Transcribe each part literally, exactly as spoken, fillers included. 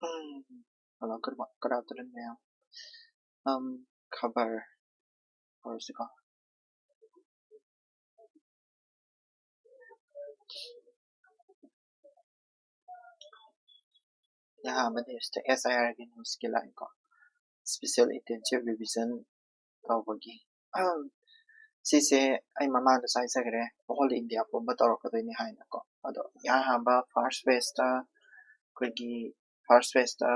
ꯎꯝ, hello, good mo-, good afternoon, ma'am. Um, ꯈꯕꯔ ꯍꯧꯔꯁꯤꯀꯣ꯫ ꯑꯍꯥꯟꯕ ꯅ꯭ꯌꯨꯁꯇ ꯑꯦꯁ ꯑꯥꯏ ꯑꯥꯔꯒꯤ ꯅ꯭ꯌꯨꯁꯀꯤ ꯂꯥꯛꯏꯀꯣ, special ꯏꯟꯇꯦꯟꯁꯤꯚ revision ꯇꯧꯕꯒꯤ꯫ ꯁꯤꯁꯦ ꯑꯩ ꯃꯃꯥꯡꯗꯁꯨ ꯍꯥꯏꯖꯈ꯭ꯔꯦ, ꯑꯣꯜ ꯏꯟꯗꯤꯌꯥ ꯄꯨꯝꯕ ꯇꯧꯔꯛꯀꯗꯣꯏꯅꯤ ꯍꯥꯏꯅꯀꯣ꯫ ꯑꯗꯣ ꯏꯍꯥꯟ ꯍꯥꯟꯕ ꯐꯥꯔꯁ ꯐꯦꯁꯇ ꯑꯩꯈꯣꯏꯒꯤ ꯐꯥꯔꯁ ꯐꯦꯁꯇ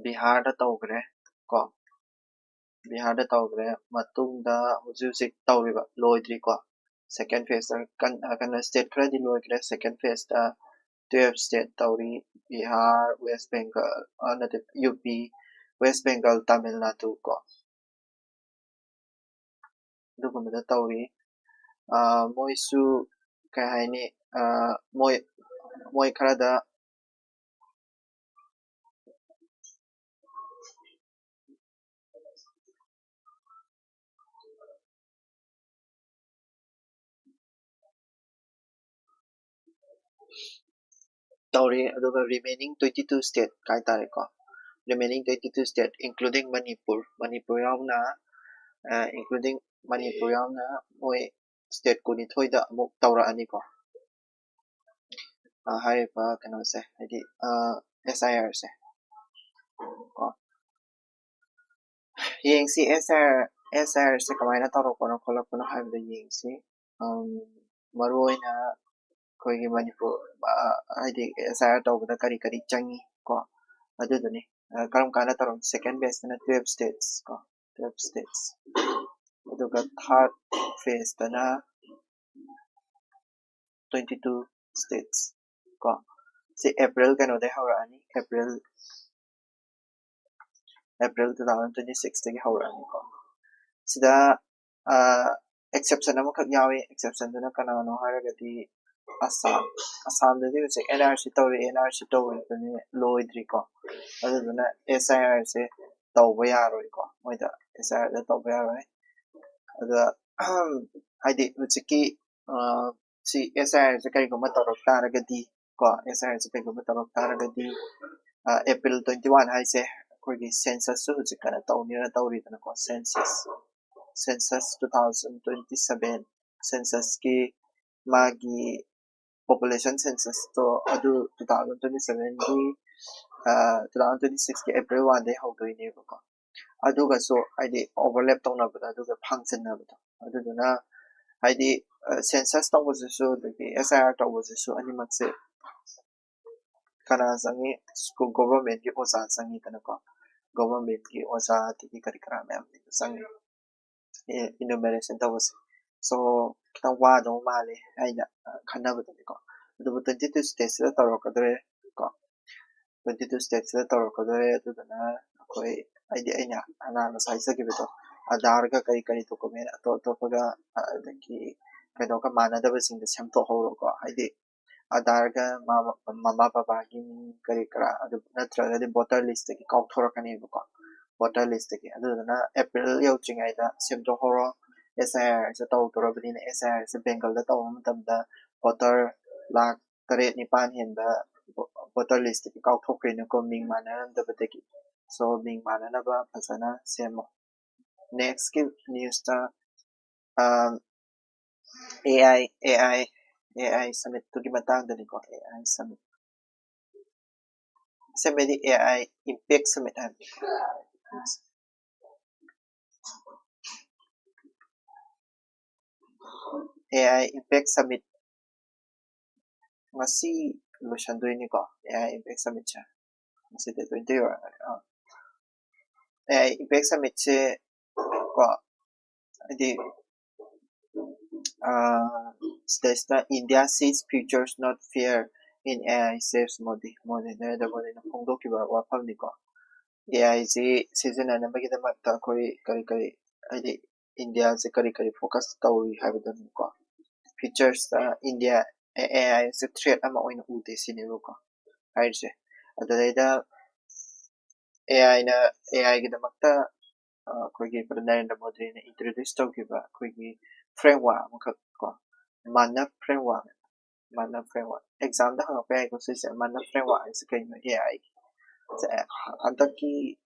ꯕꯤꯍꯥꯔꯗ ꯇꯧꯈ꯭ꯔꯦ ꯀꯣ, ꯕꯤꯍꯥꯔꯗ ꯇꯧꯈ꯭ꯔꯦ꯫ ꯃꯇꯨꯡꯗ ꯍꯧꯖꯤꯛ ꯍꯧꯖꯤꯛ ꯇꯧꯔꯤꯕ, ꯂꯣꯏꯗ꯭ꯔꯤꯀꯣ, ꯁꯦꯀꯦꯟ ꯐꯦꯁꯇ ꯀꯟ-, ꯑ, ꯀꯩꯅꯣ, ꯁ꯭ꯇꯦꯠ ꯈꯔꯗꯤ ꯂꯣꯏꯈ꯭ꯔꯦ꯫ ꯁꯦꯀꯦꯟ ꯐꯦꯁꯇ ꯇꯨꯌꯦꯜꯐ ꯁ꯭ꯇꯦꯠ ꯇꯧꯔꯤ: ꯕꯤꯍꯥꯔ, ꯋꯦꯁ ꯕꯦꯡꯒꯜ, ꯑ, ꯅꯠꯇꯦ, ꯌꯨ ꯄꯤ, ꯋꯦꯁ ꯕꯦꯡꯒꯜ, ꯇꯥꯃꯤꯜ ꯅꯥꯗꯨ ꯀꯣ, ꯑꯗꯨꯒꯨꯝꯕꯗ ꯇꯧꯔꯤ꯫ ꯑ, ꯃꯣꯏꯁꯨ ꯀꯩ ꯍꯥꯏꯅꯤ, ꯑ, ꯃꯣꯏ, ꯃꯣꯏ ꯈꯔꯗ ꯇꯧꯔꯤ꯫ ꯑꯗꯨꯒ remaining twenty two state ꯍꯥꯏꯇꯥꯔꯦꯀꯣ, remaining twenty two state, including Manipur, Manipur ꯌꯥꯎꯅ, ꯑ, including ꯃꯅꯤꯄꯨꯔ ꯌꯥꯎꯅ ꯃꯣꯏ ꯁ꯭ꯇꯦꯠ ꯀꯨꯟꯅꯤꯊꯣꯏꯗ ꯑꯃꯨꯛ ꯇꯧꯔꯛꯑꯅꯤꯀꯣ꯫ ꯑ, ꯍꯥꯏꯔꯤꯕ ꯀꯩꯅꯣꯁꯦ, ꯍꯥꯏꯗꯤ, ꯑ, ꯑꯦꯁ ꯑꯥꯏ ꯑꯥꯔꯁꯦ ꯀꯣ꯫ ꯌꯦꯡꯁꯤ, ꯑꯦꯁ ꯑꯥꯏ ꯑꯥꯔ, ꯑꯦꯁ ꯑꯥꯏ ꯑꯥꯔꯁꯦ ꯀꯃꯥꯏꯅ ꯇꯧꯔꯛꯄꯅꯣ ꯈꯣꯠꯂꯛꯄꯅꯣ ꯍꯥꯏꯕꯗꯣ ꯌꯦꯡꯁꯤ꯫ ꯑꯝ, ꯃꯔꯨꯑꯣꯏꯅ ꯑꯩꯈꯣꯏꯒꯤ ꯃꯅꯤꯄꯨꯔ, ꯑ, ꯍꯥꯏꯗꯤ ꯑꯦꯁ ꯑꯥꯏ ꯑꯥꯔ ꯇꯧꯕꯗ ꯀꯔꯤ ꯀꯔꯤ ꯆꯪꯉꯤ ꯀꯣ, ꯑꯗꯨꯗꯨꯅꯤ꯫ ꯑ, ꯀꯔꯝ ꯀꯥꯟꯗ ꯇꯧꯔꯝ-, ꯁꯦꯀꯦꯟ ꯐꯦꯁꯇꯅ ꯇꯨꯌꯦꯜꯐ ꯁ꯭ꯇꯦꯠꯁ ꯀꯣ, ꯇꯨꯌꯦꯜꯐ ꯁ꯭ꯇꯦꯠꯁ, ꯑꯗꯨꯒ ꯊꯥꯔꯠ ꯐꯦꯁꯇꯅ ꯇ꯭ꯋꯦꯟꯇꯤ ꯇꯨ ꯁ꯭ꯇꯦꯠꯁ ꯀꯣ꯫ ꯁꯤ ꯑꯦꯄ꯭ꯔꯤꯜ ꯀꯩꯅꯣꯗꯩ ꯍꯧꯔꯛꯑꯅꯤ, April, April two thousand twenty ꯁꯤꯛꯁꯇꯒꯤ ꯍꯧꯔꯛꯑꯅꯤꯀꯣ꯫ ꯁꯤꯗ, ꯑ, ꯑꯦꯛꯁꯦꯞꯁꯟ ꯑꯃꯈꯛ ꯌꯥꯎꯏ꯫ ꯑꯦꯛꯁꯦꯞꯁꯟꯗꯨꯅ ꯀꯅꯥꯅꯣ ꯍꯥꯏꯔꯒꯗꯤ ꯑꯁꯥꯝ, ꯑꯁꯥꯝꯗꯗꯤ ꯍꯧꯖꯤꯛ ꯑꯦꯟ ꯑꯥꯔ ꯁꯤ ꯇꯧꯔꯤ, ꯑꯦꯟ ꯑꯥꯔ ꯁꯤ ꯇꯧꯔꯤꯕꯅꯤ, ꯂꯣꯏꯗ꯭ꯔꯤꯀꯣ꯫ ꯑꯗꯨꯗꯨꯅ ꯑꯦꯁ ꯑꯥꯏ ꯑꯥꯔꯁꯦ ꯇꯧꯕ ꯌꯥꯔꯣꯏꯀꯣ, ꯃꯣꯏꯗ ꯑꯦꯁ ꯑꯥꯏ ꯑꯥꯔꯗ ꯇꯧꯕ ꯌꯥꯔꯣꯏ꯫ ꯑꯗ, ꯍꯥꯏꯗꯤ ꯍꯧꯖꯤꯛꯀꯤ, ꯑ, ꯁꯤ ꯑꯦꯁ ꯑꯥꯏ ꯑꯥꯔꯁꯦ ꯀꯔꯤꯒꯨꯝꯕ ꯇꯧꯔꯛ ꯇꯥꯔꯒꯗꯤ ꯀꯣ, ꯑꯦꯁ ꯑꯥꯏ ꯑꯥꯔꯁꯦ ꯀꯩꯒꯨꯝꯕ ꯇꯧꯔꯛ ꯇꯥꯔꯒꯗꯤ, ꯑꯦꯄ꯭ꯔꯤꯜ ꯇ꯭ꯋꯦꯟꯇꯤ ꯋꯥꯟ ꯍꯥꯏꯁꯦ ꯑꯩꯈꯣꯏꯒꯤ ꯁꯦꯟꯁꯁꯁꯨ ꯍꯧꯖꯤꯛ ꯀꯟꯅ ꯇꯧꯅꯤꯅ ꯇꯧꯔꯤꯗꯅꯀꯣ, census census two thousand twenty seven ꯁꯦꯟꯁꯁꯀꯤ ꯃꯥꯒꯤ ꯄꯣꯄꯨꯂꯦꯁꯟ ꯁꯦꯟꯁꯁꯇꯣ ꯑꯗꯨ ꯇꯨ ꯊꯥꯎꯖꯟ ꯇ꯭ꯋꯦꯟꯇꯤ ꯁꯚꯦꯟꯒꯤ ꯇꯨ ꯊꯥꯎꯖꯟ ꯇ꯭ꯋꯦꯟꯇꯤ ꯁꯤꯛꯁꯀꯤ ꯑꯦꯄ꯭ꯔꯤꯜ ꯋꯥꯟꯗꯩ ꯍꯧꯗꯣꯏꯅꯦꯕꯀꯣ꯫ ꯑꯗꯨꯒꯁꯨ ꯍꯥꯏꯗꯤ ꯑꯣꯚꯔꯂꯦꯞ ꯇꯧꯅꯕꯗꯣ, ꯑꯗꯨꯒ ꯐꯪꯖꯟꯅꯕꯗꯣ, ꯑꯗꯨꯗꯨꯅ ꯍꯥꯏꯗꯤ ꯁꯦꯟꯁꯁ ꯇꯧꯕꯁꯤꯁꯨ ꯑꯗꯒꯤ ꯑꯦꯁ ꯑꯥꯏ ꯑꯥꯔ ꯇꯧꯕꯁꯤꯁꯨ ꯑꯅꯤꯃꯛꯁꯦ ꯀꯅꯥ ꯆꯪꯉꯤ? ꯁ꯭ꯀꯨꯜ ꯒꯣꯚꯔꯟꯃꯦꯟꯠꯀꯤ ꯑꯣꯖꯥ ꯆꯪꯉꯤꯗꯅꯀꯣ, ꯒꯣꯚꯔꯟꯃꯦꯟꯠꯀꯤ ꯑꯣꯖꯥ ꯑꯗꯒꯤ ꯀꯔꯤ ꯀꯔꯥ ꯃꯌꯥꯝ ꯆꯪꯉꯤ ꯏꯅꯨꯃꯦꯔꯦꯁꯟ ꯇꯧꯕꯁꯦ꯫ ꯁꯣ ꯈꯤꯇꯪ ꯋꯥꯗꯧ ꯃꯥꯜꯂꯦ ꯑꯩꯅ ꯈꯟꯅꯕꯗꯗꯤꯀꯣ꯫ ꯑꯗꯨꯕꯨ ꯇ꯭ꯋꯦꯟꯇꯤ ꯇꯨ ꯁ꯭ꯇꯦꯠꯁꯤꯗ ꯇꯧꯔꯛꯀꯗꯣꯔꯦ ꯀꯣ꯫ ꯇ꯭ꯋꯦꯟꯇꯤ ꯇꯨ ꯁ꯭ꯇꯦꯠꯁꯤꯗ ꯇꯧꯔꯛꯀꯗꯣꯔꯦ꯫ ꯑꯗꯨꯗꯨꯅ ꯑꯩꯈꯣꯏ, ꯍꯥꯏꯗꯤ ꯑꯩꯅ ꯍꯥꯟꯅ ꯉꯁꯥꯏ ꯍꯥꯏꯖꯈꯤꯕꯗꯣ, ꯑꯙꯥꯔꯒ ꯀꯔꯤ ꯀꯔꯤ ꯗꯣꯀꯨꯃꯦꯟ ꯑꯇꯣꯞ ꯑꯇꯣꯞꯄꯒ, ꯑꯗꯒꯤ ꯀꯩꯅꯣꯒ ꯃꯥꯟꯅꯗꯕꯁꯤꯡꯗꯣ ꯁꯦꯝꯗꯣꯛꯍꯧꯔꯣꯀꯣ꯫ ꯍꯥꯏꯗꯤ ꯑꯙꯥꯔꯒ ꯃꯃꯥ ꯕꯕꯥꯒꯤ ꯃꯤꯡ ꯀꯔꯤ ꯀꯔꯥ ꯑꯗꯨ ꯅꯠꯇ꯭ꯔꯒꯗꯤ ꯚꯣꯇꯔ ꯂꯤꯁꯇꯒꯤ ꯀꯥꯎꯊꯣꯔꯛꯀꯅꯦꯕꯀꯣ, ꯚꯣꯇꯔ ꯂꯤꯁꯇꯒꯤ꯫ ꯑꯗꯨꯗꯨꯅ ꯑꯦꯄ꯭ꯔꯤꯜ ꯌꯧꯗ꯭ꯔꯤꯉꯩꯗ ꯁꯦꯝꯗꯣꯛꯍꯧꯔꯣ꯫ ꯑꯦꯁ ꯑꯥꯏ ꯑꯥꯔꯁꯦ ꯇꯧꯗꯣꯔꯕꯅꯤꯅ, ꯑꯦꯁ ꯑꯥꯏ ꯑꯥꯔꯁꯦ ꯕꯦꯡꯒꯜꯗ ꯇꯧꯕ ꯃꯇꯝꯗ ꯚꯣꯇꯔ ꯂꯥꯛ ꯇꯔꯦꯠ ꯅꯤꯄꯥꯟ ꯍꯦꯟꯕ ꯚꯣꯇꯔ ꯂꯤꯁꯇꯒꯤ ꯀꯥꯎꯊꯣꯛꯈ꯭ꯔꯦꯅꯀꯣ, ꯃꯤꯡ ꯃꯥꯟꯅꯔꯝꯗꯕꯗꯒꯤ꯫ ꯁꯣ ꯃꯤꯡ ꯃꯥꯟꯅꯅꯕ ꯐꯖꯅ ꯁꯦꯝꯃꯣ꯫ ꯅꯦꯛꯁꯀꯤ ꯅ꯭ꯌꯨꯁꯇ A I A I A I ꯁꯃꯤꯠꯇꯨꯒꯤ ꯃꯇꯥꯡꯗꯅꯤꯀꯣ꯫ ꯑꯦ ꯑꯥꯏ ꯁꯃꯤꯠ, ꯁꯃꯤꯠꯇꯤ ꯑꯦ ꯑꯥꯏ ꯏꯝꯄꯦꯛ ꯁꯃꯤꯠ ꯍꯥꯏꯕꯅꯤ꯫ ꯑꯦ ꯑꯥꯏ ꯏꯝꯄꯦꯛ ꯁꯃꯤꯠ ꯉꯁꯤ ꯂꯣꯏꯁꯟꯗꯣꯏꯅꯤꯀꯣ, ꯑꯦ ꯑꯥꯏ ꯏꯝꯄꯦꯛ ꯁꯃꯤꯠꯁꯦ꯫ ꯉꯁꯤ ꯗꯦꯠ ꯇ꯭ꯋꯦꯟꯇꯤ ꯑꯣꯏꯔꯒꯗꯤ, ꯑꯥ, ꯑꯦ ꯑꯥꯏ ꯏꯝꯄꯦꯛ ꯁꯃꯤꯠꯁꯦ ꯀꯣ, ꯍꯥꯏꯗꯤ, ꯑꯥ, ꯁꯤꯗꯩꯁꯤꯗ "India sees futures not fear in A I saves Modi", Modi, Narendra ꯃꯣꯗꯤꯅ ꯐꯣꯡꯗꯣꯛꯈꯤꯕ ꯋꯥꯐꯝꯅꯤꯀꯣ꯫ ꯑꯦ ꯑꯥꯏꯁꯤ ꯁꯤꯖꯤꯟꯅꯅꯕꯒꯤꯗꯃꯛꯇ ꯑꯩꯈꯣꯏ ꯀꯔꯤ ꯀꯔꯤ, ꯍꯥꯏꯗꯤ ꯏꯟꯗꯤꯌꯥꯁꯦ ꯀꯔꯤ ꯀꯔꯤ ꯐꯣꯀꯁ ꯇꯧꯔꯤ ꯍꯥꯏꯕꯗꯨꯅꯤꯀꯣ꯫ ꯐ꯭ꯌꯨꯆꯔꯁꯇ ꯏꯟꯗꯤꯌꯥ, ꯑꯦ ꯑꯥꯏꯁꯦ ꯊ꯭ꯔꯦꯠ ꯑꯃ ꯑꯣꯏꯅ ꯎꯗꯦ ꯁꯤꯅꯦꯕꯀꯣ ꯍꯥꯏꯔꯤꯁꯦ꯫ ꯑꯗꯨꯗꯩꯗ ꯑꯦ ꯑꯥꯏꯅ, ꯑꯦ ꯑꯥꯏꯒꯤꯗꯃꯛꯇ, ꯑ, ꯑꯩꯈꯣꯏꯒꯤ ꯅꯔꯦꯟꯗ꯭ꯔ ꯃꯣꯗꯤꯅ ꯏꯟꯇ꯭ꯔꯣꯗ꯭ꯌꯨꯁ ꯇꯧꯈꯤꯕ ꯑꯩꯈꯣꯏꯒꯤ ꯐ꯭ꯔꯦꯝꯋꯥꯔꯛ ꯑꯃꯈꯛ ꯀꯣ, ꯃꯥꯅꯕ ꯐ꯭ꯔꯦꯝꯋꯥꯔꯛ, ꯃꯥꯅ ꯐ꯭ꯔꯦꯝꯋꯥꯔꯛ ꯑꯦꯛꯖꯥꯝꯗ ꯍꯪꯉꯛꯄ ꯌꯥꯏꯀꯣ ꯁꯤꯁꯦ, ꯃꯥꯅ ꯐ꯭ꯔꯦꯝꯋꯥꯔꯛ ꯍꯥꯏꯁꯦ ꯀꯩꯅꯣ? ꯑꯦ ꯑꯥꯏꯒꯤ ꯍꯟꯗꯛꯀꯤ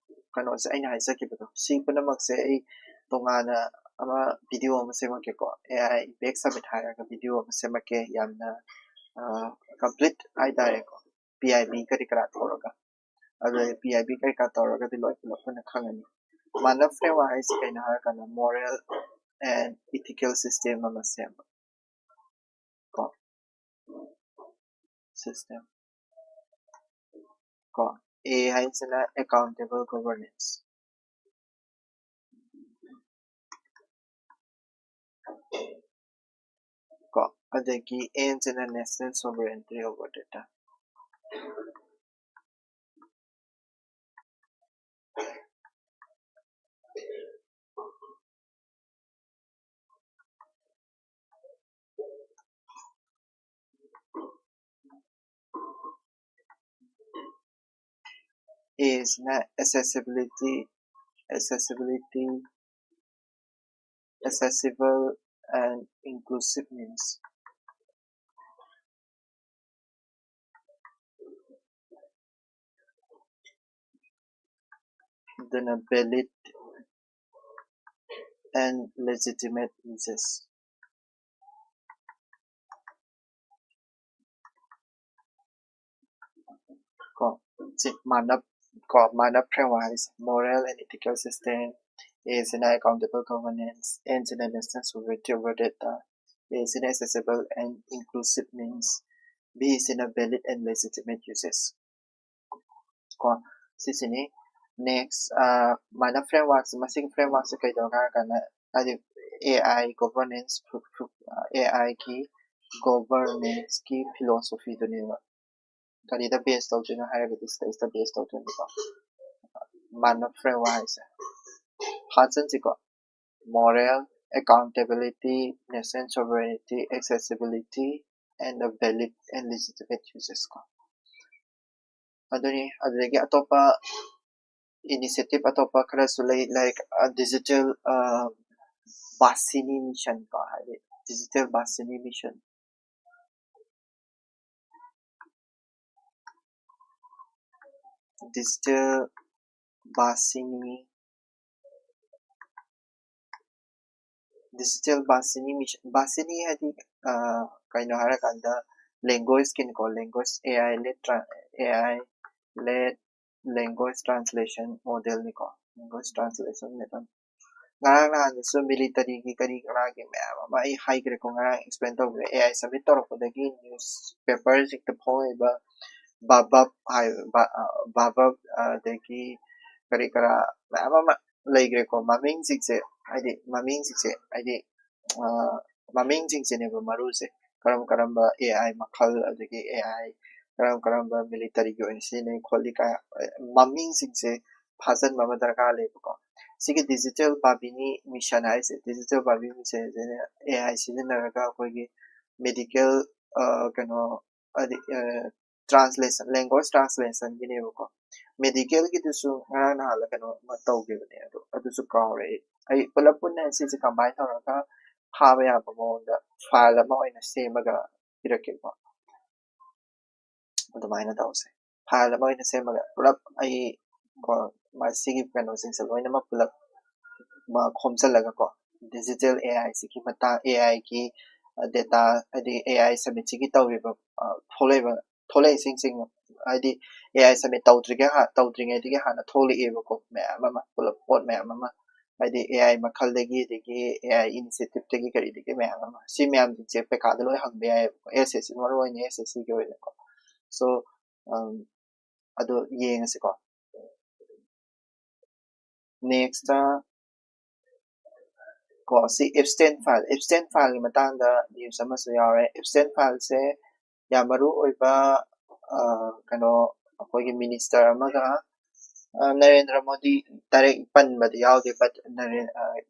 ꯀꯩꯅꯣꯁꯦ ꯑꯩꯅ ꯍꯥꯏꯖꯈꯤꯕꯗꯣ ꯁꯤ ꯄꯨꯝꯅꯃꯛꯁꯦ ꯑꯩ ꯇꯣꯉꯥꯟꯅ ꯑꯃ ꯚꯤꯗꯤꯑꯣ ꯑꯃ ꯁꯦꯝꯃꯛꯀꯦꯀꯣ꯫ ꯑꯦ ꯑꯥꯏ ꯏꯝꯄꯦꯛ ꯁꯃꯤꯠ ꯍꯥꯏꯔꯒ ꯚꯤꯗꯤꯑꯣ ꯑꯃ ꯁꯦꯝꯃꯛꯀꯦ, ꯌꯥꯝꯅ ꯀꯝꯄ꯭ꯂꯤꯠ ꯍꯥꯏꯇꯥꯔꯦꯀꯣ꯫ ꯄꯤ ꯑꯥꯏ ꯕꯤ ꯀꯔꯤ ꯀꯔꯥ ꯇꯧꯔꯒ ꯑꯗꯨ ꯄꯤ ꯑꯥꯏ ꯕꯤ ꯀꯔꯤ ꯀꯔꯥ ꯇꯧꯔꯒꯗꯤ ꯂꯣꯏ ꯄꯨꯂꯞ ꯄꯨꯟꯅ ꯈꯪꯉꯅꯤ꯫ ꯃꯥꯅ ꯐ꯭ꯔꯦꯝꯋꯥꯔꯛ ꯍꯥꯏꯁꯦ ꯀꯩꯅꯣ ꯍꯥꯏꯔꯀꯥꯟꯗ ꯃꯣꯔꯦꯜ ꯑꯦꯟ ꯏꯊꯤꯀꯦꯜ ꯁꯤꯁꯇꯦꯝ ꯑꯃ ꯁꯦꯝꯕ ꯀꯣ ꯁꯤꯁꯇꯦꯝ ꯀꯣ꯫ ꯑꯦ ꯍꯥꯏꯁꯤꯅ ꯑꯦꯀꯥꯎꯟꯇꯦꯕꯜ ꯒꯣꯚꯔꯅꯦꯟꯁ ꯀꯣ꯫ ꯑꯗꯒꯤ ꯑꯦꯟꯁꯤꯅ national sovereignty over data ꯑꯦꯁꯤꯅ accessibility, accessibility, accessible and inclusive means. ꯑꯗꯨꯅ valid and legitimate uses ꯀꯣ꯫ ꯁꯤ ꯃꯥꯅ ꯀꯣ ꯃꯥꯅ ꯐ꯭ꯔꯦꯝꯋꯥꯔꯛ ꯍꯥꯏꯁꯦ moral and ethical system, ꯑꯦꯁꯤꯅ accountable governance, ꯑꯦꯟꯁꯤꯅ national sovereignty over data, ꯑꯦꯁꯤꯅ accessible and inclusive means, ꯕꯤꯁꯤꯅ valid and legitimate uses ꯀꯣ꯫ ꯁꯤꯁꯤꯅꯤ꯫ Next ꯃꯥꯅ ꯐ꯭ꯔꯦꯝꯋꯥꯔꯛꯁꯦ, ꯃꯁꯤꯒꯤ ꯐ꯭ꯔꯦꯝꯋꯥꯔꯛꯁꯦ ꯀꯩꯗꯧꯔꯒꯦ ꯍꯥꯏꯔ ꯀꯥꯟꯗ ꯍꯥꯏꯗꯤ ꯑꯦ ꯑꯥꯏ ꯒꯣꯚꯔꯅꯦꯟꯁ, ꯑꯦ ꯑꯥꯏꯒꯤ ꯒꯣꯚꯔꯅꯦꯟꯁꯀꯤ ꯐꯤꯂꯣꯁꯣꯐꯤꯗꯨꯅꯦꯕ꯫ ꯀꯔꯤꯗ ꯕꯦꯁ ꯇꯧꯗꯣꯏꯅꯣ ꯍꯥꯏꯔꯒꯗꯤ ꯁꯤꯗꯩꯁꯤꯗ ꯕꯦꯁ ꯇꯧꯗꯣꯏꯅꯤꯀꯣ꯫ ꯃꯥꯅ ꯐ꯭ꯔꯦꯝꯋꯥꯔꯛ ꯍꯥꯏꯁꯦ ꯍꯥꯠꯆꯟꯁꯤꯀꯣ꯫ Moral, accountability, national sovereignty, accessibility and the valid and legitimate uses ꯀꯣ꯫ ꯑꯗꯨꯅꯤ꯫ ꯑꯗꯨꯗꯒꯤ ꯑꯇꯣꯞꯄ initiative ꯑꯇꯣꯞꯄ ꯈꯔꯁꯨ ꯂꯩ, like digital Basini mission ꯀꯣ, ꯍꯥꯏꯗꯤ digital Basini mission digital Basini digital Basini mission. Basini ꯍꯥꯏꯗꯤ ꯀꯩꯅꯣ ꯍꯥꯏꯔꯀꯥꯟꯗ language ꯀꯤꯅꯤꯀꯣ, language AI led AI led language translation model ꯅꯤꯀꯣ, language translation model. ꯉꯔꯥꯡ ꯅꯍꯥꯟꯗꯁꯨ military ꯒꯤ ꯀꯔꯤ ꯀꯔꯥꯒꯤ ꯃꯌꯥꯝ ꯑꯃ ꯑꯩ ꯍꯥꯏꯈ꯭ꯔꯦꯀꯣ, ꯉꯔꯥꯡ explain ꯇꯧꯈ꯭ꯔꯦ꯫ AI submit ꯇꯧꯔꯛꯄꯗꯒꯤ news paper ꯁꯤꯡꯗ ꯐꯣꯡꯉꯤꯕ ꯕꯥꯕꯞ ꯍꯥꯏ ꯕꯥꯕꯞ ꯑꯗꯒꯤ ꯀꯔꯤ ꯀꯔꯥ ꯃꯌꯥꯝ ꯑꯃ ꯂꯩꯈ꯭ꯔꯦꯀꯣ꯫ ꯃꯃꯤꯡꯁꯤꯡꯁꯦ ꯍꯥꯏꯗꯤ ꯃꯃꯤꯡꯁꯤꯡꯁꯦ ꯍꯥꯏꯗꯤ ꯃꯃꯤꯡꯁꯤꯡꯁꯤꯅꯦꯕ ꯃꯔꯨꯁꯦ꯫ ꯀꯔꯝ ꯀꯔꯝꯕ AI ꯃꯈꯜ, ꯑꯗꯒꯤ AI ꯀꯔꯝ ꯀꯔꯝꯕ military ꯒꯤ ꯑꯣꯏꯅ ꯁꯤꯖꯤꯟꯅꯩ ꯈꯣꯠꯂꯤ ꯀꯥꯏ ꯃꯃꯤꯡꯁꯤꯡꯁꯦ ꯐꯥꯖꯤꯟꯕ ꯑꯃ ꯗꯔꯀꯥꯔ ꯂꯩꯕꯀꯣ꯫ ꯁꯤꯒꯤ digital Basini mission ꯍꯥꯏꯁꯦ, digital Basini mission ꯁꯤꯅ AI ꯁꯤꯖꯤꯟꯅꯔꯒ ꯑꯩꯈꯣꯏꯒꯤ medical ꯀꯩꯅꯣ ꯍꯥꯏꯗꯤ translation, language translation ꯒꯤꯅꯦꯕꯀꯣ꯫ Medical ꯒꯤꯗꯨꯁꯨ ꯉꯔꯥꯡ ꯅꯍꯥꯟꯂ ꯀꯩꯅꯣ ꯑꯃ ꯇꯧꯈꯤꯕꯅꯦ, ꯑꯗꯣ ꯑꯗꯨꯁꯨ ꯀꯥꯎꯔꯦ ꯑꯩ꯫ ꯑꯩ ꯄꯨꯂꯞ ꯄꯨꯟꯅ ꯁꯤꯁꯦ combine ꯇꯧꯔꯒ ꯐꯥꯕ ꯌꯥꯕ ꯃꯑꯣꯡꯗ file ꯑꯃ ꯑꯣꯏꯅ ꯁꯦꯝꯃꯒ ꯄꯤꯔꯛꯀꯦꯀꯣ꯫ ꯑꯗꯨꯃꯥꯏꯅ ꯇꯧꯁꯦ꯫ File ꯑꯃ ꯑꯣꯏꯅ ꯁꯦꯝꯃꯒ ꯄꯨꯂꯞ ꯑꯩ ꯀꯣ ꯃꯁꯤꯒꯤ ꯀꯩꯅꯣꯁꯤꯡꯁꯦ ꯂꯣꯏꯅꯃꯛ ꯄꯨꯂꯞ ꯈꯣꯝꯖꯤꯜꯂꯒ ꯀꯣ digital AI ꯁꯤꯒꯤ ꯃꯇꯥꯡ, AI ꯒꯤ data ꯍꯥꯏꯗꯤ AI submit ꯁꯤꯒꯤ ꯇꯧꯔꯤꯕ ꯊꯣꯛꯂꯛꯏꯕ ꯊꯣꯛꯂꯛꯏꯁꯤꯡꯁꯤꯡ ꯍꯥꯏꯗꯤ AI submit ꯇꯧꯗ꯭ꯔꯤꯉꯩ ꯇꯧꯗ꯭ꯔꯤꯉꯩꯗꯒꯤ ꯍꯥꯟꯅ ꯊꯣꯛꯂꯛꯑꯦꯕꯀꯣ ꯃꯌꯥꯝ ꯑꯃ, ꯄꯨꯂꯞ ꯄꯣꯠ ꯃꯌꯥꯝ ꯑꯃ ꯍꯥꯏꯗꯤ AI ꯃꯈꯜꯗꯒꯤ ꯑꯗꯒꯤ AI initiative ꯇꯒꯤ ꯀꯔꯤꯗꯒꯤ ꯃꯌꯥꯝ ꯑꯃ꯫ ꯁꯤ ꯃꯌꯥꯝꯁꯤꯡꯁꯦ ꯄꯩꯈꯥꯗ ꯂꯣꯏ ꯍꯪꯕ ꯌꯥꯏꯑꯕꯀꯣ, SSC ꯃꯔꯨ ꯑꯣꯏꯅ SSC ꯒꯤ ꯑꯣꯏꯅꯀꯣ꯫ So ꯑꯗꯨ ꯌꯦꯡꯉꯁꯤꯀꯣ꯫ Next ꯀꯣ ꯁꯤ absent file, absent file ꯒꯤ ꯃꯇꯥꯡꯗ news ꯑꯃꯁꯨ ꯌꯥꯎꯔꯦ꯫ Absent file ꯁꯦ ꯌꯥꯝ ꯃꯔꯨ ꯑꯣꯏꯕ ꯀꯩꯅꯣ ꯑꯩꯈꯣꯏꯒꯤ minister ꯑꯃꯒ ꯅꯔꯦꯟꯗ꯭ꯔ ꯃꯣꯗꯤ direct ꯄꯟꯕꯗꯤ ꯌꯥꯎꯗꯦ, but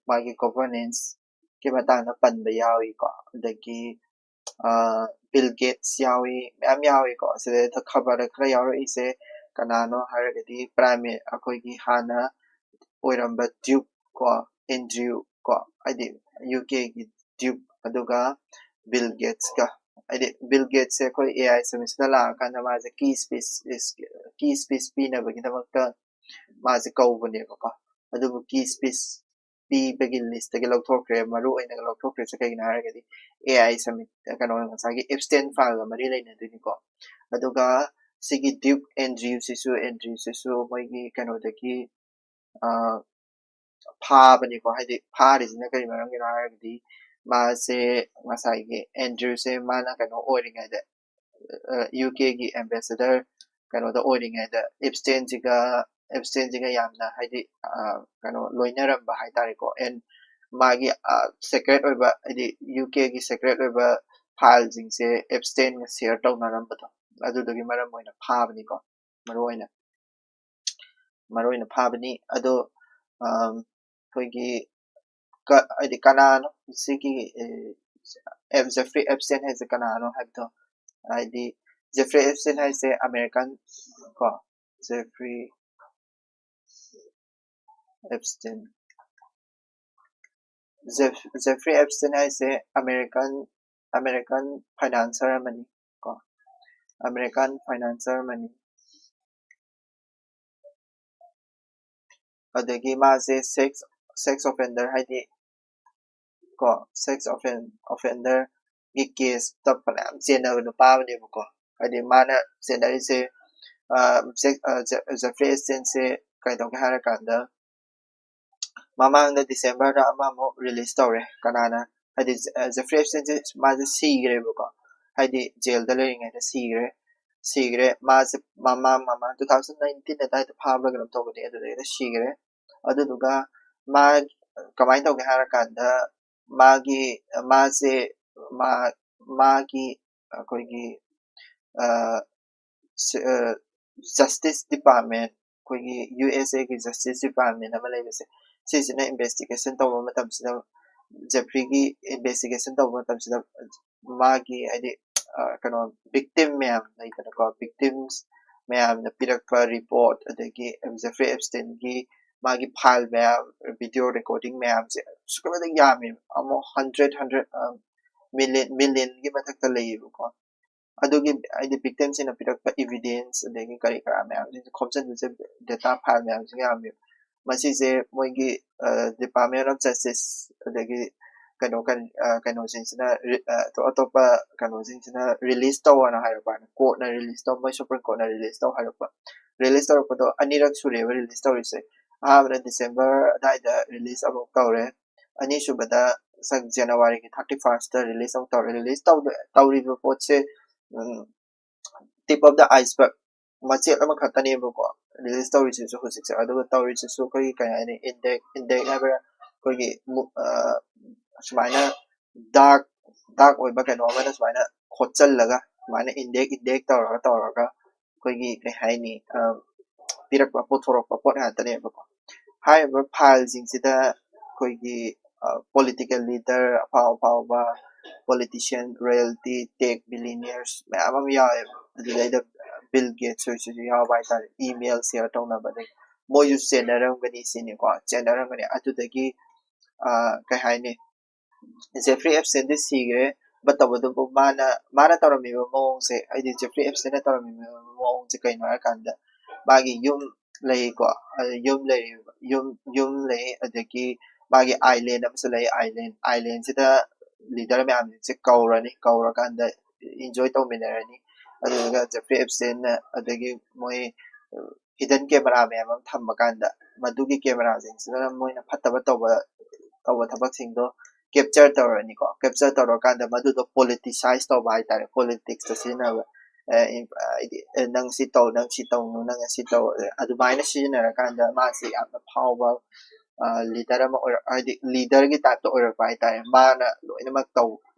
ꯃꯥꯒꯤ governance ꯀꯤ ꯃꯇꯥꯡꯗ ꯄꯟꯕ ꯌꯥꯎꯏꯀꯣ꯫ ꯑꯗꯒꯤ Bill Gates ꯌꯥꯎꯏ, ꯃꯌꯥꯝ ꯌꯥꯎꯏꯀꯣ꯫ ꯁꯤꯗꯩꯗ ꯈꯕꯔꯗ ꯈꯔ ꯌꯥꯎꯔꯛꯏꯁꯦ ꯀꯅꯥꯅꯣ ꯍꯥꯏꯔꯒꯗꯤ prime ꯑꯩꯈꯣꯏꯒꯤ ꯍꯥꯟꯅ ꯑꯣꯏꯔꯝꯕ Duke ꯀꯣ, Andrew ꯀꯣ, ꯍꯥꯏꯗꯤ UK ꯒꯤ Duke, ꯑꯗꯨꯒ Bill Gates ꯀ꯫ ꯍꯥꯏꯗꯤ Bill Gates ꯁꯦ ꯑꯩꯈꯣꯏ AI submit ꯁꯤꯗ ꯂꯥꯛꯑꯀꯥꯟꯗ ꯃꯥꯁꯦ key speech key speech ꯄꯤꯅꯕꯒꯤꯗꯃꯛꯇ ꯃꯥꯁꯦ ꯀꯧꯕꯅꯦꯕꯀꯣ꯫ ꯑꯗꯨꯕꯨ key speech ꯄꯤꯕꯒꯤ list ꯇꯒꯤ ꯂꯧꯊꯣꯛꯈ꯭ꯔꯦ꯫ ꯃꯔꯨ ꯑꯣꯏꯅ ꯂꯧꯊꯣꯛꯈ꯭ꯔꯤꯁꯦ ꯀꯩꯒꯤꯅꯣ ꯍꯥꯏꯔꯒꯗꯤ AI summit, ꯀꯩꯅꯣ, ꯉꯁꯥꯏꯒꯤ Epstein file ꯒ ꯃꯔꯤ ꯂꯩꯅꯗꯣꯏꯅꯤꯀꯣ꯫ ꯑꯗꯨꯒ ꯁꯤꯒꯤ Duke Andrew ꯁꯤꯁꯨ, Andrew ꯁꯤꯁꯨ ꯃꯣꯏꯒꯤ ꯀꯩꯅꯣꯗꯒꯤ, ꯑ, ꯐꯥꯕꯅꯤꯀꯣ꯫ ꯍꯥꯏꯗꯤ ꯐꯥꯔꯤꯁꯤꯅ ꯀꯔꯤ ꯃꯔꯝꯒꯤꯅꯣ ꯍꯥꯏꯔꯒꯗꯤ ꯃꯥꯁꯦ, ꯉꯁꯥꯏꯒꯤ Andrew ꯁꯦ ꯃꯥꯅ ꯀꯩꯅꯣ ꯑꯣꯏꯔꯤꯉꯩꯗ, ꯑ, UK ꯒꯤ ambassador ꯀꯩꯅꯣꯗ ꯑꯣꯏꯔꯤꯉꯩꯗ Epstein ꯁꯤꯒ, Epstein ꯁꯤꯒ ꯌꯥꯝꯅ ꯍꯥꯏꯗꯤ, ꯑ, ꯀꯩꯅꯣ ꯂꯣꯏꯅꯔꯝꯕ ꯍꯥꯏꯇꯥꯔꯦꯀꯣ꯫ And ꯃꯥꯒꯤ, ꯑ, secret ꯑꯣꯏꯕ, ꯍꯥꯏꯗꯤ UK ꯒꯤ secret ꯑꯣꯏꯕ file ꯁꯤꯡꯁꯦ Epstein ꯒ share ꯇꯧꯅꯔꯝꯕꯗꯣ, ꯑꯗꯨꯗꯨꯒꯤ ꯃꯔꯝ ꯑꯣꯏꯅ ꯐꯥꯕꯅꯤꯀꯣ꯫ ꯃꯔꯨ ꯑꯣꯏꯅ, ꯃꯔꯨ ꯑꯣꯏꯅ ꯐꯥꯕꯅꯤ꯫ ꯑꯗꯣ, ꯑꯝ, ꯑꯩꯈꯣꯏꯒꯤ ꯀ-, ꯍꯥꯏꯗꯤ ꯀꯅꯥꯅꯣ ꯁꯤꯒꯤ, ꯑꯦ, ꯑꯦꯞ-, Jeffrey Epstein ꯍꯥꯏꯁꯦ ꯀꯅꯥꯅꯣ ꯍꯥꯏꯕꯗꯣ, ꯍꯥꯏꯗꯤ Jeffrey Epstein ꯍꯥꯏꯁꯦ American ꯀꯣ, Jeffrey Epstein, Jeff-, Jeffrey Epstein ꯍꯥꯏꯁꯦ American, American financier ꯑꯃꯅꯤ ꯀꯣ, American financier ꯑꯃꯅꯤ꯫ ꯑꯗꯒꯤ ꯃꯥꯁꯦ sex, sex offender ꯍꯥꯏꯗꯤ ꯀꯣ, sex offen-, offender ꯒꯤ case ꯇ ꯐꯅꯌꯥꯝ ꯆꯦꯟꯅꯕ ꯅꯨꯄꯥ ꯑꯃꯅꯦꯕꯀꯣ꯫ ꯍꯥꯏꯗꯤ ꯃꯥꯅ ꯆꯦꯟꯅꯔꯤꯁꯦ, ꯑ, Jeff-, ꯑ, Je-, Jeffrey Epstein ꯁꯦ ꯀꯩꯗꯧꯒꯦ ꯍꯥꯏꯔꯀꯥꯟꯗ, ꯃꯃꯥꯡꯗ December ꯗ ꯑꯃꯃꯨꯛ release ꯇꯧꯔꯦ꯫ ꯀꯅꯥꯅ? ꯍꯥꯏꯗꯤ, ꯑ, Jeffrey Epstein ꯁꯦ ꯃꯥꯁꯦ ꯁꯤꯈ꯭ꯔꯦꯕꯀꯣ꯫ ꯍꯥꯏꯗꯤ jail ꯗ ꯂꯩꯔꯤꯉꯩꯗ ꯁꯤꯈ꯭ꯔꯦ꯫ ꯁꯤꯈ꯭ꯔꯦ꯫ ꯃꯥꯁꯦ ꯃꯃꯥꯡ, ꯃꯃꯥꯡ two thousand nineteen ꯑꯗꯨꯋꯥꯏꯗ ꯐꯥꯕ꯭ꯔꯥ ꯀꯩꯅꯣꯝ ꯇꯧꯕꯅꯦ, ꯑꯗꯨꯗꯩꯗ ꯁꯤꯈ꯭ꯔꯦ꯫ ꯑꯗꯨꯗꯨꯒ ꯃꯥ ꯀꯃꯥꯏꯅ ꯇꯧꯒꯦ ꯍꯥꯏꯔꯀꯥꯟꯗ, ꯃꯥꯒꯤ, ꯃꯥꯁꯦ, ꯃꯥ-, ꯃꯥꯒꯤ ꯑꯩꯈꯣꯏꯒꯤ, ꯑ, ꯁ-, ꯑ, Justice Department, ꯑꯩꯈꯣꯏꯒꯤ USA ꯒꯤ Justice Department ꯑꯃ ꯂꯩꯕꯁꯦ, ꯁꯤꯁꯤꯅ investigation ꯇꯧꯕ ꯃꯇꯝꯁꯤꯗ, Jeffrey ꯒꯤ investigation ꯇꯧꯕ ꯃꯇꯝꯁꯤꯗ ꯃꯥꯒꯤ ꯍꯥꯏꯗꯤ, ꯑ, ꯀꯩꯅꯣ, victim ꯃꯌꯥꯝ ꯂꯩꯗꯅꯀꯣ, victims ꯃꯌꯥꯝꯅ ꯄꯤꯔꯛꯄ report, ꯑꯗꯒꯤ Jeffrey Epstein ꯒꯤ ꯃꯥꯒꯤ file ꯃꯌꯥꯝ, video recording ꯃꯌꯥꯝꯁꯦ ꯑꯁꯨꯛꯀꯤ ꯃꯇꯤꯛ ꯌꯥꯝꯃꯦꯕ꯫ ꯑꯃꯨꯛ hundred, hundred, ꯑ, million, million ꯒꯤ ꯃꯊꯛꯇ ꯂꯩꯌꯦꯕꯀꯣ꯫ ꯑꯗꯨꯒꯤ ꯍꯥꯏꯗꯤ victim ꯁꯤꯡꯅ ꯄꯤꯔꯛꯄ evidence ꯑꯗꯒꯤ ꯀꯔꯤ ꯀꯔꯥ ꯃꯌꯥꯝꯁꯤꯡꯁꯦ ꯈꯣꯝꯖꯤꯟꯕꯁꯦ, data file ꯃꯌꯥꯝꯁꯤꯡ ꯌꯥꯝꯃꯦꯕ꯫ ꯃꯁꯤꯁꯦ ꯃꯣꯏꯒꯤ Department of Justice ꯑꯗꯒꯤ ꯀꯩꯅꯣ ꯀꯩꯅꯣꯁꯤꯡꯁꯤꯅ ꯑꯇꯣꯞ ꯑꯇꯣꯞꯄ ꯀꯩꯅꯣꯁꯤꯡꯁꯤꯅ release ꯇꯧꯑꯣꯅ ꯍꯥꯏꯔꯛꯄ꯫ Court ꯅ release ꯇꯧ, ꯃꯣꯏ Supreme Court ꯅ release ꯇꯧ ꯍꯥꯏꯔꯛꯄ꯫ Release ꯇꯧꯔꯛꯄꯗꯣ ꯑꯅꯤꯔꯛ ꯁꯨꯔꯦꯕ release ꯇꯧꯔꯤꯁꯦ꯫ ꯑꯍꯥꯟꯕꯗ December ꯑꯗꯥꯏꯗ release ꯑꯃꯨꯛ ꯇꯧꯔꯦ, ꯑꯅꯤꯁꯨꯕꯗ ꯁꯪ January ꯒꯤ thirty first ꯇ release ꯑꯃꯨꯛ ꯇꯧꯔꯦ꯫ Release ꯇꯧꯔꯤꯕ ꯄꯣꯠꯁꯦ tip of the iceberg, ꯃꯆꯦꯠ ꯑꯃꯈꯛꯇꯅꯦꯕꯀꯣ release ꯇꯧꯔꯤꯁꯤꯁꯨ ꯍꯧꯖꯤꯛꯁꯦ꯫ ꯑꯗꯨꯒ ꯇꯧꯔꯤꯁꯤꯁꯨ ꯑꯩꯈꯣꯏꯒꯤ ꯀꯩ ꯍꯥꯏꯅꯤ, index index ꯍꯥꯏꯕ꯭ꯔꯥ, ꯑꯩꯈꯣꯏꯒꯤ ꯁꯨꯃꯥꯏꯅ dark dark ꯑꯣꯏꯕ ꯀꯩꯅꯣ ꯑꯃꯅ ꯁꯨꯃꯥꯏꯅ ꯈꯣꯠꯆꯜꯂꯒ ꯁꯨꯃꯥꯏꯅ index index ꯇꯧꯔꯒ ꯇꯧꯔꯒ ꯑꯩꯈꯣꯏꯒꯤ ꯀꯩ ꯍꯥꯏꯅꯤ, ꯄꯤꯔꯛꯄ, ꯄꯨꯊꯣꯔꯛꯄ ꯄꯣꯠ ꯉꯥꯛꯇꯅꯦꯕꯀꯣ꯫ ꯍꯥꯏꯔꯤꯕ file ꯁꯤꯡꯁꯤꯗ ꯑꯩꯈꯣꯏꯒꯤ political leader, ꯑꯐꯥꯎ ꯑꯐꯥꯎꯕ politician, royalty, tech billionaires ꯃꯌꯥꯝ ꯑꯃ ꯌꯥꯎꯋꯦꯕ꯫ ꯑꯗꯨꯗꯩꯗ Bill Gates ꯍꯣꯏꯁꯤꯁꯨ ꯌꯥꯎꯕ ꯍꯥꯏꯇꯥꯔꯦ, email share ꯇꯧꯅꯕꯗꯒꯤ꯫ ꯃꯣꯏꯁꯨ ꯆꯦꯟꯅꯔꯝꯒꯅꯤ ꯁꯤꯅꯤꯀꯣ, ꯆꯦꯟꯅꯔꯝꯒꯅꯤ꯫ ꯑꯗꯨꯗꯒꯤ ꯀꯩ ꯍꯥꯏꯅꯤ, Jeffrey Epstein ꯗꯤ ꯁꯤꯈ꯭ꯔꯦ꯫ But ꯇꯧꯕꯇꯕꯨ ꯃꯥꯅ ꯃꯥꯅ ꯇꯧꯔꯝꯃꯤꯕ ꯃꯑꯣꯡꯁꯦ, ꯍꯥꯏꯗꯤ Jeffrey Epstein ꯅ ꯇꯧꯔꯝꯃꯤꯕ ꯃꯑꯣꯡꯁꯦ ꯀꯩꯅꯣ ꯍꯥꯏꯔꯀꯥꯟꯗ, ꯃꯥꯒꯤ ꯌꯨꯝ ꯂꯩꯀꯣ, ꯌꯨꯝ ꯂꯩꯔꯤꯕ ꯌꯨꯝ ꯌꯨꯝ ꯂꯩ, ꯑꯗꯒꯤ ꯃꯥꯒꯤ island ꯑꯃꯁꯨ ꯂꯩ꯫ Island island ꯁꯤꯗ leader ꯃꯌꯥꯝꯁꯦ ꯀꯧꯔꯅꯤ, ꯀꯧꯔꯀꯥꯟꯗ enjoy ꯇꯧꯃꯤꯟꯅꯔꯅꯤ꯫ ꯑꯗꯨꯗꯨꯒ Jeffrey Epstein ꯅ ꯑꯗꯒꯤ ꯃꯣꯏ hidden camera ꯃꯌꯥꯝ ꯑꯃ ꯊꯝꯕ ꯀꯥꯟꯗ, ꯃꯗꯨꯒꯤ camera ꯁꯤꯡꯁꯤꯅ ꯃꯣꯏꯅ ꯐꯠꯇꯕ ꯇꯧꯕ ꯇꯧꯕ ꯊꯕꯛꯁꯤꯡꯗꯣ capture ꯇꯧꯔꯅꯤꯀꯣ꯫ Capture ꯇꯧꯔꯀꯥꯟꯗ ꯃꯗꯨꯗꯣ politicize ꯇꯧꯕ ꯍꯥꯏꯇꯥꯔꯦ, politics ꯇ ꯁꯤꯖꯤꯟꯅꯕ꯫ ꯍꯥꯏꯗꯤ ꯅꯪ ꯁꯤ ꯇꯧ, ꯅꯪ ꯁꯤ ꯇꯧꯅꯨ, ꯅꯪ ꯁꯤ ꯇꯧ, ꯑꯗꯨꯃꯥꯏꯅ ꯁꯤꯖꯤꯟꯅꯔꯀꯥꯟꯗ ꯃꯥꯁꯦ ꯌꯥꯝꯅ ꯐꯥꯎꯕ leader ꯑꯃ ꯑꯣꯏꯔꯛ ꯍꯥꯏꯗꯤ leader ꯒꯤ type ꯇ ꯑꯣꯏꯔꯛꯄ ꯍꯥꯏꯇꯥꯔꯦ꯫ ꯃꯥꯅ ꯂꯣꯏꯅꯃꯛ ꯇꯧ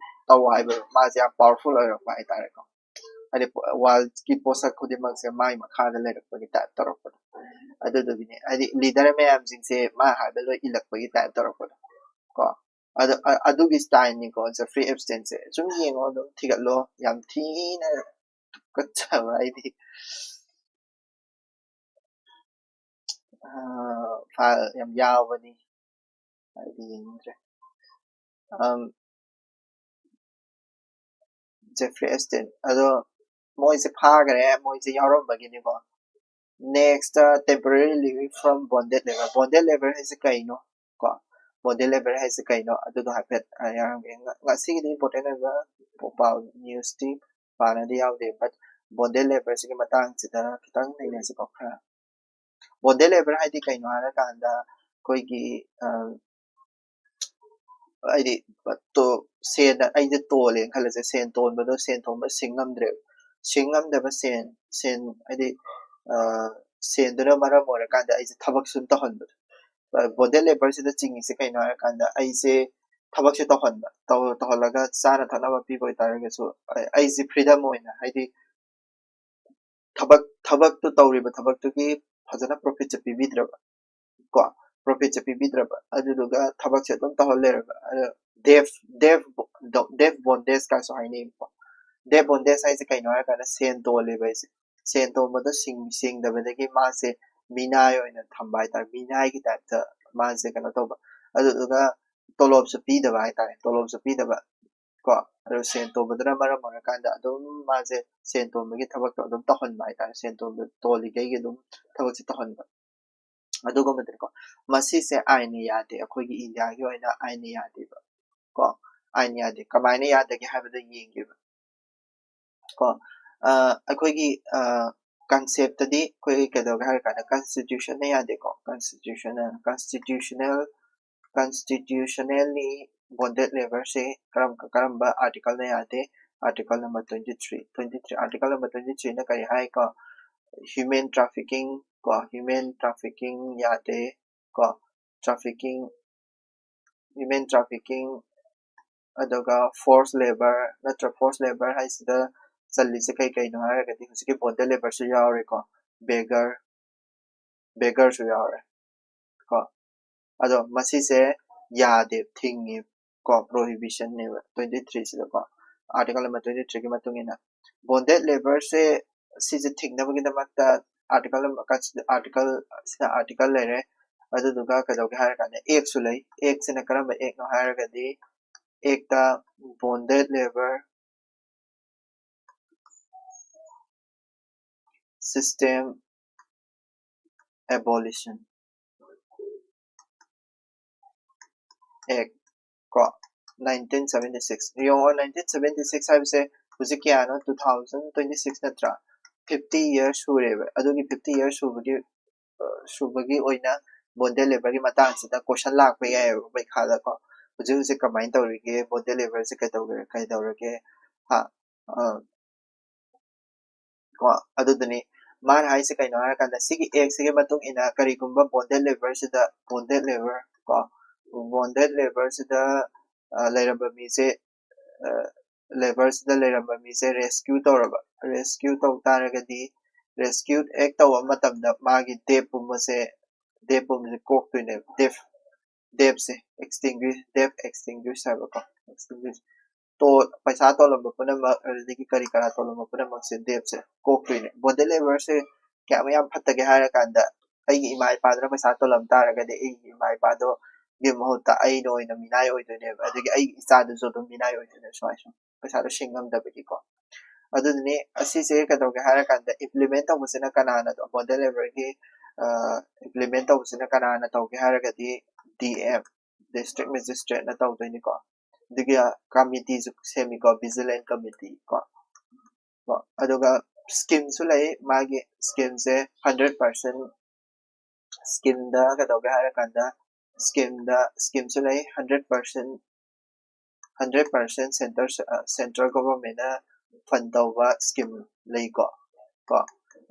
ꯇꯧ ꯍꯥꯏꯕ, ꯃꯥꯁꯦ ꯌꯥꯝ powerful ꯑꯣꯏꯔꯛꯄ ꯍꯥꯏꯇꯥꯔꯦꯀꯣ꯫ ꯍꯥꯏꯗꯤ world ꯀꯤ ꯄꯣꯠꯁꯛ ꯈꯨꯗꯤꯡꯃꯛꯁꯦ ꯃꯥꯒꯤ ꯃꯈꯥꯗ ꯂꯩꯔꯛꯄꯒꯤ type ꯇꯧꯔꯛꯄꯗꯣ꯫ ꯑꯗꯨꯗꯨꯒꯤꯅꯦ, ꯍꯥꯏꯗꯤ leader ꯃꯌꯥꯝꯁꯤꯡꯁꯦ ꯃꯥ ꯍꯥꯏꯕ ꯂꯣꯏ ꯏꯜꯂꯛꯄꯒꯤ type ꯇꯧꯔꯛꯄꯗꯣ ꯀꯣ꯫ ꯑꯗꯨ ꯑꯗꯨꯒꯤ style ꯅꯤꯀꯣ Jeffrey Epstein ꯁꯦ꯫ ꯁꯨꯝ ꯌꯦꯡꯉꯣ, ꯑꯗꯨꯝ ꯊꯤꯒꯠꯂꯣ꯫ ꯌꯥꯝ ꯊꯤꯅ ꯇꯨꯀꯠꯆꯕ ꯍꯥꯏꯗꯤ file ꯌꯥꯝ ꯌꯥꯎꯕꯅꯤ꯫ ꯍꯥꯏꯗꯤ ꯌꯦꯡꯅꯤꯡꯗ꯭ꯔꯦ꯫ Jeffrey Epstein꯫ ꯑꯗꯣ ꯃꯣꯏꯁꯦ ꯐꯥꯈꯔꯦ, ꯃꯣꯏꯁꯦ ꯌꯥꯎꯔꯝꯕꯒꯤꯅꯤꯀꯣ꯫ Next, temporary relief from bonded labor꯫ Bonded labor ꯍꯥꯏꯁꯦ ꯀꯩꯅꯣ? ꯀꯣ, bonded labor ꯍꯥꯏꯁꯦ ꯀꯩꯅꯣ? ꯑꯗꯨꯗꯣ ꯍꯥꯏꯐꯦꯠ ꯌꯥꯎꯔꯝꯒꯦ꯫ ꯉꯁꯤꯒꯤꯗꯤ important ꯑꯣꯏꯕ ꯄꯥꯎ, news ꯇꯤ ꯄꯥꯅꯗꯤ ꯌꯥꯎꯗꯦ, but bonded labor ꯁꯤꯒꯤ ꯃꯇꯥꯡꯁꯤꯗ ꯈꯤꯇꯪ ꯅꯩꯅꯁꯤꯀꯣ ꯈꯔ꯫ Bonded labor ꯍꯥꯏꯗꯤ ꯀꯩꯅꯣ ꯍꯥꯏꯔꯀꯥꯟꯗ ꯑꯩꯈꯣꯏꯒꯤ ꯍꯥꯏꯗꯤ ꯁꯦꯟ, ꯑꯩꯁꯦ ꯇꯣꯜꯂꯦꯅ ꯈꯜꯂꯁꯦ, ꯁꯦꯟ ꯇꯣꯟꯕꯗꯣ, ꯁꯦꯟ ꯇꯣꯟꯕ ꯁꯤꯡ ꯉꯝꯗ꯭ꯔꯦꯕ꯫ ꯁꯤꯡ ꯉꯝꯗꯕ ꯁꯦꯟ, ꯁꯦꯟ ꯍꯥꯏꯗꯤ ꯁꯦꯟꯗꯨꯅ ꯃꯔꯝ ꯑꯣꯏꯔꯀꯥꯟꯗ ꯑꯩꯁꯦ ꯊꯕꯛ ꯁꯨꯝ ꯇꯧꯍꯟꯕꯗꯣ꯫ Bonded labor ꯁꯤꯗ ꯆꯤꯡꯉꯤꯁꯦ ꯀꯩꯅꯣ ꯍꯥꯏꯔꯀꯥꯟꯗ ꯑꯩꯁꯦ ꯊꯕꯛꯁꯦ ꯇꯧꯍꯟꯕ, ꯇꯧꯍꯜꯂꯒ ꯆꯥꯅ ꯊꯛꯅꯕ ꯄꯤꯕ ꯑꯣꯏꯇꯥꯔꯒꯁꯨ ꯑꯩꯁꯦ freedom ꯑꯣꯏꯅ, ꯍꯥꯏꯗꯤ ꯊꯕꯛ, ꯊꯕꯛꯇꯨ ꯇꯧꯔꯤꯕ ꯊꯕꯛꯇꯨꯒꯤ ꯐꯖꯅ profit ꯁꯦ ꯄꯤꯕꯤꯗ꯭ꯔꯕ ꯀꯣ, profit ꯁꯦ ꯄꯤꯕꯤꯗ꯭ꯔꯕ, ꯑꯗꯨꯗꯨꯒ ꯊꯕꯛꯁꯦ ꯑꯗꯨꯝ ꯇꯧꯍꯜ ꯂꯩꯔꯕ꯫ ꯑꯗꯣ debt, debt, debt bondage ꯀꯥꯏꯁꯨ ꯍꯥꯏꯅꯩꯕꯀꯣ꯫ Debt bondage ꯍꯥꯏꯁꯦ ꯀꯩꯅꯣ ꯍꯥꯏꯔꯀꯥꯟꯗ ꯁꯦꯟ ꯇꯣꯜꯂꯦꯕ ꯑꯩꯁꯦ, ꯁꯦꯟ ꯇꯣꯟꯕꯗꯣ ꯁꯤꯡ-, ꯁꯤꯡꯗꯕꯗꯒꯤ ꯃꯥꯁꯦ ꯃꯤꯅꯥꯏ ꯑꯣꯏꯅ ꯊꯝꯕ ꯍꯥꯏꯇꯥꯔꯦ, ꯃꯤꯅꯥꯏꯒꯤ type ꯇ ꯃꯥꯁꯦ ꯀꯩꯅꯣ ꯇꯧꯕ꯫ ꯑꯗꯨꯗꯨꯒ ꯇꯣꯂꯣꯞꯁꯨ ꯄꯤꯗꯕ ꯍꯥꯏꯇꯥꯔꯦ, ꯇꯣꯂꯣꯞꯁꯨ ꯄꯤꯗꯕ ꯀꯣ꯫ ꯑꯗꯣ ꯁꯦꯟ ꯇꯣꯟꯕꯗꯨꯅ ꯃꯔꯝ ꯑꯣꯏꯔꯀꯥꯟꯗ ꯑꯗꯨꯝ ꯃꯥꯁꯦ ꯁꯦꯟ ꯇꯣꯟꯕꯒꯤ ꯊꯕꯛꯇꯣ ꯑꯗꯨꯝ ꯇꯧꯍꯟꯕ ꯍꯥꯏꯇꯥꯔꯦ, ꯁꯦꯟ ꯇꯣꯟꯕ, ꯇꯣꯜꯂꯤꯈꯩꯒꯤ ꯑꯗꯨꯝ ꯊꯕꯛꯁꯦ ꯇꯧꯍꯟꯕ꯫ ꯑꯗꯨꯒꯨꯝꯕꯗꯨꯅꯤꯀꯣ꯫ ꯃꯁꯤꯁꯦ ꯑꯥꯏꯟꯅ ꯌꯥꯗꯦ, ꯑꯩꯈꯣꯏꯒꯤ ꯏꯟꯗꯤꯌꯥꯒꯤ ꯑꯣꯏꯅ ꯑꯥꯏꯟꯅ ꯌꯥꯗꯦꯕ ꯀꯣ꯫ ꯑꯥꯏꯟꯅ ꯌꯥꯗꯦ꯫ ꯀꯃꯥꯏꯅ ꯌꯥꯗꯒꯦ ꯍꯥꯏꯕꯗꯣ ꯌꯦꯡꯒꯦꯕ ꯀꯣ꯫ ꯑꯩꯈꯣꯏꯒꯤ concept ꯇꯗꯤ ꯑꯩꯈꯣꯏ ꯀꯩꯗꯧꯒꯦ ꯍꯥꯏꯔ ꯀꯥꯟꯗ constitution ꯅ ꯌꯥꯗꯦꯀꯣ꯫ Constitution, constitutional, constitutionally bonded labor ꯁꯦ ꯀꯔꯝ, ꯀꯔꯝꯕ article ꯅ ꯌꯥꯗꯦ? Article number twenty three, twenty three, article number twenty three ꯅ ꯀꯔꯤ ꯍꯥꯏꯀꯣ? Human trafficking ꯀꯣ, human trafficking ꯌꯥꯗꯦ ꯀꯣ, trafficking, human trafficking, ꯑꯗꯨꯒ forced labor ꯅꯠꯇ꯭ꯔ forced labor ꯍꯥꯏꯁꯤꯗ ꯆꯜꯂꯤꯁꯦ ꯀꯩ ꯀꯩꯅꯣ ꯍꯥꯏꯔꯒꯗꯤ ꯍꯧꯖꯤꯛꯀꯤ bonded labor ꯁꯨ ꯌꯥꯎꯔꯦꯀꯣ, beggar, beggar ꯁꯨ ꯌꯥꯎꯔꯦ ꯀꯣ꯫ ꯑꯗꯣ ꯃꯁꯤꯁꯦ ꯌꯥꯗꯦ, ꯊꯤꯡꯉꯦ ꯀꯣ, prohibition ꯅꯦꯕ twenty three ꯁꯤꯗꯀꯣ, article number twenty three ꯒꯤ ꯃꯇꯨꯡ ꯏꯟꯅ꯫ Bonded labor ꯁꯦ ꯁꯤꯁꯦ ꯊꯤꯡꯅꯕꯒꯤꯗꯃꯛꯇ article ꯑꯃ, article ꯁꯤꯅ article ꯂꯩꯔꯦ, ꯑꯗꯨꯗꯨꯒ ꯀꯩꯗꯧꯒꯦ ꯍꯥꯏꯔ ꯀꯥꯟꯗ act ꯁꯨ ꯂꯩ꯫ Act ꯁꯤꯅ ꯀꯔꯝꯕ act ꯅꯣ ꯍꯥꯏꯔꯒꯗꯤ act ꯇ bonded labor System Abolition Act ꯀꯣ, nineteen seventy six, ꯌꯦꯡꯉꯣ, nineteen seventy six ꯍꯥꯏꯕꯁꯦ ꯍꯧꯖꯤꯛ ꯀꯌꯥꯅꯣ? Two thousand twenty six ꯅꯠꯇ꯭ꯔꯥ? Fifty years ꯁꯨꯔꯦꯕ꯫ ꯑꯗꯨꯒꯤ fifty years ꯁꯨꯕꯒꯤ ꯑ, ꯁꯨꯕꯒꯤ ꯑꯣꯏꯅ bonded laborꯒꯤ ꯃꯇꯥꯡꯁꯤꯗ question ꯂꯥꯛꯄ ꯌꯥꯏꯑꯕ ꯄꯩꯈꯥꯗꯀꯣ꯫ ꯍꯧꯖꯤꯛ ꯍꯧꯖꯤꯛ ꯀꯃꯥꯏꯅ ꯇꯧꯔꯤꯒꯦ, bonded laborꯁꯦ ꯀꯩꯗꯧꯒꯦ, ꯀꯩꯗꯧꯔꯒꯦ? ꯍꯥ? ꯑ, ꯀꯣ, ꯑꯗꯨꯗꯨꯅꯤ꯫ ꯃꯥꯅ ꯍꯥꯏꯁꯦ ꯀꯩꯅꯣ ꯍꯥꯏꯔꯀꯥꯟꯗ, ꯁꯤꯒꯤ actꯁꯤꯒꯤ ꯃꯇꯨꯡ ꯏꯟꯅ ꯀꯔꯤꯒꯨꯝꯕ bonded laborꯁꯤꯗ, bonded labor ꯀꯣ, bonded laborꯁꯤꯗ, ꯑ, ꯂꯩꯔꯝꯕ ꯃꯤꯁꯦ, ꯑ, laborꯁꯤꯗ ꯂꯩꯔꯝꯕ ꯃꯤꯁꯦ rescue ꯇꯧꯔꯕ, rescue ꯇꯧ ꯇꯥꯔꯒꯗꯤ, rescue act ꯇꯧꯕ ꯃꯇꯝꯗ ꯃꯥꯒꯤ debt ꯄꯨꯝꯕꯁꯦ, debt ꯄꯨꯝꯕꯁꯦ ꯀꯣꯛꯇꯣꯏꯅꯦꯕ꯫ Debt, debtꯁꯦ extinguish, debt extinguish ꯍꯥꯏꯕꯀꯣ, extinguish꯫ ꯇꯣ-, ꯄꯩꯁꯥ ꯇꯣꯜꯂꯝꯕ ꯄꯨꯝꯅꯃꯛ, ꯑꯗꯨꯗꯒꯤ ꯀꯔꯤ ꯀꯔꯥ ꯇꯣꯜꯂꯝꯕ ꯄꯨꯝꯅꯃꯛꯁꯦ debtꯁꯦ ꯀꯣꯛꯇꯣꯏꯅꯦ꯫ Bonded laborꯁꯦ ꯀꯌꯥꯃꯨꯛ ꯌꯥꯝ ꯐꯠꯇꯒꯦ ꯍꯥꯏꯔꯀꯥꯟꯗ, ꯑꯩꯒꯤ ꯏꯃꯥ ꯏꯄꯥꯗꯨꯅ ꯄꯩꯁꯥ ꯇꯣꯜꯂꯝ ꯇꯥꯔꯒꯗꯤ, ꯑꯩꯒꯤ ꯏꯃꯥ ꯏꯄꯥꯗꯣ ꯒꯤ ꯃꯍꯨꯠꯇ ꯑꯩꯅ ꯑꯣꯏꯅ ꯃꯤꯅꯥꯏ ꯑꯣꯏꯗꯣꯏꯅꯦꯕ, ꯑꯗꯒꯤ ꯑꯩꯒꯤ ꯏꯆꯥꯗꯨꯁꯨ ꯑꯗꯨꯝ ꯃꯤꯅꯥꯏ ꯑꯣꯏꯗꯣꯏꯅꯦꯕ, ꯁꯨꯃꯥꯏꯅ ꯁꯨꯝ ꯄꯩꯁꯥꯗꯣ ꯁꯤꯡ ꯉꯝꯗꯕꯒꯤꯀꯣ꯫ ꯑꯗꯨꯗꯨꯅꯤ꯫ ꯑꯁꯤꯁꯦ ꯀꯩꯗꯧꯒꯦ ꯍꯥꯏꯔꯀꯥꯟꯗ, implement ꯇꯧꯕꯁꯤꯅ ꯀꯅꯥꯅ, bonded laborꯒꯤ, ꯑ, implement ꯇꯧꯕꯁꯤꯅ ꯀꯅꯥꯅ ꯇꯧꯒꯦ ꯍꯥꯏꯔꯒꯗꯤ, D M, district magistrateꯅ ꯇꯧꯗꯣꯏꯅꯤꯀꯣ꯫ ꯑꯗꯨꯒꯤ committeeꯁꯨ ꯁꯦꯝꯃꯤꯀꯣ, vigilant committee ꯀꯣ꯫ ꯀꯣ, ꯑꯗꯨꯒ schemeꯁꯨ ꯂꯩ꯫ ꯃꯥꯒꯤ schemeꯁꯦ hundred percent, schemeꯗ ꯀꯩꯗꯧꯒꯦ ꯍꯥꯏꯔꯀꯥꯟꯗ, schemeꯗ, schemeꯁꯨ ꯂꯩ꯫ Hundred percent, hundred percent centre, central governmentꯅ fund ꯇꯧꯕ scheme ꯂꯩꯀꯣ꯫ ꯀꯣ,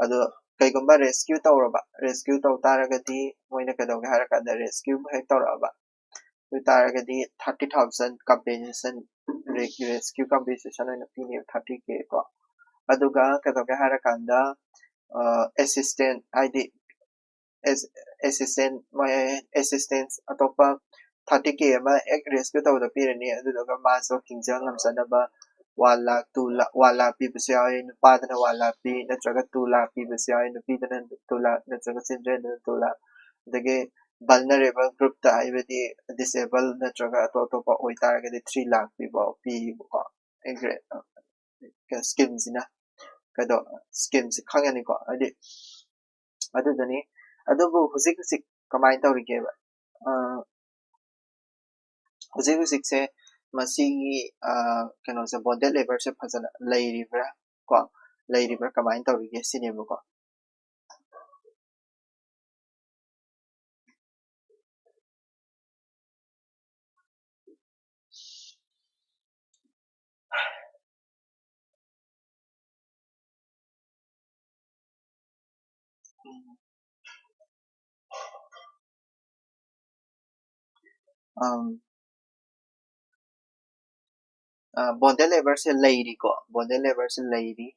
ꯑꯗꯣ ꯀꯩꯒꯨꯝꯕ rescue ꯇꯧꯔꯕ, rescue ꯇꯧ ꯇꯥꯔꯒꯗꯤ, ꯃꯣꯏꯅ ꯀꯩꯗꯧꯒꯦ ꯍꯥꯏꯔꯀꯥꯟꯗ, rescue ꯍꯦꯛ ꯇꯧꯔꯛꯑꯕ ꯑꯗꯨ ꯇꯥꯔꯒꯗꯤ, thirty thousand compensation, re-, rescue compensation ꯑꯣꯏꯅ ꯄꯤꯅꯦꯕ, thirty K ꯀꯣ꯫ ꯑꯗꯨꯒ ꯀꯩꯗꯧꯒꯦ ꯍꯥꯏꯔꯀꯥꯟꯗ, ꯑ, assistant, ꯍꯥꯏꯗꯤ, ꯑꯦꯁ-, assistant, ꯃꯣꯏ assistance ꯑꯇꯣꯞꯄ thirty K ꯑꯃ ꯍꯦꯛ rescue ꯇꯧꯕꯗ ꯄꯤꯔꯅꯤ, ꯑꯗꯨꯗꯨꯒ ꯃꯥꯁꯨ ꯍꯤꯡꯖ ꯉꯝꯖꯅꯕ one lakh, two lakh, one lakh ꯄꯤꯕꯁꯨ ꯌꯥꯎꯏ, ꯅꯨꯄꯥꯗꯅ one lakh ꯄꯤ, ꯅꯠꯇ꯭ꯔꯒ two lakh ꯄꯤꯕꯁꯨ ꯌꯥꯎꯏ, ꯅꯨꯄꯤꯗꯅ two lakh, ꯅꯠꯇ꯭ꯔꯒ childrenꯗꯅ two lakh, ꯑꯗꯒꯤ vulnerable groupꯇ, ꯍꯥꯏꯕꯗꯤ disable ꯅꯠꯇ꯭ꯔꯒ ꯑꯇꯣꯞ ꯑꯇꯣꯞꯄ ꯑꯣꯏꯇꯥꯔꯒꯗꯤ three lakh ꯄꯤꯕ ꯄꯤꯕꯀꯣ, schemeꯁꯤꯅ꯫ ꯀꯩꯗꯧ ꯁ꯭ꯀꯤꯝꯁꯦ ꯈꯪꯉꯅꯤꯀꯣ꯫ ꯍꯥꯏꯗꯤ ꯑꯗꯨꯗꯨꯅꯤ꯫ ꯑꯗꯨꯕꯨ ꯍꯧꯖꯤꯛ ꯍꯧꯖꯤꯛ ꯀꯃꯥꯏꯅ ꯇꯧꯔꯤꯒꯦꯕ? ꯑ, ꯍꯧꯖꯤꯛ ꯍꯧꯖꯤꯛꯁꯦ ꯃꯁꯤꯒꯤ, ꯑ, ꯀꯩꯅꯣꯁꯦ, ꯕꯣꯟꯗꯦꯗ ꯂꯦꯕꯔꯁꯦ ꯐꯖꯅ ꯂꯩꯔꯤꯕ꯭ꯔꯥ ꯀꯣ, ꯂꯩꯔꯤꯕ꯭ꯔꯥ, ꯀꯃꯥꯏꯅ ꯇꯧꯔꯤꯒꯦ ꯁꯤꯅꯦꯕꯀꯣ꯫ ꯕꯣꯟꯗꯦꯗ ꯂꯦꯕꯔꯁꯦ ꯂꯩꯔꯤꯀꯣ, ꯕꯣꯟꯗꯦꯗ ꯂꯦꯕꯔꯁꯦ ꯂꯩꯔꯤ꯫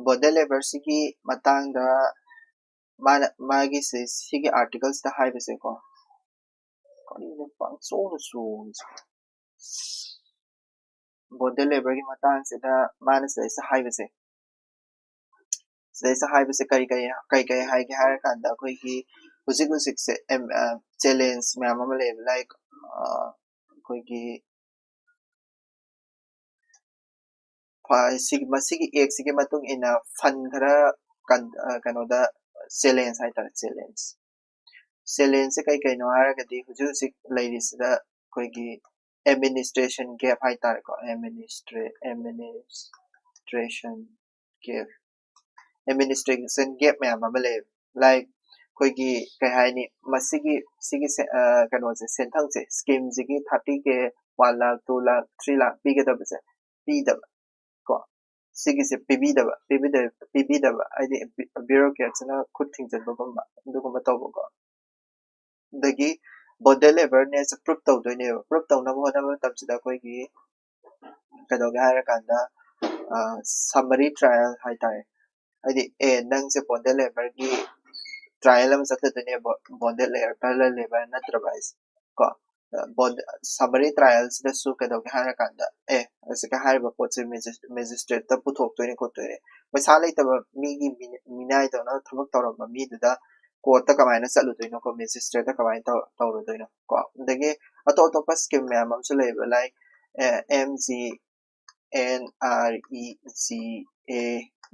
ꯕꯣꯟꯗꯦꯗ ꯂꯦꯕꯔꯁꯤꯒꯤ ꯃꯇꯥꯡꯗ ꯃꯥꯅ, ꯃꯥꯒꯤ ꯁꯤ-, ꯁꯤꯒꯤ ꯑꯥꯔꯇꯤꯀꯜꯁꯤꯗ ꯍꯥꯏꯕꯁꯦꯀꯣ, ꯀꯔꯤꯅꯣ ꯄꯪꯆꯣꯡꯗ ꯆꯣꯡꯉꯤꯁꯦ? ꯕꯣꯟꯗꯦꯗ ꯂꯦꯕꯔꯒꯤ ꯃꯇꯥꯡꯁꯤꯗ ꯃꯥꯅ ꯁꯤꯗꯩꯁꯤꯗ ꯍꯥꯏꯕꯁꯦ, ꯁꯤꯗꯩꯁꯤꯗ ꯍꯥꯏꯕꯁꯦ ꯀꯔꯤ ꯀꯔꯤ, ꯀꯔꯤ ꯀꯔꯤ ꯍꯥꯏꯒꯦ ꯍꯥꯏꯔꯀꯥꯟꯗ, ꯑꯩꯈꯣꯏꯒꯤ ꯍꯧꯖꯤꯛ ꯍꯧꯖꯤꯛꯁꯦ ꯑꯦꯝ-, ꯑ, ꯆꯦꯂꯦꯟꯖ ꯃꯌꯥꯝ ꯑꯃ ꯂꯩꯌꯦꯕ, ꯂꯥꯏꯛ, ꯑ, ꯑꯩꯈꯣꯏꯒꯤ ꯐ-, ꯁꯤꯒꯤ, ꯃꯁꯤꯒꯤ ꯑꯦꯛꯁꯤꯒꯤ ꯃꯇꯨꯡ ꯏꯟꯅ ꯐꯟ ꯈꯔ ꯀꯟ-, ꯑ, ꯀꯩꯅꯣꯗ ꯆꯦꯂꯦꯟꯖ ꯍꯥꯏꯇꯥꯔꯦ, ꯆꯦꯂꯦꯟꯖ꯫ ꯆꯦꯂꯦꯟꯖꯁꯦ ꯀꯩ ꯀꯩꯅꯣ ꯍꯥꯏꯔꯒꯗꯤ, ꯍꯧꯖꯤꯛ ꯍꯧꯖꯤꯛ ꯂꯩꯔꯤꯁꯤꯗ ꯑꯩꯈꯣꯏꯒꯤ ꯑꯦꯗꯃꯤꯅꯤꯁꯇ꯭ꯔꯦꯁꯟ ꯒꯦꯞ ꯍꯥꯏꯇꯥꯔꯦꯀꯣ, ꯑꯦꯗꯃꯤꯅꯤꯁꯇ꯭ꯔꯦ-, ꯑꯦꯗꯃꯤꯅꯤꯁꯇ꯭ꯔꯦꯁꯟ ꯒꯦꯞ, ꯑꯦꯗꯃꯤꯅꯤꯁꯇ꯭ꯔꯦꯁꯟ ꯒꯦꯞ ꯃꯌꯥꯝ ꯑꯃ ꯂꯩꯌꯦꯕ꯫ ꯂꯥꯏꯛ, ꯑꯩꯈꯣꯏꯒꯤ ꯀꯩ ꯍꯥꯏꯅꯤ, ꯃꯁꯤꯒꯤ, ꯁꯤꯒꯤ ꯁꯦ-, ꯑ, ꯀꯩꯅꯣꯁꯦ, ꯁꯦꯟꯊꯪꯁꯦ, ꯁ꯭ꯀꯤꯝꯁꯤꯒꯤ thirty K, one lakh, two lakh, three lakh ꯄꯤꯒꯗꯕꯁꯦ ꯄꯤꯗꯕ ꯀꯣ, ꯁꯤꯒꯤꯁꯦ ꯄꯤꯕꯤꯗꯕ, ꯄꯤꯕꯤꯗ-, ꯄꯤꯕꯤꯗꯕ ꯍꯥꯏꯗꯤ ꯕ꯭ꯌꯨ-, ꯕ꯭ꯌꯨꯔꯣꯀ꯭ꯔꯦꯠꯁꯤꯅ ꯈꯨꯠ ꯊꯤꯡꯖꯤꯟꯕꯒꯨꯝꯕ, ꯑꯗꯨꯒꯨꯝꯕ ꯇꯧꯕꯀꯣ꯫ ꯑꯗꯒꯤ ꯕꯣꯟꯗꯦꯗ ꯂꯦꯕꯔꯅꯦꯁꯦ ꯄ꯭ꯔꯨꯞ ꯇꯧꯗꯣꯏꯅꯦꯕ꯫ ꯄ꯭ꯔꯨꯞ ꯇꯧꯅꯕ ꯍꯣꯠꯅꯕ ꯃꯇꯝꯁꯤꯗ ꯑꯩꯈꯣꯏꯒꯤ ꯀꯩꯗꯧꯒꯦ ꯍꯥꯏꯔꯀꯥꯟꯗ, ꯑ, ꯁꯝꯃꯔꯤ ꯇ꯭ꯔꯥꯏꯌꯦꯜ ꯍꯥꯏꯇꯥꯔꯦ꯫ ꯍꯥꯏꯗꯤ, ꯑꯦ, ꯅꯪꯁꯦ ꯕꯣꯟꯗꯦꯗ ꯂꯦꯕꯔꯒꯤ ꯇ꯭ꯔꯥꯏꯌꯦꯜ ꯑꯃ ꯆꯠꯊꯗꯣꯏꯅꯦꯕ, ꯕꯣꯟꯗꯦꯗ ꯂꯦꯕꯔ ꯅꯠꯇ꯭ꯔꯕ ꯍꯥꯏꯁꯦ ꯀꯣ꯫ ꯑ, ꯕꯣꯟ-, ꯁꯝꯃꯔꯤ ꯇ꯭ꯔꯥꯏꯌꯦꯜꯁꯤꯗꯁꯨ ꯀꯩꯗꯧꯒꯦ ꯍꯥꯏꯔꯀꯥꯟꯗ, ꯑꯦ, ꯑꯁꯤꯒ ꯍꯥꯏꯔꯤꯕ ꯄꯣꯠꯁꯦ ꯃꯦꯖꯤꯁ-, ꯃꯦꯖꯤꯁꯇ꯭ꯔꯦꯠꯇ ꯄꯨꯊꯣꯛꯇꯣꯏꯅꯦ ꯈꯣꯠꯇꯣꯏꯅꯦ꯫ ꯄꯩꯁꯥ ꯂꯩꯇꯕ ꯃꯤꯒꯤ ꯃꯤ-, ꯃꯤꯅꯥꯏꯗꯧꯅ ꯊꯕꯛ ꯇꯧꯔꯝꯕ ꯃꯤꯗꯨꯗ ꯀꯣꯔꯠꯇ ꯀꯃꯥꯏꯅ ꯆꯠꯂꯨꯗꯣꯏꯅꯣ ꯀꯣ, ꯃꯦꯖꯤꯁꯇ꯭ꯔꯦꯠꯇ ꯀꯃꯥꯏꯅ ꯇꯧ-, ꯇꯧꯔꯨꯗꯣꯏꯅꯣ ꯀꯣ꯫ ꯑꯗꯒꯤ ꯑꯇꯣꯞ ꯑꯇꯣꯞꯄ ꯁ꯭ꯀꯤꯝ ꯃꯌꯥꯝ ꯑꯃꯁꯨ ꯂꯩꯌꯦꯕ, like, A, M G N R E G A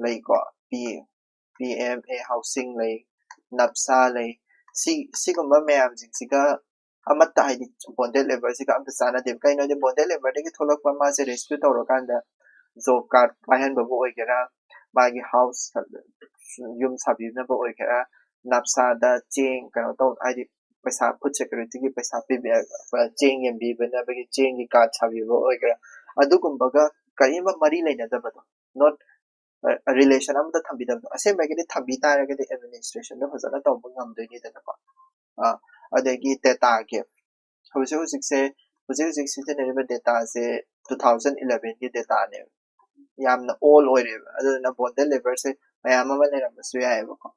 ꯂꯩꯀꯣ, P P M A housing ꯂꯩ, ꯅꯞꯁꯥ ꯂꯩ꯫ ꯁꯤ ꯁꯤꯒꯨꯝꯕ ꯃꯌꯥꯝꯁꯤꯡꯁꯤꯒ ꯑꯃꯠꯇ, ꯍꯥꯏꯗꯤ ꯕꯣꯟꯗꯦꯗ ꯂꯦꯕꯔꯁꯤꯒ ꯑꯝꯇ ꯆꯥꯟꯅꯗꯦꯕ꯫ ꯀꯩꯅꯣꯗꯤ ꯕꯣꯟꯗꯦꯗ ꯂꯦꯕꯔꯗꯒꯤ ꯊꯣꯛꯂꯛꯄ ꯃꯥꯁꯦ ꯔꯦꯁꯀ꯭ꯌꯨ ꯇꯧꯔꯀꯥꯟꯗ ꯖꯣꯕ ꯀꯥꯔꯗ ꯄꯥꯏꯍꯟꯕꯕꯨ ꯑꯣꯏꯒꯦꯔꯥ, ꯃꯥꯒꯤ ꯍꯥꯎꯁ, ꯌꯨꯝ ꯁꯥꯕꯤꯅꯕ ꯑꯣꯏꯒꯦꯔꯥ, ꯅꯞꯁꯥꯗ ꯆꯦꯡ ꯀꯩꯅꯣ ꯇꯧ, ꯍꯥꯏꯗꯤ ꯄꯩꯁꯥ, ꯐꯨꯗ ꯁꯦꯀ꯭ꯌꯨꯔꯤꯇꯤꯒꯤ ꯄꯩꯁꯥ ꯄꯤꯕ, ꯆꯦꯡ ꯌꯦꯟꯕꯤꯕꯅꯕꯒꯤ ꯆꯦꯡꯒꯤ ꯀꯥꯔꯗ ꯁꯥꯕꯤꯕ ꯑꯣꯏꯒꯦꯔꯥ, ꯑꯗꯨꯒꯨꯝꯕꯒ ꯀꯔꯤꯝꯕ ꯃꯔꯤ ꯂꯩꯅꯗꯕꯗꯣ, ꯅꯣꯠ ꯔꯤꯂꯦꯁꯟ ꯑꯃꯗ ꯊꯝꯕꯤꯗꯕꯗꯣ꯫ ꯑꯁꯦꯡꯕꯒꯤꯗꯤ ꯊꯝꯕꯤ ꯇꯥꯔꯒꯗꯤ ꯑꯦꯗꯃꯤꯅꯤꯁꯇ꯭ꯔꯦꯁꯟꯗꯣ ꯐꯖꯅ ꯇꯧꯕ ꯉꯝꯗꯣꯏꯅꯤꯗꯅꯀꯣ꯫ ꯑ, ꯑꯗꯒꯤ ꯗꯦꯇꯥꯒꯤ, ꯍꯧꯖꯤꯛ ꯍꯧꯖꯤꯛꯁꯦ, ꯍꯧꯖꯤꯛ ꯍꯧꯖꯤꯛ ꯁꯤꯖꯤꯟꯅꯔꯤꯕ ꯗꯦꯇꯥꯁꯦ two thousand elevenꯒꯤ ꯗꯦꯇꯥꯅꯦꯕ, ꯌꯥꯝꯅ ꯑꯣꯜ ꯑꯣꯏꯔꯦꯕ꯫ ꯑꯗꯨꯗꯨꯅ ꯕꯣꯟꯗꯦꯗ ꯂꯦꯕꯔꯁꯦ ꯃꯌꯥꯝ ꯑꯃ ꯂꯩꯔꯝꯕꯁꯨ ꯌꯥꯏꯑꯕꯀꯣ꯫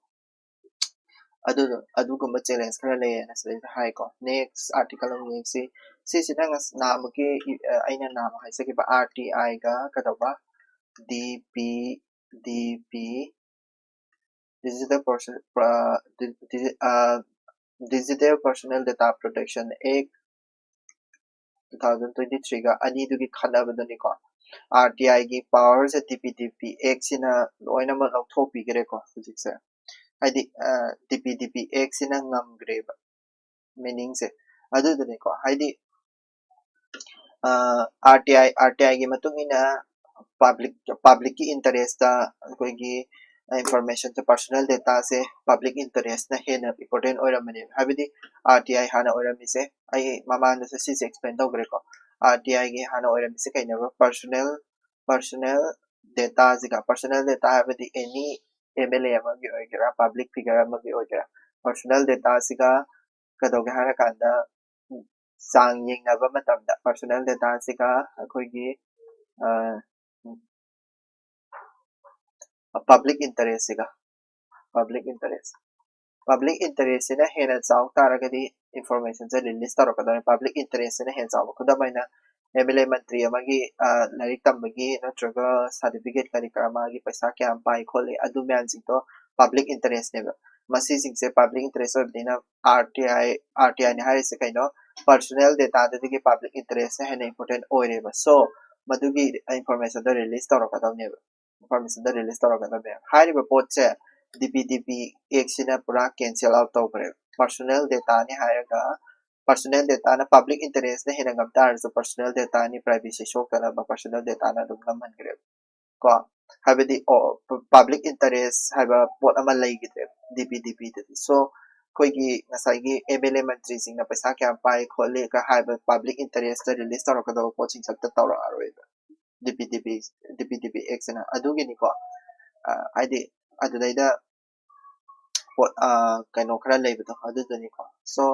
ꯑꯗꯨꯗꯣ, ꯑꯗꯨꯒꯨꯝꯕ ꯆꯦꯂꯦꯟꯖ ꯈꯔ ꯂꯩꯌꯦꯅ ꯁꯤꯗꯩꯗ ꯍꯥꯏꯀꯣ꯫ ꯅꯦꯛꯁ ꯑꯥꯔꯇꯤꯀꯜ ꯑꯃ ꯌꯦꯡꯁꯤ꯫ ꯁꯤꯁꯤꯅ ꯉꯁ-, ꯅꯍꯥꯟꯃꯨꯛꯀꯤ, ꯑ, ꯑꯩꯅ ꯅꯍꯥꯟꯃꯨꯛ ꯍꯥꯏꯖꯈꯤꯕ ꯑꯥꯔ ꯇꯤ ꯑꯥꯏꯒ ꯀꯩꯗꯧꯕ, ꯗꯤ ꯄꯤ ꯗꯤ ꯄꯤ, Digital Person-, ꯑ, Di-, Digi-, ꯑ, Digital Personal Data Protection Act two thousand twenty-threeꯒ ꯑꯅꯤꯗꯨꯒꯤ ꯈꯟꯅꯕꯗꯨꯅꯤꯀꯣ꯫ ꯑꯥꯔ ꯇꯤ ꯑꯥꯏꯒꯤ ꯄꯋꯥꯔꯁꯦ ꯗꯤ ꯄꯤ ꯗꯤ ꯄꯤ ꯑꯦꯛꯁꯤꯅ ꯂꯣꯏꯅꯃꯛ ꯂꯧꯊꯣꯛꯄꯤꯈ꯭ꯔꯦꯀꯣ ꯍꯧꯖꯤꯛꯁꯦ꯫ ꯍꯥꯏꯗꯤ, ꯑ, ꯗꯤ ꯄꯤ ꯗꯤ ꯄꯤ ꯑꯦꯛꯁꯤꯅ ꯉꯝꯈ꯭ꯔꯦꯕ ꯃꯤꯅꯤꯡꯁꯦ꯫ ꯑꯗꯨꯗꯨꯅꯤꯀꯣ, ꯍꯥꯏꯗꯤ, ꯑ, ꯑꯥꯔ ꯇꯤ ꯑꯥꯏ, ꯑꯥꯔ ꯇꯤ ꯑꯥꯏꯒꯤ ꯃꯇꯨꯡ ꯏꯟꯅ ꯄꯕ꯭ꯂꯤꯛ, ꯄꯕ꯭ꯂꯤꯛꯀꯤ ꯏꯟꯇꯔꯦꯁꯇ ꯑꯩꯈꯣꯏꯒꯤ ꯏꯟꯐꯣꯔꯃꯦꯁꯟꯁꯦ, ꯄꯔꯁꯣꯅꯦꯜ ꯗꯦꯇꯥꯁꯦ ꯄꯕ꯭ꯂꯤꯛ ꯏꯟꯇꯔꯦꯁꯅ ꯍꯦꯟꯅ ꯏꯝꯄꯣꯔꯇꯦꯟ ꯑꯣꯏꯔꯝꯕꯅꯦꯕ꯫ ꯍꯥꯏꯕꯗꯤ ꯑꯥꯔ ꯇꯤ ꯑꯥꯏ ꯍꯥꯟꯅ ꯑꯣꯏꯔꯝꯃꯤꯁꯦ, ꯑꯩ ꯃꯃꯥꯡꯗꯁꯨ ꯁꯤꯁꯦ ꯑꯦꯛꯁꯄ꯭ꯂꯦꯟ ꯇꯧꯈ꯭ꯔꯦꯀꯣ꯫ ꯑꯥꯔ ꯇꯤ ꯑꯥꯏꯒꯤ ꯍꯥꯟꯅ ꯑꯣꯏꯔꯝꯃꯤꯁꯦ ꯀꯩꯅꯦꯕ? ꯄꯔꯁꯣꯅꯦꯜ, ꯄꯔꯁꯣꯅꯦꯜ ꯗꯦꯇꯥꯁꯤꯒ, ꯄꯔꯁꯣꯅꯦꯜ ꯗꯦꯇꯥ ꯍꯥꯏꯕꯗꯤ ꯑꯦꯅꯤ ꯑꯦꯝ ꯑꯦꯜ ꯑꯦ ꯑꯃꯒꯤ ꯑꯣꯏꯒꯦꯔꯥ, ꯄꯕ꯭ꯂꯤꯛ ꯐꯤꯒꯔ ꯑꯃꯒꯤ ꯑꯣꯏꯒꯦꯔꯥ, ꯄꯔꯁꯣꯅꯦꯜ ꯗꯦꯇꯥꯁꯤꯒ ꯀꯩꯗꯧꯒꯦ ꯍꯥꯏꯔꯀꯥꯟꯗ, ꯆꯥꯡ ꯌꯦꯡꯅꯕ ꯃꯇꯝꯗ ꯄꯔꯁꯣꯅꯦꯜ ꯗꯦꯇꯥꯁꯤꯒ ꯑꯩꯈꯣꯏꯒꯤ, ꯑ, ꯄꯕ꯭ꯂꯤꯛ ꯏꯟꯇꯔꯦꯁꯁꯤꯒ, ꯄꯕ꯭ꯂꯤꯛ ꯏꯟꯇꯔꯦꯁ, ꯄꯕ꯭ꯂꯤꯛ ꯏꯟꯇꯔꯦꯁꯁꯤꯅ ꯍꯦꯟꯅ ꯆꯥꯎ ꯇꯥꯔꯒꯗꯤ ꯏꯟꯐꯣꯔꯃꯦꯁꯟꯁꯦ ꯔꯤꯂꯤꯁ ꯇꯧꯔꯛꯀꯗꯧꯔꯦ꯫ ꯄꯕ꯭ꯂꯤꯛ ꯏꯟꯇꯔꯦꯁꯁꯤꯅ ꯍꯦꯟꯅ ꯆꯥꯎꯕ, ꯈꯨꯗꯝ ꯑꯣꯏꯅ ꯑꯦꯝ ꯑꯦꯜ ꯑꯦ ꯃꯟꯇ꯭ꯔꯤ ꯑꯃꯒꯤ, ꯑ, ꯂꯥꯏꯔꯤꯛ ꯇꯝꯕꯒꯤ ꯅꯠꯇ꯭ꯔꯒ ꯁꯥꯔꯇꯤꯐꯤꯀꯦꯠ ꯀꯔꯤ ꯀꯔꯥ, ꯃꯥꯒꯤ ꯄꯩꯁꯥ ꯀꯌꯥꯝ ꯄꯥꯏ ꯈꯣꯠꯂꯤ, ꯑꯗꯨ ꯃꯌꯥꯝꯁꯤꯡꯗꯣ ꯄꯕ꯭ꯂꯤꯛ ꯏꯟꯇꯔꯦꯁꯅꯦꯕ꯫ ꯃꯁꯤꯁꯤꯡꯁꯦ ꯄꯕ꯭ꯂꯤꯛ ꯏꯟꯇꯔꯦꯁ ꯑꯣꯏꯕꯅꯤꯅ ꯑꯥꯔ ꯇꯤ ꯑꯥꯏ, ꯑꯥꯔ ꯇꯤ ꯑꯥꯏꯅ ꯍꯥꯏꯔꯤꯁꯦ ꯀꯩꯅꯣ? ꯄꯔꯁꯣꯅꯦꯜ ꯗꯦꯇꯥꯗꯨꯗꯒꯤ ꯄꯕ꯭ꯂꯤꯛ ꯏꯟꯇꯔꯦꯁꯅ ꯍꯦꯟꯅ ꯏꯝꯄꯣꯔꯇꯦꯟ ꯑꯣꯏꯔꯦꯕ꯫ ꯁꯣ, ꯃꯗꯨꯒꯤ ꯏꯟꯐꯣꯔꯃꯦꯁꯟꯗꯣ ꯔꯤꯂꯤꯁ ꯇꯧꯔꯛꯀꯗꯕꯅꯦꯕ꯫ ꯏꯟꯐꯣꯔꯃꯦꯁꯟꯗ ꯔꯤꯂꯤꯁ ꯇꯧꯔꯛꯀꯗꯕꯅꯦꯕ꯫ ꯍꯥꯏꯔꯤꯕ ꯄꯣꯠꯁꯦ ꯗꯤ ꯄꯤ ꯗꯤ ꯄꯤ ꯑꯦꯛꯁꯤꯅ ꯄꯨꯔꯥ ꯀꯦꯟꯁꯦꯜ ꯑꯥꯎꯠ ꯇꯧꯈ꯭ꯔꯦꯕ꯫ ꯄꯔꯁꯣꯅꯦꯜ ꯗꯦꯇꯥꯅꯤ ꯍꯥꯏꯔꯒ, ꯄꯔꯁꯣꯅꯦꯜ ꯗꯦꯇꯥꯅ ꯄꯕ꯭ꯂꯤꯛ ꯏꯟꯇꯔꯦꯁꯅ ꯍꯦꯟꯅ ꯉꯝ ꯇꯥꯔꯁꯨ, ꯄꯔꯁꯣꯅꯦꯜ ꯗꯦꯇꯥꯅꯤ, ꯄ꯭ꯔꯥꯏꯚꯦꯁꯤ ꯁꯣꯛꯇꯅꯕ ꯄꯔꯁꯣꯅꯦꯜ ꯗꯦꯇꯥꯅ ꯑꯗꯨꯝ ꯉꯝꯍꯟꯈ꯭ꯔꯦꯕ ꯀꯣ꯫ ꯍꯥꯏꯕꯗꯤ ꯄꯕ꯭ꯂꯤꯛ ꯏꯟꯇꯔꯦꯁ ꯍꯥꯏꯕ ꯄꯣꯠ ꯑꯃ ꯂꯩꯈꯤꯗ꯭ꯔꯦꯕ ꯗꯤ ꯄꯤ ꯗꯤ ꯄꯤꯗꯗꯤ꯫ ꯁꯣ ꯑꯩꯈꯣꯏꯒꯤ ꯉꯁꯥꯏꯒꯤ ꯑꯦꯝ ꯑꯦꯜ ꯑꯦ ꯃꯟꯇ꯭ꯔꯤꯁꯤꯡꯅ ꯄꯩꯁꯥ ꯀꯌꯥꯝ ꯄꯥꯏ ꯈꯣꯠꯂꯤꯒ ꯍꯥꯏꯕ ꯄꯕ꯭ꯂꯤꯛ ꯏꯟꯇꯔꯦꯁꯇ ꯔꯤꯂꯤꯁ ꯇꯧꯔꯛꯀꯗꯕ ꯄꯣꯠꯁꯤꯡꯁꯦ ꯑꯝꯇ ꯇꯧꯔꯛꯑꯔꯣꯏꯕ ꯗꯤ ꯄꯤ ꯗꯤ ꯄꯤ, ꯗꯤ ꯄꯤ ꯗꯤ ꯄꯤ ꯑꯦꯛꯁꯤꯅ꯫ ꯑꯗꯨꯒꯤꯅꯤꯀꯣ꯫ ꯑ, ꯍꯥꯏꯗꯤ ꯑꯗꯨꯗꯩꯗ ꯄꯣꯠ, ꯑ, ꯀꯩꯅꯣ ꯈꯔ ꯂꯩꯕꯗꯣ ꯑꯗꯨꯗꯨꯅꯤꯀꯣ꯫ ꯁꯣ,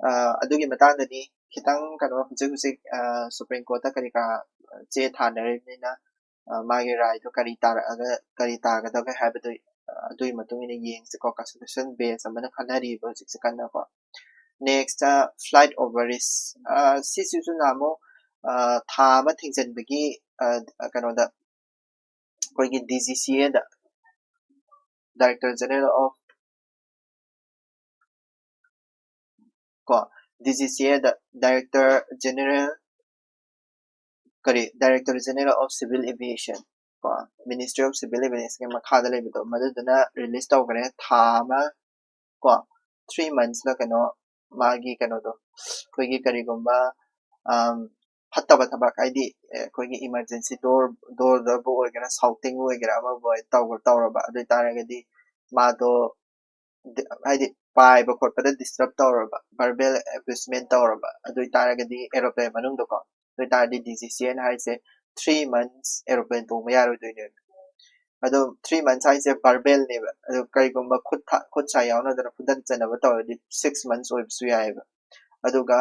ꯑ, ꯑꯗꯨꯒꯤ ꯃꯇꯥꯡꯗꯅꯤ ꯈꯤꯇꯪ ꯀꯩꯅꯣ ꯍꯧꯖꯤꯛ ꯍꯧꯖꯤꯛ, ꯑ, ꯁꯨꯄ꯭ꯔꯤꯝ ꯀꯣꯔꯠꯇ ꯀꯔꯤ ꯀꯔꯥ ꯆꯦ ꯊꯥꯅꯔꯤꯕꯅꯤꯅ, ꯑ, ꯃꯥꯒꯤ ꯔꯥꯏꯗꯣ ꯀꯔꯤ ꯇꯥꯔꯛꯑꯒ, ꯀꯔꯤ ꯇꯥꯒꯗꯒꯦ ꯍꯥꯏꯕꯗꯨ, ꯑ, ꯑꯗꯨꯒꯤ ꯃꯇꯨꯡ ꯏꯟꯅ ꯌꯦꯡꯁꯤꯀꯣ꯫ ꯀꯟꯁꯇꯤꯇ꯭ꯌꯨꯁꯟ ꯕꯦꯟꯆ ꯑꯃꯅ ꯈꯟꯅꯔꯤꯕ ꯍꯧꯖꯤꯛꯁꯦ ꯀꯟꯅꯀꯣ꯫ ꯅꯦꯛꯁꯇ ꯐ꯭ꯂꯥꯏꯠ ꯑꯣꯚꯔ ꯔꯤꯁ꯫ ꯑ, ꯁꯤꯁꯤꯁꯨ ꯅꯍꯥꯟꯃꯨꯛ, ꯑ, ꯊꯥ ꯑꯃ ꯊꯤꯡꯖꯤꯟꯕꯒꯤ, ꯑ, ꯀꯩꯅꯣꯗ ꯑꯩꯈꯣꯏꯒꯤ D G C aid, Director General of, ꯀꯣ, ꯗꯤ ꯖꯤ ꯁꯤ ꯑꯦꯗ Director General, ꯀꯔꯤ, Director General of Civil Aviation ꯀꯣ, Ministry of Civil Aviationꯒꯤ ꯃꯈꯥꯗ ꯂꯩꯕꯗꯣ, ꯃꯗꯨꯗꯨꯅ ꯔꯤꯂꯤꯁ ꯇꯧꯈ꯭ꯔꯦ ꯊꯥ ꯑꯃ ꯀꯣ, ꯊ꯭ꯔꯤ ꯃꯟꯊꯁꯂ ꯀꯩꯅꯣ, ꯃꯥꯒꯤ ꯀꯩꯅꯣꯗꯣ, ꯑꯩꯈꯣꯏꯒꯤ ꯀꯔꯤꯒꯨꯝꯕ, ꯑꯝ, ꯐꯠꯇꯕ ꯊꯕꯛ, ꯍꯥꯏꯗꯤ, ꯑꯦ, ꯑꯩꯈꯣꯏꯒꯤ ꯏꯃꯥꯔꯖꯦꯟꯁꯤ ꯗꯣꯔ, ꯗꯣꯔꯗꯕꯨ ꯑꯣꯏꯒꯦꯔꯥ, ꯁꯥꯎꯇꯤꯡꯕꯨ ꯑꯣꯏꯒꯦꯔꯥ, ꯑꯃꯕꯨ ꯑꯣꯏ-, ꯇꯧꯕ, ꯇꯧꯔꯕ ꯑꯗꯨ ꯑꯣꯏ ꯇꯥꯔꯒꯗꯤ ꯃꯥꯗꯣ ꯗꯤ-, ꯍꯥꯏꯗꯤ ꯄꯥꯏꯕ ꯈꯣꯠꯄꯗ ꯗꯤꯁꯇꯔꯕ ꯇꯧꯔꯕ, ꯚꯔꯕꯦꯜ ꯑꯦꯕ꯭ꯌꯨꯁꯃꯦꯟ ꯇꯧꯔꯕ ꯑꯗꯨ ꯑꯣꯏ ꯇꯥꯔꯒꯗꯤ ꯑꯦꯔꯣꯄ꯭ꯂꯦꯟ ꯃꯅꯨꯡꯗꯀꯣ, ꯑꯗꯨ ꯑꯣꯏ ꯇꯥꯔꯗꯤ ꯗꯤ ꯖꯤ ꯁꯤ ꯑꯦꯅ ꯍꯥꯏꯁꯦ ꯊ꯭ꯔꯤ ꯃꯟꯊꯁ ꯑꯦꯔꯣꯄ꯭ꯂꯦꯟ ꯇꯣꯡꯕ ꯌꯥꯔꯣꯏꯗꯣꯏꯅꯦꯕ꯫ ꯑꯗꯣ ꯊ꯭ꯔꯤ ꯃꯟꯊꯁ ꯍꯥꯏꯁꯦ ꯚꯔꯕꯦꯜꯅꯦꯕ꯫ ꯑꯗꯣ ꯀꯔꯤꯒꯨꯝꯕ ꯈꯨꯠ ꯊꯥ-, ꯈꯨꯠ ꯁꯥ ꯌꯥꯎꯅꯗꯅ ꯐꯨꯗꯟ ꯆꯩꯅꯕ ꯇꯧꯔꯗꯤ ꯁꯤꯛꯁ ꯃꯟꯊꯁ ꯑꯣꯏꯕꯁꯨ ꯌꯥꯏꯑꯕ꯫ ꯑꯗꯨꯒ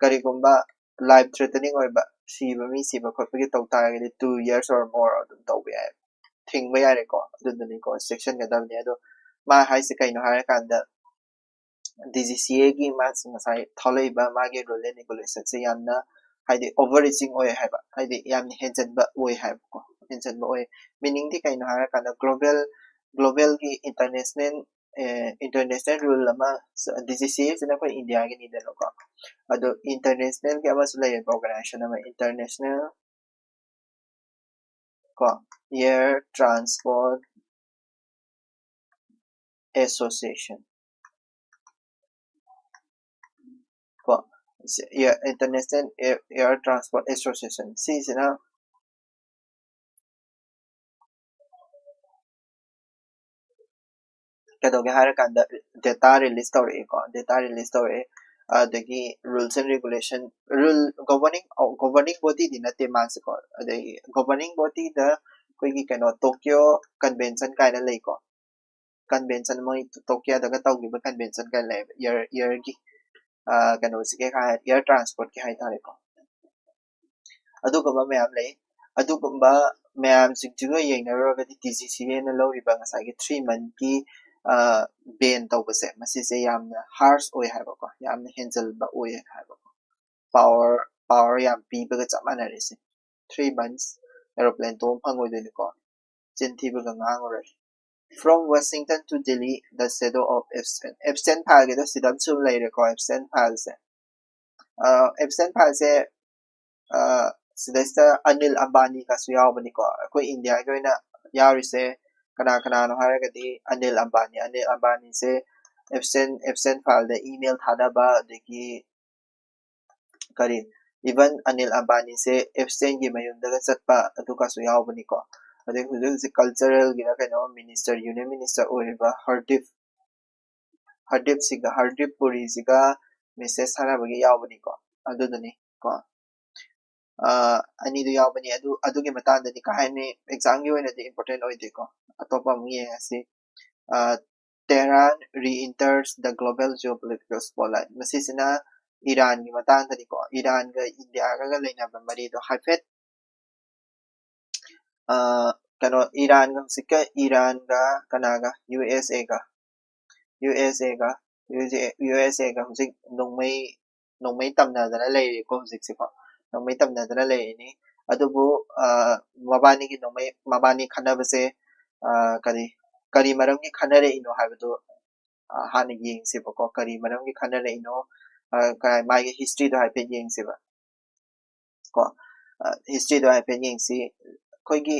ꯀꯔꯤꯒꯨꯝꯕ ꯂꯥꯏꯐ ꯊ꯭ꯔꯦꯇꯅꯤꯡ ꯑꯣꯏꯕ, ꯁꯤꯕ, ꯃꯤ ꯁꯤꯕ ꯈꯣꯠꯄꯒꯤ ꯇꯧ ꯇꯥꯔꯒꯗꯤ ꯇꯨ ꯌꯔꯁ ꯑꯣꯔ ꯃꯣꯔ ꯑꯗꯨꯝ ꯇꯧꯕ ꯌꯥꯏꯑꯕ꯫ ꯊꯤꯡꯕ ꯌꯥꯔꯦꯀꯣ꯫ ꯑꯗꯨꯗꯨꯅꯤꯀꯣ ꯆꯦꯛꯁꯤꯟꯒꯗꯕꯅꯤ꯫ ꯑꯗꯣ ꯃꯥ ꯍꯥꯏꯁꯦ ꯀꯩꯅꯣ ꯍꯥꯏꯔꯀꯥꯟꯗ, ꯗꯤ ꯖꯤ ꯁꯤ ꯑꯦꯒꯤ ꯃꯥ ꯉꯁꯥꯏ ꯊꯣꯛꯂꯛꯏꯕ ꯃꯥꯒꯤ ꯔꯨꯜ ꯑꯦꯟ ꯔꯤꯒꯨꯂꯦꯁꯟꯁꯦ ꯌꯥꯝꯅ, ꯍꯥꯏꯗꯤ, ꯑꯣꯚꯔ ꯔꯤꯆꯤꯡ ꯑꯣꯏ ꯍꯥꯏꯕ, ꯍꯥꯏꯗꯤ ꯌꯥꯝꯅ ꯍꯦꯟꯖꯟꯕ ꯑꯣꯏ ꯍꯥꯏꯕꯀꯣ꯫ ꯍꯦꯟꯖꯟꯕ ꯑꯣꯏ, ꯃꯤꯅꯤꯡꯗꯤ ꯀꯩꯅꯣ ꯍꯥꯏꯔꯀꯥꯟꯗ ꯒ꯭ꯂꯣꯕꯦꯜ, ꯒ꯭ꯂꯣꯕꯦꯜꯒꯤ ꯏꯟꯇꯔꯅꯦꯁꯅꯦꯜ, ꯑꯦ, ꯏꯟꯇꯔꯅꯦꯁꯅꯦꯜ ꯔꯨꯜ ꯑꯃ, ꯗꯤ ꯖꯤ ꯁꯤ ꯑꯦꯁꯤꯅ ꯑꯩꯈꯣꯏ ꯏꯟꯗꯤꯌꯥꯒꯤꯅꯤꯗꯅꯀꯣ꯫ ꯑꯗꯣ ꯏꯟꯇꯔꯅꯦꯁꯅꯦꯜꯒꯤ ꯑꯃꯁꯨ ꯂꯩꯌꯦꯕ, ꯑꯣꯔꯒꯅꯥꯏꯖꯦꯁꯟ ꯑꯃ, ꯏꯟꯇꯔꯅꯦꯁꯅꯦꯜ ꯀꯣ, Air Transport Association ꯀꯣ, International Air, Air Transport Association, ꯁꯤꯁꯤꯅ ꯀꯩꯗꯧꯒꯦ ꯍꯥꯏꯔꯀꯥꯟꯗ data release ꯇꯧꯔꯛꯑꯦꯀꯣ, data release ꯇꯧꯔꯛꯑꯦ, ꯑꯗꯒꯤ rules and regulation, rule, governing, governing bodyꯗꯤ ꯅꯠꯇꯦ ꯃꯥꯁꯦꯀꯣ, ꯑꯗꯒꯤ governing bodyꯗ ꯑꯩꯈꯣꯏꯒꯤ ꯀꯩꯅꯣ Tokyo Convention ꯀꯥꯏꯅ ꯂꯩꯀꯣ, convention, ꯃꯣꯏ ꯇꯣꯀꯤꯌꯣꯗꯒ ꯇꯧꯈꯤꯕ convention ꯀꯥꯏꯅ ꯂꯩꯌꯦꯕ, air, airꯒꯤ ꯀꯩꯅꯣꯁꯤꯒꯤ, air transportꯀꯤ ꯍꯥꯏꯇꯥꯔꯦꯀꯣ꯫ ꯑꯗꯨꯒꯨꯝꯕ ꯃꯌꯥꯝ ꯂꯩ꯫ ꯑꯗꯨꯒꯨꯝꯕ ꯃꯌꯥꯝꯁꯤꯡꯁꯤꯒ ꯌꯦꯡꯅꯔꯨꯔꯒꯗꯤ TGCAꯅ ꯂꯧꯔꯤꯕ ꯉꯁꯥꯏꯒꯤ three monthꯀꯤ ban ꯇꯧꯕꯁꯦ, ꯃꯁꯤꯁꯦ ꯌꯥꯝꯅ harsh ꯑꯣꯏ ꯍꯥꯏꯕꯀꯣ, ꯌꯥꯝꯅ ꯍꯦꯟꯖꯜꯕ ꯑꯣꯏ ꯍꯥꯏꯕꯀꯣ꯫ Power, power ꯌꯥꯝ ꯄꯤꯕꯒ ꯆꯞ ꯃꯥꯟꯅꯔꯦ ꯁꯤ꯫ Three months aeroplane ꯇꯣꯡꯕ ꯐꯪꯉꯣꯏꯗꯣꯏꯅꯤꯀꯣ꯫ ꯆꯤꯟ ꯊꯤꯕꯒ ꯉꯥꯡꯉꯨꯔꯦ꯫ From Washington to Delhi, the shadow of Epstein. Epstein fileꯒꯤꯗꯣ ꯁꯤꯗ ꯑꯃꯁꯨ ꯂꯩꯔꯦꯀꯣ, Epstein fileꯁꯦ꯫ Epstein fileꯁꯦ ꯁꯤꯗꯩꯁꯤꯗ ꯑꯅꯤꯜ ꯑꯝꯕꯥꯅꯤꯒꯁꯨ ꯌꯥꯎꯕꯅꯤꯀꯣ꯫ ꯑꯩꯈꯣꯏ ꯏꯟꯗꯤꯌꯥꯒꯤ ꯑꯣꯏꯅ ꯌꯥꯎꯔꯤꯁꯦ ꯀꯅꯥ ꯀꯅꯥꯅꯣ ꯍꯥꯏꯔꯒꯗꯤ Anil Ambani. Anil ꯑꯝꯕꯥꯅꯤꯁꯦ Epstein, Epstein fileꯗ email ꯊꯥꯅꯕ, ꯑꯗꯒꯤ ꯀꯔꯤ, even ꯑꯅꯤꯜ ꯑꯝꯕꯥꯅꯤꯁꯦ Epsteinꯒꯤ ꯃꯌꯨꯝꯗꯒ ꯆꯠꯄ ꯑꯗꯨꯒꯁꯨ ꯌꯥꯎꯕꯅꯤꯀꯣ꯫ ꯑꯗꯩ ꯍꯧꯖꯤꯛ ꯍꯧꯖꯤꯛ culturalꯒꯤꯔ ꯀꯩꯅꯣ minister, union minister ꯑꯣꯏꯔꯤꯕ ꯍꯔꯗꯤꯞ, ꯍꯔꯗꯤꯞꯁꯤꯒ, ꯍꯔꯗꯤꯞ ꯄꯨꯔꯤꯁꯤꯒ message ꯊꯥꯅꯕꯒꯤ ꯌꯥꯎꯕꯅꯤꯀꯣ꯫ ꯑꯗꯨꯗꯨꯅꯤ ꯀꯣ꯫ ꯑꯅꯤꯗꯨ ꯌꯥꯎꯕꯅꯤ꯫ ꯑꯗꯨ, ꯑꯗꯨꯒꯤ ꯃꯇꯥꯡꯗꯗꯤ ꯀꯥ ꯍꯦꯟꯅ examꯒꯤ ꯑꯣꯏꯅꯗꯤ important ꯑꯣꯏꯗꯦꯀꯣ꯫ ꯑꯇꯣꯞꯄ ꯑꯃꯨꯛ ꯌꯦꯡꯉꯁꯤ꯫ Tehran re-enters the global geopolitical spotlight. ꯃꯁꯤꯁꯤꯅ ꯏꯔꯥꯟꯒꯤ ꯃꯇꯥꯡꯗꯅꯤꯀꯣ꯫ ꯏꯔꯥꯟꯒ ꯏꯟꯗꯤꯌꯥꯒ ꯂꯩꯅꯕ ꯃꯔꯤꯗꯣ ꯍꯥꯏꯐꯦꯠ ꯀꯩꯅꯣ, ꯏꯔꯥꯟꯒ ꯍꯧꯖꯤꯛꯀ, ꯏꯔꯥꯟꯒ ꯀꯅꯥꯒ? USAꯒ, USAꯒ USAꯒ ꯍꯧꯖꯤꯛ ꯅꯣꯡꯃꯩ, ꯅꯣꯡꯃꯩ ꯇꯝꯅꯗꯅ ꯂꯩꯔꯤꯀꯣ ꯍꯧꯖꯤꯛꯁꯦꯀꯣ꯫ ꯅꯣꯡꯃꯩ ꯇꯝꯅꯗꯅ ꯂꯩꯔꯤꯅꯤ꯫ ꯑꯗꯨꯕꯨ ꯃꯕꯥꯅꯤꯒꯤ ꯅꯣꯡꯃꯩ, ꯃꯕꯥꯅꯤ ꯈꯟꯅꯕꯁꯦ ꯀꯔꯤ, ꯀꯔꯤ ꯃꯔꯝꯒꯤ ꯈꯟꯅꯔꯛꯏꯅꯣ ꯍꯥꯏꯕꯗꯨ ꯍꯥꯟꯅ ꯌꯦꯡꯁꯦꯕꯀꯣ꯫ ꯀꯔꯤ ꯃꯔꯝꯒꯤ ꯈꯟꯅꯔꯛꯏꯅꯣ, ꯃꯥꯒꯤ historyꯗꯣ ꯍꯥꯏꯐꯦꯠ ꯌꯦꯡꯁꯦꯕ ꯀꯣ꯫ Historyꯗꯣ ꯍꯥꯏꯐꯦꯠ ꯌꯦꯡꯁꯤ꯫ ꯑꯩꯈꯣꯏꯒꯤ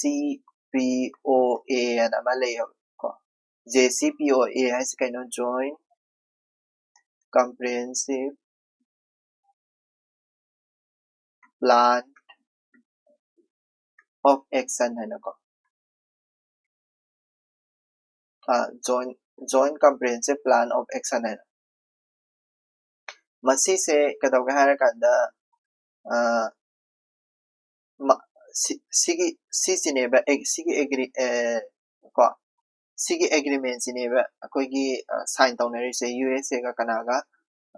JCPOA ꯍꯥꯏꯅ ꯑꯃ ꯂꯩꯌꯦꯕꯀꯣ꯫ JCPOA ꯍꯥꯏꯁꯦ ꯀꯩꯅꯣ? Joint Comprehensive Plan of Action ꯍꯥꯏꯅꯀꯣ꯫ ꯑ, Joint, Joint Comprehensive Plan of Action ꯍꯥꯏꯅ꯫ ꯃꯁꯤꯁꯦ ꯀꯩꯗꯧꯒꯦ ꯍꯥꯏꯔꯀꯥꯟꯗ, ꯑ, ꯃ-, ꯁꯤ-, ꯁꯤꯒꯤ, ꯁꯤꯁꯤꯅꯦꯕ, ꯑꯦ-, ꯁꯤꯒꯤ ꯑꯦꯒ꯭ꯔꯤ-, ꯑꯦ, ꯀꯣ, ꯁꯤꯒꯤ ꯑꯦꯒ꯭ꯔꯤꯃꯦꯟꯁꯤꯅꯦꯕ ꯑꯩꯈꯣꯏꯒꯤ, ꯑ, ꯁꯥꯏꯟ ꯇꯧꯅꯔꯤꯁꯦ ꯌꯨ ꯑꯦꯁ ꯑꯦꯒ ꯀꯅꯥꯒ?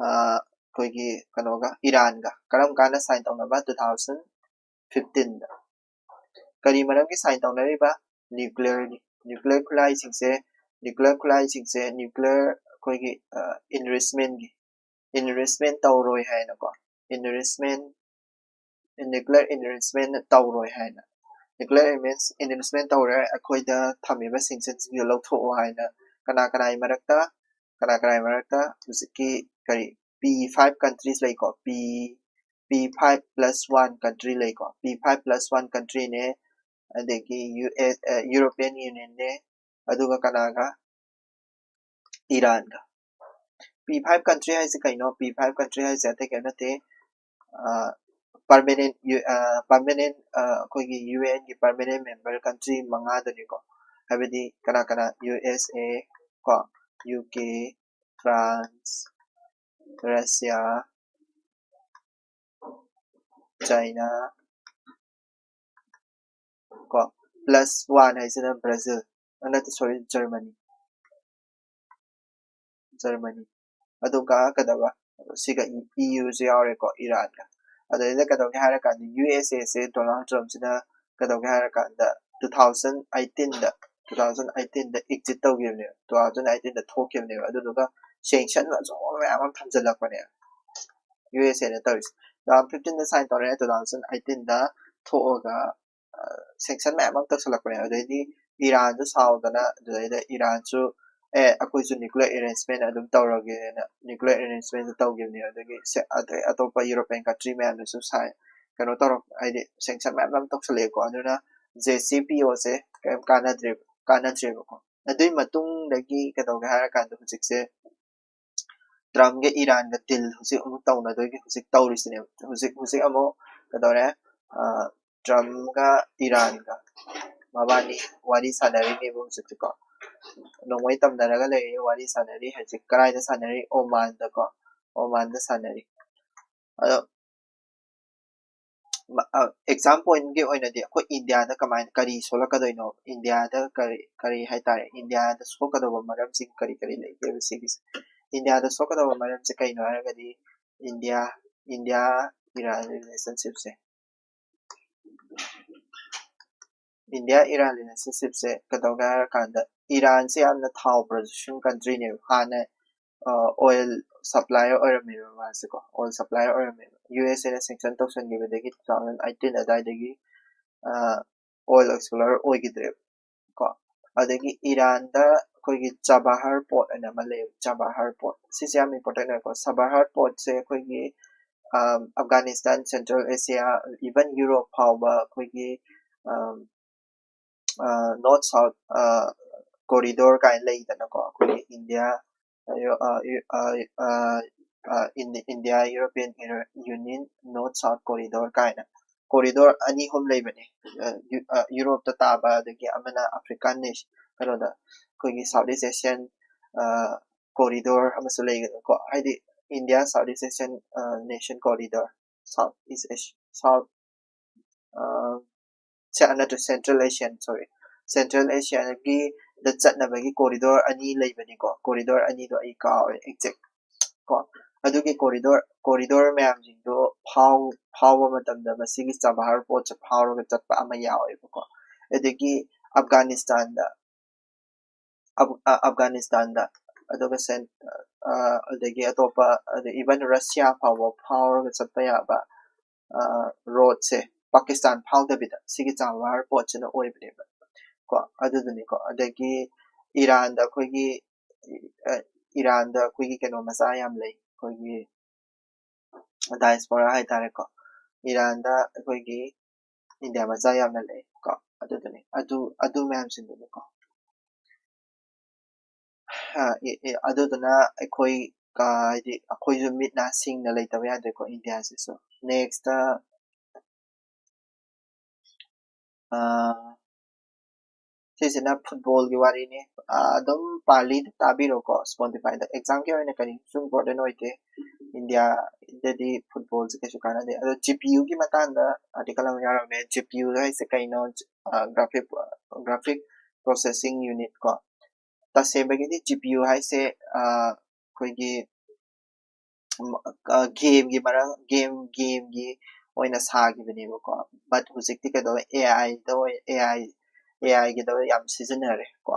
ꯑ, ꯑꯩꯈꯣꯏꯒꯤ ꯀꯩꯅꯣꯒ, ꯏꯔꯥꯟꯒ꯫ ꯀꯔꯝ ꯀꯥꯟꯗ ꯁꯥꯏꯟ ꯇꯧꯅꯕ? Two thousand fifteenꯗ꯫ ꯀꯔꯤ ꯃꯔꯝꯒꯤ ꯁꯥꯏꯟ ꯇꯧꯅꯔꯤꯕ? ꯅ꯭ꯌꯨꯀ꯭ꯂꯤꯌꯔꯒꯤ꯫ ꯅ꯭ꯌꯨꯀ꯭ꯂꯤꯌꯔ ꯈꯨꯠꯂꯥꯏꯁꯤꯡꯁꯦ, ꯅ꯭ꯌꯨꯀ꯭ꯂꯤꯌꯔ ꯈꯨꯠꯂꯥꯏꯁꯤꯡꯁꯦ, ꯅ꯭ꯌꯨꯀ꯭ꯂꯤꯌꯔ ꯑꯩꯈꯣꯏꯒꯤ, ꯑ, enrichmentꯒꯤ, enrichment ꯇꯧꯔꯣꯏ ꯍꯥꯏꯅꯀꯣ꯫ Enrichment, nuclear enrichment ꯇꯧꯔꯣꯏ ꯍꯥꯏꯅ꯫ Nuclear enrichment ꯇꯧꯔꯦ, ꯑꯩꯈꯣꯏꯗ ꯊꯝꯃꯤꯕ sanctionꯁꯤꯡꯗꯣ ꯂꯧꯊꯣꯛꯑꯣ ꯍꯥꯏꯅ꯫ ꯀꯅꯥ ꯀꯅꯥꯒꯤ ꯃꯔꯛꯇ? ꯀꯅꯥ ꯀꯅꯥꯒꯤ ꯃꯔꯛꯇ? ꯍꯧꯖꯤꯛꯀꯤ ꯀꯔꯤ, P five countries ꯂꯩꯀꯣ, P, P five plus one country ꯂꯩꯀꯣ, P five plus one countryꯅꯦ, ꯑꯗꯒꯤ ꯌꯨ ꯑꯦꯁ, ꯑ, European Unionꯅꯦ, ꯑꯗꯨꯒ ꯀꯅꯥꯒ? ꯏꯔꯥꯟꯒ꯫ P five country ꯍꯥꯏꯁꯦ ꯀꯩꯅꯣ? P five country ꯍꯥꯏꯁꯦ ꯑꯇꯩ ꯀꯩꯝ ꯅꯠꯇꯦ, ꯑ, permanent, ꯌꯨ-, ꯑ, permanent, ꯑ, ꯑꯩꯈꯣꯏꯒꯤ ꯌꯨ ꯑꯦꯟꯒꯤ permanent member country ꯃꯉꯥꯗꯨꯅꯤꯀꯣ꯫ ꯍꯥꯏꯕꯗꯤ ꯀꯅꯥ ꯀꯅꯥ? ꯌꯨ ꯑꯦꯁ ꯑꯦ ꯀꯣ, U K, France, Russia, China, ꯀꯣ, plus one ꯍꯥꯏꯁꯤꯅ ꯕ꯭ꯔꯥꯖꯤꯜ, ꯑ, ꯅꯠꯇꯦ, sorry, ꯖꯔꯃꯅꯤ, ꯖꯔꯃꯅꯤ꯫ ꯑꯗꯨꯒ ꯀꯩꯗꯧꯕ? ꯁꯤꯒ ꯏ-, ꯏ ꯌꯨꯁꯨ ꯌꯥꯎꯔꯦꯀꯣ, ꯏꯔꯥꯟꯒ꯫ ꯑꯗꯩꯗ ꯀꯩꯗꯧꯒꯦ ꯍꯥꯏꯔꯀꯥꯟꯗ ꯌꯨ ꯑꯦꯁ ꯑꯦꯁꯦ ꯗꯣꯅꯥꯜꯗ ꯇ꯭ꯔꯝꯞꯁꯤꯅ ꯀꯩꯗꯧꯒꯦ ꯍꯥꯏꯔꯀꯥꯟꯗ two thousand eighteenꯗ, two thousand eighteenꯗ exit ꯇꯧꯈꯤꯕꯅꯦꯕ, two thousand eighteenꯗ ꯊꯣꯛꯈꯤꯕꯅꯦꯕ꯫ ꯑꯗꯨꯗꯨꯒ sanction ꯑꯆꯧꯕ ꯃꯌꯥꯝ ꯑꯃ ꯊꯝꯖꯤꯜꯂꯛꯄꯅꯦꯕ ꯌꯨ ꯑꯦꯁ ꯑꯦꯅ ꯇꯧꯔꯤꯁꯦ꯫ Two thousand fifteenꯗ sign ꯇꯧꯔꯛꯑꯦ, two thousand eighteenꯗ ꯊꯣꯛꯑꯒ, ꯑ, sanction ꯃꯌꯥꯝ ꯑꯃ ꯇꯧꯁꯜꯂꯛꯄꯅꯦ꯫ ꯑꯗꯩꯗꯤ ꯏꯔꯥꯟꯁꯨ ꯁꯥꯎꯗꯅ, ꯑꯗꯨꯗꯩꯗ ꯏꯔꯥꯟꯁꯨ, "ꯑꯦ, ꯑꯩꯈꯣꯏꯁꯨ nuclear enrichment ꯑꯗꯨꯝ ꯇꯧꯔꯒꯦꯅ" nuclear enrichment ꯇꯧꯈꯤꯕꯅꯦ꯫ ꯑꯗꯒꯤ ꯁꯦ-, ꯑꯇꯩ ꯑꯇꯣꯞꯄ European country ꯃꯌꯥꯝꯅꯁꯨ sign, ꯀꯩꯅꯣ ꯇꯧꯔꯛ ꯍꯥꯏꯗꯤ ꯁꯦꯡꯁꯟ ꯃꯌꯥꯝ ꯃꯌꯥꯝ ꯇꯧꯁꯜꯂꯛꯑꯦꯀꯣ꯫ ꯑꯗꯨꯅ ꯖꯦ ꯁꯤ ꯄꯤ ꯑꯣꯁꯦ ꯀꯩꯝ ꯀꯥꯟꯅꯗ꯭ꯔꯦ ꯀꯥꯟꯅꯗ꯭ꯔꯦꯕꯀꯣ꯫ ꯑꯗꯨꯏ ꯃꯇꯨꯡꯗꯒꯤ ꯀꯩꯗꯧꯒꯦ ꯍꯥꯏꯔꯀꯥꯟꯗ ꯍꯧꯖꯤꯛꯁꯦ ꯇ꯭ꯔꯝꯞꯒ ꯏꯔꯥꯟꯒ ꯗꯤꯜ ꯍꯧꯖꯤꯛ ꯑꯃꯨꯛ ꯇꯧꯅꯗꯣꯏꯒꯤ ꯍꯧꯖꯤꯛ ꯇꯧꯔꯤꯁꯤꯅꯦꯕ꯫ ꯍꯧꯖꯤꯛ ꯍꯧꯖꯤꯛ ꯑꯃꯨꯛ ꯀꯩꯗꯧꯔꯦ? ꯇ꯭ꯔꯝꯞꯒ ꯏꯔꯥꯟꯒ ꯃꯕꯥꯅꯤ ꯋꯥꯔꯤ ꯁꯥꯟꯅꯔꯤꯅꯦꯕ ꯍꯧꯖꯤꯛꯁꯦꯀꯣ꯫ ꯅꯣꯡꯃꯩ ꯇꯝꯅꯔꯒ ꯂꯩꯔꯤ, ꯋꯥꯔꯤ ꯁꯥꯟꯅꯔꯤ꯫ ꯍꯧꯖꯤꯛ ꯀꯗꯥꯏꯗ ꯁꯥꯟꯅꯔꯤ? ꯑꯣꯃꯥꯟꯗꯀꯣ, ꯑꯣꯃꯥꯟꯗ ꯁꯥꯟꯅꯔꯤ꯫ ꯑꯗꯣ ꯑꯦꯛꯖꯥꯝ ꯄꯣꯏꯟꯒꯤ ꯑꯣꯏꯅꯗꯤ ꯑꯩꯈꯣꯏ ꯏꯟꯗꯤꯌꯥꯗ ꯀꯃꯥꯏꯅ ꯀꯔꯤ ꯁꯣꯛꯂꯛꯀꯗꯣꯏꯅꯣ? ꯏꯟꯗꯤꯌꯥꯗ ꯀꯔꯤ ꯀꯔꯤ ꯍꯥꯏꯇꯥꯔꯦ, ꯏꯟꯗꯤꯌꯥꯗ ꯁꯣꯛꯀꯗꯧꯕ ꯃꯔꯝꯁꯤꯡ ꯀꯔꯤ ꯀꯔꯤ ꯂꯩꯒꯦꯕ ꯁꯤꯒꯤꯁꯦ? ꯏꯟꯗꯤꯌꯥꯗ ꯁꯣꯛꯀꯗꯧꯕ ꯃꯔꯝꯁꯦ ꯀꯩꯅꯣ ꯍꯥꯏꯔꯒꯗꯤ ꯏꯟꯗꯤꯌꯥ ꯏꯟꯗꯤꯌꯥ ꯏꯔꯥꯟ ꯔꯤꯂꯦꯁꯟꯁꯤꯞꯁꯦ ꯏꯟꯗꯤꯌꯥ ꯏꯔꯥꯟ ꯔꯤꯂꯦꯁꯟꯁꯤꯞꯁꯦ ꯀꯩꯗꯧꯒꯦ ꯍꯥꯏꯔꯀꯥꯟꯗ ꯏꯔꯥꯟꯁꯦ ꯌꯥꯝꯅ ꯊꯥꯎ ꯄ꯭ꯔꯣꯗ꯭ꯌꯨꯁꯤꯡ ꯀꯟꯇ꯭ꯔꯤꯅꯦꯕ꯫ ꯍꯥꯟꯅ ꯑꯣꯏꯜ ꯁꯄ꯭ꯂꯥꯏꯌꯔ ꯑꯣꯏꯔꯝꯃꯦꯕ ꯃꯥꯁꯦꯀꯣ꯫ ꯑꯣꯏꯜ ꯁꯄ꯭ꯂꯥꯏꯌꯔ ꯑꯣꯏꯔꯝꯃꯦꯕ꯫ ꯌꯨ ꯑꯦꯁ ꯑꯦꯅ ꯁꯦꯡꯁꯟ ꯇꯧꯁꯟꯈꯤꯕꯗꯒꯤ ꯇꯨ ꯊꯥꯎꯖꯟ ꯑꯩꯠꯇꯤꯟ ꯑꯗꯨꯋꯥꯏꯗꯒꯤ ꯑꯣꯏꯜ ꯑꯦꯛꯁꯄ꯭ꯂꯣꯔꯔ ꯑꯣꯏꯈꯤꯗ꯭ꯔꯦꯕ ꯀꯣ꯫ ꯑꯗꯒꯤ ꯏꯔꯥꯟꯗ ꯑꯩꯈꯣꯏꯒꯤ ꯆꯥꯕꯥꯍꯔ ꯄꯣꯔꯠ ꯍꯥꯏꯅ ꯑꯃ ꯂꯩꯌꯦꯕ꯫ ꯆꯥꯕꯥꯍꯔ ꯄꯣꯔꯠ ꯁꯤꯁꯦ ꯌꯥꯝ ꯏꯝꯄꯣꯔꯇꯦꯟ ꯑꯣꯏꯀꯣ꯫ ꯆꯥꯕꯥꯍꯔ ꯄꯣꯔꯠꯁꯦ ꯑꯩꯈꯣꯏꯒꯤ Afghanistan, central Asia, even Europe ꯐꯥꯎꯕ ꯑꯩꯈꯣꯏꯒꯤ ꯅꯣꯔꯠ ꯁꯥꯎꯠ ꯀꯣꯔꯤꯗꯣꯔ ꯀꯥꯏꯅ ꯂꯩꯗꯅꯀꯣ꯫ ꯑꯩꯈꯣꯏꯒꯤ India India European union north south corridor ꯀꯥꯏꯅ ꯀꯣꯔꯤꯗꯣꯔ ꯑꯅꯤ ꯑꯍꯨꯝ ꯂꯩꯕꯅꯦ꯫ ꯌꯨꯔꯣꯞꯇ ꯇꯥꯕ, ꯑꯗꯒꯤ ꯑꯃꯅ ꯑꯐ꯭ꯔꯤꯀꯥꯟ ꯅꯦꯁꯟ, ꯀꯩꯅꯣꯗ ꯑꯩꯈꯣꯏꯒꯤ ꯁꯥꯎꯠ ꯏꯁ ꯑꯦꯁꯤꯌꯥꯟ ꯀꯣꯔꯤꯗꯣꯔ ꯑꯃꯁꯨ ꯂꯩꯒꯅꯤꯀꯣ꯫ ꯍꯥꯏꯗꯤ ꯏꯟꯗꯤꯌꯥ ꯁꯥꯎꯠ ꯏꯁ ꯑꯦꯁꯤꯌꯥꯟ ꯅꯦꯁꯟ ꯀꯣꯔꯤꯗꯣꯔ, ꯁꯥꯎꯠ ꯏꯁ ꯁꯥꯎꯠ ꯅꯠꯇ꯭ꯔꯦ, ꯁꯦꯟꯇ꯭ꯔꯦꯜ ꯑꯦꯁꯤꯌꯥꯟ, ꯁꯣꯔꯤ, ꯁꯦꯟꯇ꯭ꯔꯦꯜ ꯑꯦꯁꯤꯌꯥꯒꯤꯗ ꯆꯠꯅꯕꯒꯤ ꯀꯣꯔꯤꯗꯣꯔ ꯑꯅꯤ ꯂꯩꯕꯅꯤꯀꯣ꯫ ꯀꯣꯔꯤꯗꯣꯔ ꯑꯅꯤꯗꯣ ꯑꯩ ꯀꯥꯎꯔꯦ ꯑꯦꯛꯖꯦꯛ ꯀꯣ꯫ ꯑꯗꯨꯒꯤ ꯀꯣꯔꯤꯗꯣꯔ ꯀꯣꯔꯤꯗꯣꯔ ꯃꯌꯥꯝꯁꯤꯡꯗꯣ ꯐꯥꯎ ꯐꯥꯎꯕ ꯃꯇꯝꯗ ꯃꯁꯤꯒꯤ ꯆꯥꯕꯥꯍꯔ ꯄꯣꯔꯠꯁꯦ ꯐꯥꯎꯔꯒ ꯆꯠꯄ ꯑꯃ ꯌꯥꯎꯋꯦꯕꯀꯣ꯫ ꯑꯗꯒꯤ ꯑꯐꯒꯥꯅꯤꯁꯇꯥꯟꯗ ꯑꯐꯒꯥꯅꯤꯁꯇꯥꯟꯗ ꯑꯗꯨꯒ ꯑꯗꯒꯤ ꯑꯇꯣꯞꯄ, ꯑꯗꯩ ꯏꯚꯟ ꯔꯁꯤꯌꯥ ꯐꯥꯎꯕ ꯐꯥꯎꯔꯒ ꯆꯠꯄ ꯌꯥꯕ ꯔꯣꯗꯁꯦ ꯄꯥꯀꯤꯁꯇꯥꯟ ꯐꯥꯎꯗꯕꯤꯗ ꯁꯤꯒꯤ ꯆꯥꯕꯥꯍꯔ ꯄꯣꯔꯠꯁꯤꯅ ꯑꯣꯏꯕꯅꯦꯕ ꯀꯣ꯫ ꯑꯗꯨꯗꯨꯅꯤꯀꯣ꯫ ꯑꯗꯒꯤ ꯏꯔꯥꯟꯗ ꯑꯩꯈꯣꯏꯒꯤ ꯏꯔꯥꯟꯗ ꯑꯩꯈꯣꯏꯒꯤ ꯀꯩꯅꯣ ꯃꯆꯥ ꯌꯥꯝ ꯂꯩ, ꯑꯩꯈꯣꯏꯒꯤ ꯗꯥꯏꯁꯄꯣꯔꯥ ꯍꯥꯏꯇꯥꯔꯦꯀꯣ꯫ ꯏꯔꯥꯟꯗ ꯑꯩꯈꯣꯏꯒꯤ ꯏꯟꯗꯤꯌꯥ ꯃꯆꯥ ꯌꯥꯝꯅ ꯂꯩ ꯀꯣ꯫ ꯑꯗꯨꯗꯨꯅꯤ, ꯑꯗꯨ ꯑꯗꯨ ꯃꯌꯥꯝꯁꯤꯡꯗꯨꯅꯤꯀꯣ꯫ ꯑꯗꯨꯗꯨꯅ ꯑꯩꯈꯣꯏ ꯍꯥꯏꯗꯤ ꯑꯩꯈꯣꯏꯁꯨ ꯃꯤꯠ ꯅꯥ ꯁꯤꯡꯅ ꯂꯩꯇꯕ ꯌꯥꯗꯦꯀꯣ ꯏꯟꯗꯤꯌꯥꯁꯤꯁꯨ꯫ ꯅꯦꯛꯁꯇ ꯁꯤꯁꯤꯅ ꯐꯨꯠꯕꯣꯜꯒꯤ ꯋꯥꯔꯤꯅꯤ꯫ ꯑꯗꯨꯝ ꯄꯥꯂꯤꯗ ꯇꯥꯕꯤꯔꯣꯀꯣ꯫ ꯁ꯭ꯄꯣꯇꯤꯐꯥꯏꯗ ꯑꯦꯛꯖꯥꯝꯒꯤ ꯑꯣꯏꯅ ꯀꯔꯤꯁꯨ ꯏꯝꯄꯣꯔꯇꯦꯟ ꯑꯣꯏꯗꯦ꯫ ꯏꯟꯗꯤꯌꯥꯗꯗꯤ ꯐꯨꯠꯕꯣꯜꯁꯦ ꯀꯩꯁꯨ ꯀꯥꯟꯅꯗꯦ꯫ ꯑꯗꯣ ꯖꯤ ꯄꯤ ꯌꯨꯒꯤ ꯃꯇꯥꯡꯗ ꯑꯥꯔꯇꯤꯀꯜ ꯑꯃ ꯌꯥꯎꯔꯝꯃꯦ꯫ ꯖꯤ ꯄꯤ ꯌꯨ ꯍꯥꯏꯁꯦ ꯀꯩꯅꯣ? ꯒ꯭ꯔꯥꯐꯤꯛ ꯒ꯭ꯔꯥꯐꯤꯛ ꯄ꯭ꯔꯣꯁꯦꯁꯤꯡ ꯌꯨꯅꯤꯠ ꯀꯣ꯫ ꯇꯁꯦꯡꯕꯒꯤꯗꯤ ꯖꯤ ꯄꯤ ꯌꯨ ꯍꯥꯏꯁꯦ ꯑꯩꯈꯣꯏꯒꯤ ꯒꯦꯝꯒꯤ ꯃꯔꯝ ꯒꯦꯝ ꯒꯦꯝꯒꯤ ꯑꯣꯏꯅ ꯁꯥꯈꯤꯕꯅꯦꯕꯀꯣ꯫ ꯕꯠ ꯍꯧꯖꯤꯛꯇꯤ ꯀꯩꯗꯧꯋꯦ? ꯑꯦ ꯑꯥꯏꯗ ꯑꯦ ꯑꯥꯏ ꯑꯦ ꯑꯥꯏꯒꯤꯗ ꯌꯥꯝ ꯁꯤꯖꯤꯟꯅꯔꯦ ꯀꯣ꯫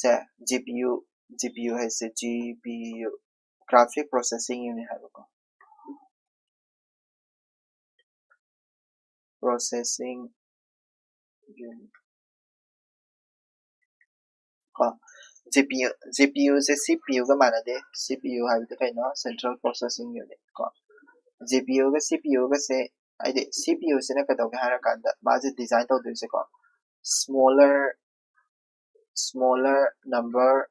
ꯁꯦ, G P U G P U ꯍꯥꯏꯁꯦ G P U graphic processing unit ꯍꯥꯏꯕꯀꯣ꯫ ꯄ꯭ꯔꯣꯁꯦꯁꯤꯡ ꯌꯨꯅꯤꯠ ꯀꯣ꯫ G P U G P ꯌꯨꯁꯦ ꯁꯤ ꯄꯤ ꯌꯨꯒ ꯃꯥꯟꯅꯗꯦ꯫ ꯁꯤ ꯄꯤ ꯌꯨ ꯍꯥꯏꯕꯗꯤ ꯀꯩꯅꯣ? ꯁꯦꯟꯇ꯭ꯔꯦꯜ ꯄ꯭ꯔꯣꯁꯦꯁꯤꯡ ꯌꯨꯅꯤꯠ ꯀꯣ꯫ ꯖꯤ ꯄꯤ ꯌꯨꯒ ꯁꯤ ꯄꯤ ꯌꯨꯒꯁꯦ ꯍꯥꯏꯗꯤ ꯁꯤ ꯄꯤ ꯌꯨꯁꯤꯅ ꯀꯩꯗꯧꯒꯦ ꯍꯥꯏꯔꯀꯥꯟꯗ ꯃꯥꯁꯦ ꯗꯤꯖꯥꯏꯟ ꯇꯧꯗꯣꯏꯁꯦꯀꯣ꯫ ꯁ꯭ꯃꯣꯂꯔ ꯁ꯭ꯃꯣꯂꯔ ꯅꯝꯕꯔ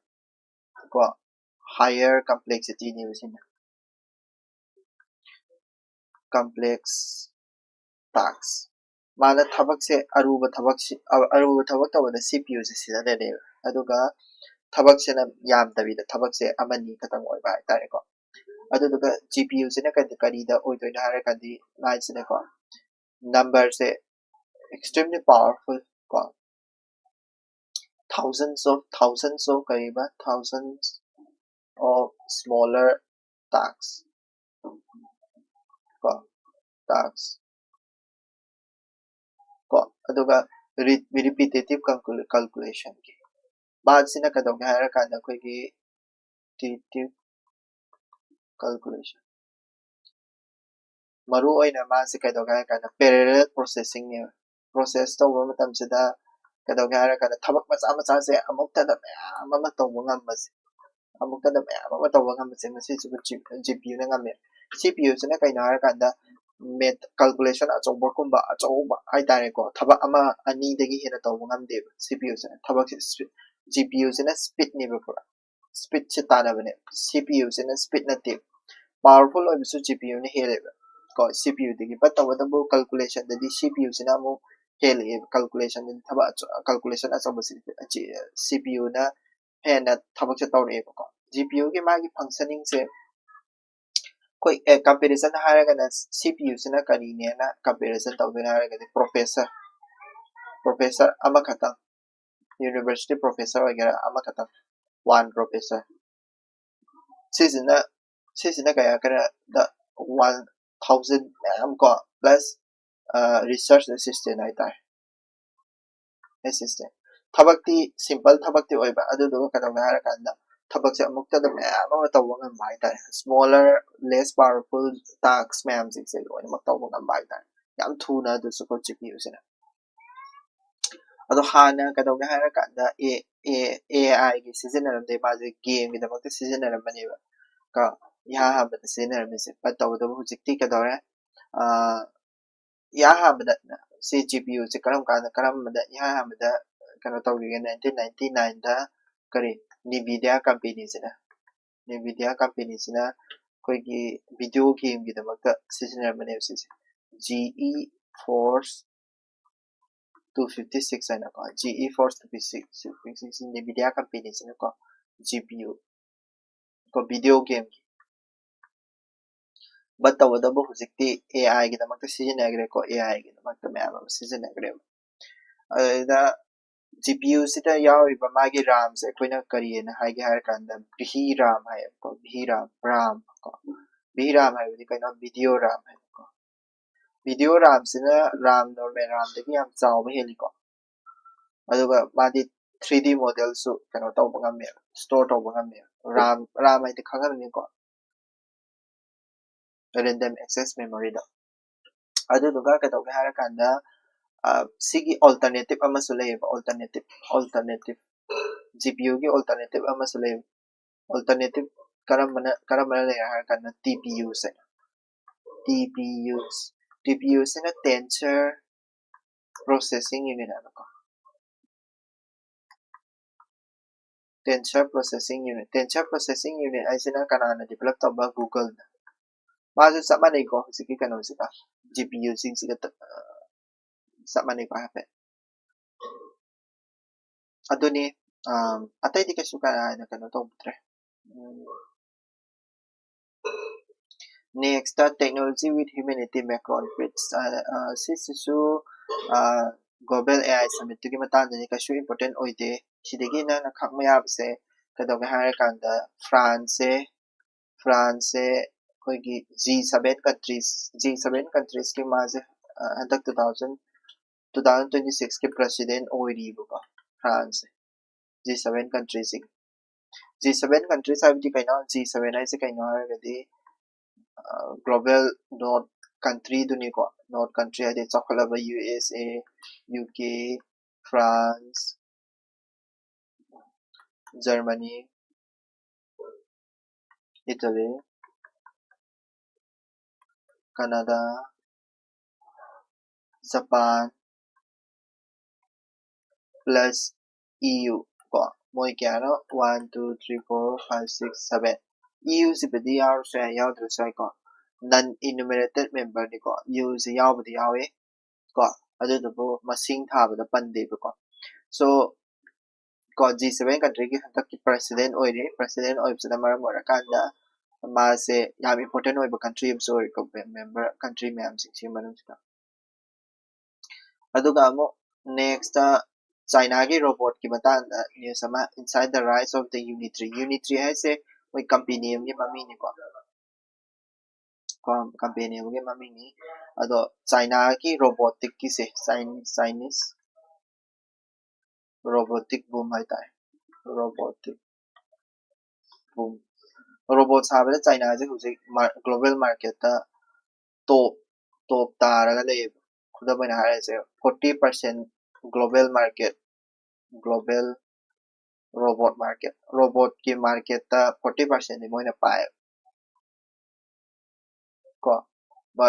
ꯀꯣ, ꯍꯥꯏꯌꯔ ꯀꯝꯄ꯭ꯂꯦꯛꯁꯤꯇꯤꯅꯦꯕ ꯁꯤꯅ꯫ ꯀꯝꯄ꯭ꯂꯦꯛꯁ ꯇꯥꯛꯁ꯫ ꯃꯥꯅ ꯊꯕꯛꯁꯦ ꯑꯔꯨꯕ ꯊꯕꯛꯁꯤ ꯑ- ꯑꯔꯨꯕ ꯊꯕꯛ ꯇꯧꯕꯗ ꯁꯤ ꯄꯤ ꯌꯨꯁꯦ ꯁꯤꯖꯤꯟꯅꯗꯦꯕ꯫ ꯑꯗꯨꯒ ꯊꯕꯛꯁꯤꯅ ꯌꯥꯝꯗꯕꯤꯗ ꯊꯕꯛꯁꯦ ꯑꯃꯅꯤ ꯈꯛꯇꯪ ꯑꯣꯏꯕ ꯍꯥꯏꯇꯥꯔꯦꯀꯣ꯫ ꯑꯗꯨꯗꯨꯒ ꯖꯤ ꯄꯤ ꯌꯨꯁꯤꯅ ꯀꯔꯤ ꯀꯔꯤꯗ ꯑꯣꯏꯗꯣꯏꯅꯣ ꯍꯥꯏꯔꯀꯥꯟꯗꯤ ꯂꯥꯏꯁꯤꯅꯀꯣ, ꯅꯝꯕꯔꯁꯦ extremely powerful ꯀꯣ꯫ Thousands of thousands of ꯀꯔꯤꯕ? Thousands of smaller tasks ꯀꯣ, tasks ꯀꯣ꯫ ꯑꯗꯨꯒ repetitive calculationꯒꯤ ꯃꯥꯁꯤꯅ ꯀꯩꯗꯧꯒꯦ ꯍꯥꯏꯔꯀꯥꯟꯗ ꯑꯩꯈꯣꯏꯒꯤ repetitive calculation ꯃꯔꯨ ꯑꯣꯏꯅ ꯃꯥꯁꯦ ꯀꯩꯗꯧꯒꯦ ꯍꯥꯏꯔ ꯀꯥꯟꯗ ꯄꯦꯔꯦꯂꯦꯜ ꯄ꯭ꯔꯣꯁꯦꯁꯤꯡꯅꯦꯕ꯫ ꯄ꯭ꯔꯣꯁꯦꯁ ꯇꯧꯕ ꯃꯇꯝꯁꯤꯗ ꯀꯩꯗꯧꯒꯦ ꯍꯥꯏꯔ ꯀꯥꯟꯗ ꯊꯕꯛ ꯃꯆꯥ ꯃꯆꯥꯁꯦ ꯑꯃꯨꯛꯇꯗ ꯃꯌꯥꯝ ꯑꯃ ꯇꯧꯕ ꯉꯝꯕꯁꯦ, ꯑꯃꯨꯛꯇꯗ ꯃꯌꯥꯝ ꯑꯃ ꯇꯧꯕ ꯉꯝꯕꯁꯦ ꯃꯁꯤꯁꯤꯕꯨ ꯖꯤ ꯄꯤ ꯌꯨꯅ ꯉꯝꯃꯦ꯫ ꯁꯤ ꯄꯤ ꯌꯨꯁꯤꯅ ꯀꯩꯅꯣ ꯍꯥꯏꯔꯀꯥꯟꯗ ꯃꯦꯠ ꯀꯥꯜꯀꯨꯂꯦꯁꯟ ꯑꯆꯧꯕꯒꯨꯝꯕ, ꯑꯆꯧꯕ ꯍꯥꯏꯇꯥꯔꯦꯀꯣ, ꯊꯕꯛ ꯑꯃ ꯑꯅꯤꯗꯒꯤ ꯍꯦꯟꯅ ꯇꯧꯕ ꯉꯝꯗꯦꯕ ꯁꯤ ꯄꯤ ꯌꯨꯁꯤꯅ꯫ ꯊꯕꯛꯁꯦ ꯁꯤ ꯄꯤ ꯌꯨꯁꯤꯅ ꯁ꯭ꯄꯤꯠꯅꯦꯕ, ꯄꯨꯔꯥ ꯁ꯭ꯄꯤꯠꯁꯦ ꯇꯥꯟꯅꯕꯅꯦ꯫ ꯁꯤ ꯄꯤ ꯌꯨꯁꯤꯅ ꯁ꯭ꯄꯤꯠ ꯅꯠꯇꯦ, ꯄꯥꯋꯔꯐꯨꯜ ꯑꯣꯏꯕꯁꯨ ꯖꯤ ꯄꯤ ꯌꯨꯅ ꯍꯦꯜꯂꯦꯕ ꯀꯣ ꯁꯤ ꯄꯤ ꯌꯨꯗꯒꯤ꯫ ꯕꯠ ꯇꯧꯕꯇꯕꯨ ꯀꯥꯜꯀꯨꯂꯦꯁꯟꯗꯗꯤ ꯁꯤ ꯄꯤ ꯌꯨꯁꯤꯅ ꯑꯃꯨꯛ ꯍꯦꯜꯂꯛꯑꯦꯕ꯫ ꯀꯥꯜꯀꯨꯂꯦꯁꯟꯗꯗꯤ ꯊꯕꯛ ꯀꯥꯜꯀꯨꯂꯦꯁꯟ ꯑꯆꯧꯕꯁꯤ ꯁꯤ ꯄꯤ ꯌꯨꯅ ꯍꯦꯟꯅ ꯊꯕꯛꯁꯦ ꯇꯧꯔꯛꯑꯦꯕꯀꯣ꯫ ꯖꯤ ꯄꯤ ꯌꯨꯒꯤ ꯃꯥꯒꯤ ꯐꯪꯁꯅꯤꯡꯁꯦ ꯑꯩꯈꯣꯏ ꯀꯝꯄꯦꯔꯤꯖꯟ ꯍꯥꯏꯔꯒꯅ ꯁꯤ ꯄꯤ ꯌꯨꯁꯤꯅ ꯀꯔꯤꯅꯦꯅ ꯀꯝꯄꯦꯔꯤꯖꯟ ꯇꯧꯗꯣꯏꯅꯦ ꯍꯥꯏꯔꯒꯗꯤ ꯄ꯭ꯔꯣꯐꯦꯁꯔ ꯄ꯭ꯔꯣꯐꯦꯁꯔ ꯑꯃꯈꯛꯇꯪ, ꯌꯨꯅꯤꯚꯔꯁꯤꯇꯤ ꯄ꯭ꯔꯣꯐꯦꯁꯔ ꯑꯣꯏꯒꯦꯔꯥ ꯑꯃꯈꯛꯇꯪ, ꯋꯥꯟ ꯄ꯭ꯔꯣꯐꯦꯁꯔ, ꯁꯤꯁꯤꯅ ꯁꯤꯁꯤꯅ ꯀꯌꯥ ꯀꯌꯥꯗ, ꯋꯥꯟ ꯊꯥꯎꯖꯟ ꯃꯌꯥꯝ ꯀꯣ, ꯄ꯭ꯂꯁ ꯔꯤꯁꯔꯁ ꯑꯦꯁꯤꯁꯇꯦꯟ ꯍꯥꯏꯇꯥꯔꯦ, ꯑꯦꯁꯤꯁꯇꯦꯟ꯫ ꯊꯕꯛꯇꯤ ꯁꯤꯝꯄꯜ ꯊꯕꯛꯇꯤ ꯑꯣꯏꯕ, ꯑꯗꯨꯗꯨꯒ ꯀꯩꯗꯧꯒꯦ ꯍꯥꯏꯔꯀꯥꯟꯗ ꯊꯕꯛꯁꯦ ꯑꯃꯨꯛꯇꯗ ꯃꯌꯥꯝ ꯑꯃ ꯇꯧꯕ ꯉꯝꯕ ꯍꯥꯏꯇꯥꯔꯦ꯫ ꯁ꯭ꯃꯣꯂꯔ, ꯂꯦꯁ ꯄꯥꯋꯔꯐꯨꯜ ꯇꯥꯛꯁ ꯃꯌꯥꯝꯁꯤꯡꯁꯦ ꯂꯣꯏꯅꯃꯛ ꯇꯧꯕ ꯉꯝꯕ ꯍꯥꯏꯇꯥꯔꯦ, ꯌꯥꯝ ꯊꯨꯅ꯫ ꯑꯗꯨꯁꯨꯀꯣ ꯖꯤ ꯄꯤ ꯌꯨꯁꯤꯅ꯫ ꯑꯗꯣ ꯍꯥꯟꯅ ꯀꯩꯗꯧꯒꯦ ꯍꯥꯏꯔꯀꯥꯟꯗ ꯑꯦ ꯑꯦ ꯑꯦ ꯑꯥꯏꯒꯤ ꯁꯤꯖꯤꯟꯅꯔꯝꯗꯦ, ꯃꯥꯁꯦ ꯒꯦꯝꯒꯤꯗꯃꯛꯇ ꯁꯤꯖꯤꯟꯅꯔꯝꯕꯅꯦꯕ ꯀꯣ, ꯏꯍꯥꯟ ꯍꯥꯟꯕꯗ ꯁꯤꯖꯤꯟꯅꯔꯝꯃꯤꯁꯦ꯫ ꯕꯠ ꯇꯧꯕꯇꯕꯨ ꯍꯧꯖꯤꯛꯇꯤ ꯀꯩꯗꯧꯔꯦ? ꯑꯥ, ꯏꯍꯥꯟ ꯍꯥꯟꯕꯗ ꯁꯤ ꯖꯤ ꯄꯤ ꯌꯨꯁꯦ ꯀꯔꯝ ꯀꯥꯟꯗ, ꯀꯔꯝꯕꯗ ꯏꯍꯥꯟ ꯍꯥꯟꯕꯗ ꯀꯩꯅꯣ ꯇꯧꯈꯤꯒꯦ? ꯅꯥꯏꯟꯇꯤꯟ ꯅꯥꯏꯟꯇꯤ ꯅꯥꯏꯟꯗ ꯀꯔꯤ, ꯅꯤꯚꯤꯗꯤꯌꯥ ꯀꯝꯄꯦꯅꯤꯁꯤꯅ, ꯅꯤꯚꯤꯗꯤꯌꯥ ꯀꯝꯄꯦꯅꯤꯁꯤꯅ ꯑꯩꯈꯣꯏꯒꯤ ꯚꯤꯗꯤꯑꯣ ꯒꯦꯝꯒꯤꯗꯃꯛꯇ ꯁꯤꯖꯤꯟꯅꯔꯝꯕꯅꯦꯕ ꯁꯤꯁꯦ꯫ GeForce two fifty six ꯍꯥꯏꯅꯀꯣ, GeForce two fifty six, Nvidia ꯀꯝꯄꯦꯅꯤꯁꯤꯅꯀꯣ, ꯖꯤ ꯄꯤ ꯌꯨ ꯀꯣ, ꯚꯤꯗꯤꯑꯣ ꯒꯦꯝꯒꯤ꯫ ꯕꯠ ꯇꯧꯕꯇꯕꯨ ꯍꯧꯖꯤꯛꯇꯤ ꯑꯦ ꯑꯥꯏꯒꯤꯗꯃꯛꯇ ꯁꯤꯖꯤꯟꯅꯈ꯭ꯔꯦꯀꯣ, ꯑꯦ ꯑꯥꯏꯒꯤꯗꯃꯛꯇ ꯃꯌꯥꯝ ꯑꯃ ꯁꯤꯖꯤꯟꯅꯈ꯭ꯔꯦꯕ꯫ ꯑꯗꯨꯗ ꯖꯤ ꯄꯤ ꯌꯨꯁꯤꯗ ꯌꯥꯎꯔꯤꯕ ꯃꯥꯒꯤ ꯔꯥꯝꯁꯦ ꯑꯩꯈꯣꯏꯅ ꯀꯔꯤꯅ ꯍꯥꯏꯒꯦ ꯍꯥꯏꯔ ꯀꯥꯟꯗ ꯚꯤ ꯔꯥꯝ ꯍꯥꯏꯌꯦꯕꯀꯣ, ꯚꯤ ꯔꯥꯝ, ꯔꯥꯝ ꯀꯣ꯫ ꯚꯤ ꯔꯥꯝ ꯍꯥꯏꯕꯗꯤ ꯀꯩꯅꯣ? ꯚꯤꯗꯤꯑꯣ ꯔꯥꯝ ꯍꯥꯏꯕꯀꯣ꯫ ꯚꯤꯗꯤꯑꯣ ꯔꯥꯝꯁꯤꯅ ꯔꯥꯝ, ꯅꯣꯔꯃꯦꯜ ꯔꯥꯝꯗꯒꯤ ꯌꯥꯝ ꯆꯥꯎꯕ ꯍꯦꯜꯂꯤꯀꯣ꯫ ꯑꯗꯨꯒ ꯃꯥꯗꯤ ꯊ꯭ꯔꯤ ꯗꯤ ꯃꯣꯗꯦꯜꯁꯨ ꯀꯩꯅꯣ ꯇꯧꯕ ꯉꯝꯃꯦꯕ, ꯁ꯭ꯇꯣꯔ ꯇꯧꯕ ꯉꯝꯃꯦꯕ꯫ ꯔꯥꯝ, ꯔꯥꯝ ꯍꯥꯏꯗꯤ ꯈꯪꯉꯝꯅꯤꯀꯣ, ꯔꯦꯟꯗꯝ ꯑꯦꯛꯁꯦꯁ ꯃꯦꯃꯣꯔꯤꯗꯣ꯫ ꯑꯗꯨꯗꯨꯒ ꯀꯩꯗꯧꯒꯦ ꯍꯥꯏꯔꯀꯥꯟꯗ, ꯑ, ꯁꯤꯒꯤ ꯑꯣꯜꯇꯔꯅꯦꯇꯤꯞ ꯑꯃꯁꯨ ꯂꯩꯌꯦꯕ, ꯑꯣꯜꯇꯔꯅꯦꯇꯤꯞ, ꯑꯣꯜꯇꯔꯅꯦꯇꯤꯞ, ꯖꯤ ꯄꯤ ꯌꯨꯒꯤ ꯑꯣꯜꯇꯔꯅꯦꯇꯤꯞ ꯑꯃꯁꯨ ꯂꯩꯌꯦꯕ꯫ ꯑꯣꯜꯇꯔꯅꯦꯇꯤꯞ ꯀꯔꯝꯕꯅ, ꯀꯔꯝꯕꯅ ꯂꯩꯔꯦ ꯍꯥꯏꯔ ꯀꯥꯟꯗ ꯇꯤ ꯄꯤ ꯌꯨꯁꯦ, TPUs TPU ꯁꯤꯅ Tensor Processing Unit ꯍꯥꯏꯕꯀꯣ꯫ Tensor Processing Unit Tensor Processing Unit ꯍꯥꯏꯁꯤꯅ ꯀꯅꯥꯅ develop ꯇꯧꯕ? Google ꯅ꯫ ꯃꯥꯁꯨ ꯆꯞ ꯃꯥꯟꯅꯩꯀꯣ, ꯍꯧꯖꯤꯛꯀꯤ ꯀꯩꯅꯣꯁꯤꯒ, GPU ꯁꯤꯡꯁꯤꯒ ꯆꯞ ꯃꯥꯟꯅꯩꯀꯣ ꯍꯥꯏꯐꯦꯠ꯫ ꯑꯗꯨꯅꯤ, ꯑꯇꯩꯗꯤ ꯀꯩꯁꯨ ꯀꯥ ꯍꯦꯟꯅ ꯀꯩꯅꯣ ꯇꯧꯗ꯭ꯔꯦ꯫ Next, Technology with Humanity, Macron Fritz꯫ ꯁꯤꯁꯤꯁꯨ Global AI Summit ꯇꯨꯒꯤ ꯃꯇꯥꯡꯗꯅꯤ, ꯀꯩꯁꯨ important ꯑꯣꯏꯗꯦ꯫ ꯁꯤꯗꯒꯤ ꯅꯪꯅ ꯈꯪꯕ ꯌꯥꯕꯁꯦ ꯀꯩꯗꯧꯒꯦ ꯍꯥꯏꯔꯀꯥꯟꯗ, France ꯁꯦ France ꯁꯦ ꯑꯩꯈꯣꯏꯒꯤ G seven countries G seven countries ꯀꯤ ꯃꯥꯁꯦ ꯍꯟꯗꯛ two thousand two thousand twenty six ꯀꯤ president ꯑꯣꯏꯔꯤꯕꯀꯣ꯫ France ꯁꯦ G seven countries ꯁꯤꯒꯤ G seven countries ꯍꯥꯏꯕꯗꯤ ꯀꯩꯅꯣ? G seven ꯍꯥꯏꯁꯦ ꯀꯩꯅꯣ ꯍꯥꯏꯔꯒꯗꯤ, global north country ꯗꯨꯅꯤꯀꯣ꯫ North country ꯍꯥꯏꯗꯤ ꯆꯥꯎꯈꯠꯂꯕ USA, UK, France, Germany, Italy, Canada, Japan plus EU ꯀꯣ꯫ ꯃꯣꯏ ꯀꯌꯥꯅꯣ? One, two, three, four, five, six, seven꯫ EU ꯁꯤꯕꯨꯗꯤ ꯌꯥꯎꯔꯁꯨ ꯌꯥꯏ, ꯌꯥꯎꯗ꯭ꯔꯁꯨ ꯌꯥꯏꯀꯣ꯫ Non enumerated member ꯅꯤꯀꯣ꯫ EU ꯁꯤ ꯌꯥꯎꯕꯨꯗꯤ ꯌꯥꯎꯋꯦ ꯀꯣ, ꯑꯗꯨꯗꯨꯕꯨ ꯃꯁꯤꯡ ꯊꯥꯕꯗ ꯄꯟꯗꯦꯕꯀꯣ꯫ So ꯀꯣ, G seven country ꯒꯤ ꯍꯟꯗꯛꯀꯤ president ꯑꯣꯏꯔꯤ꯫ President ꯑꯣꯏꯕꯁꯤꯅ ꯃꯔꯝ ꯑꯣꯏꯔꯀꯥꯟꯗ ꯃꯥꯁꯦ ꯌꯥꯝ important ꯑꯣꯏꯕ country ꯑꯃꯁꯨ ꯑꯣꯏꯔꯤꯀꯣ, member country ꯃꯌꯥꯝꯁꯤꯡꯁꯤꯒꯤ ꯃꯅꯨꯡꯁꯤꯗ꯫ ꯑꯗꯨꯒ ꯑꯃꯨꯛ next China ꯒꯤ robot ꯀꯤ ꯃꯇꯥꯡꯗ news ꯑꯃ, Inside the Rise of the Unitree꯫ Unitree ꯍꯥꯏꯁꯦ ꯃꯣꯏ company ꯑꯃꯒꯤ ꯃꯃꯤꯡꯅꯤꯀꯣ꯫ ꯀꯣ, company ꯑꯃꯒꯤ ꯃꯃꯤꯡꯅꯤ꯫ ꯑꯗꯣ China ꯒꯤ robotic ꯀꯤꯁꯦ, Chinese, Chinese robotic boom ꯍꯥꯏꯇꯥꯔꯦ꯫ Robotic boom꯫ Robot ꯁꯥꯕꯗ China ꯁꯦ ꯍꯧꯖꯤꯛ global market ꯇ top, top ꯇꯥꯔꯒ ꯂꯩꯌꯦꯕ꯫ ꯈꯨꯗꯝ ꯑꯣꯏꯅ ꯍꯥꯏꯔꯁꯦ, forty percent global market, global robot market, robot ꯀꯤ market ꯇ forty percent ꯗꯤ ꯃꯣꯏꯅ ꯄꯥꯏꯌꯦꯕ꯫ ꯀꯣ,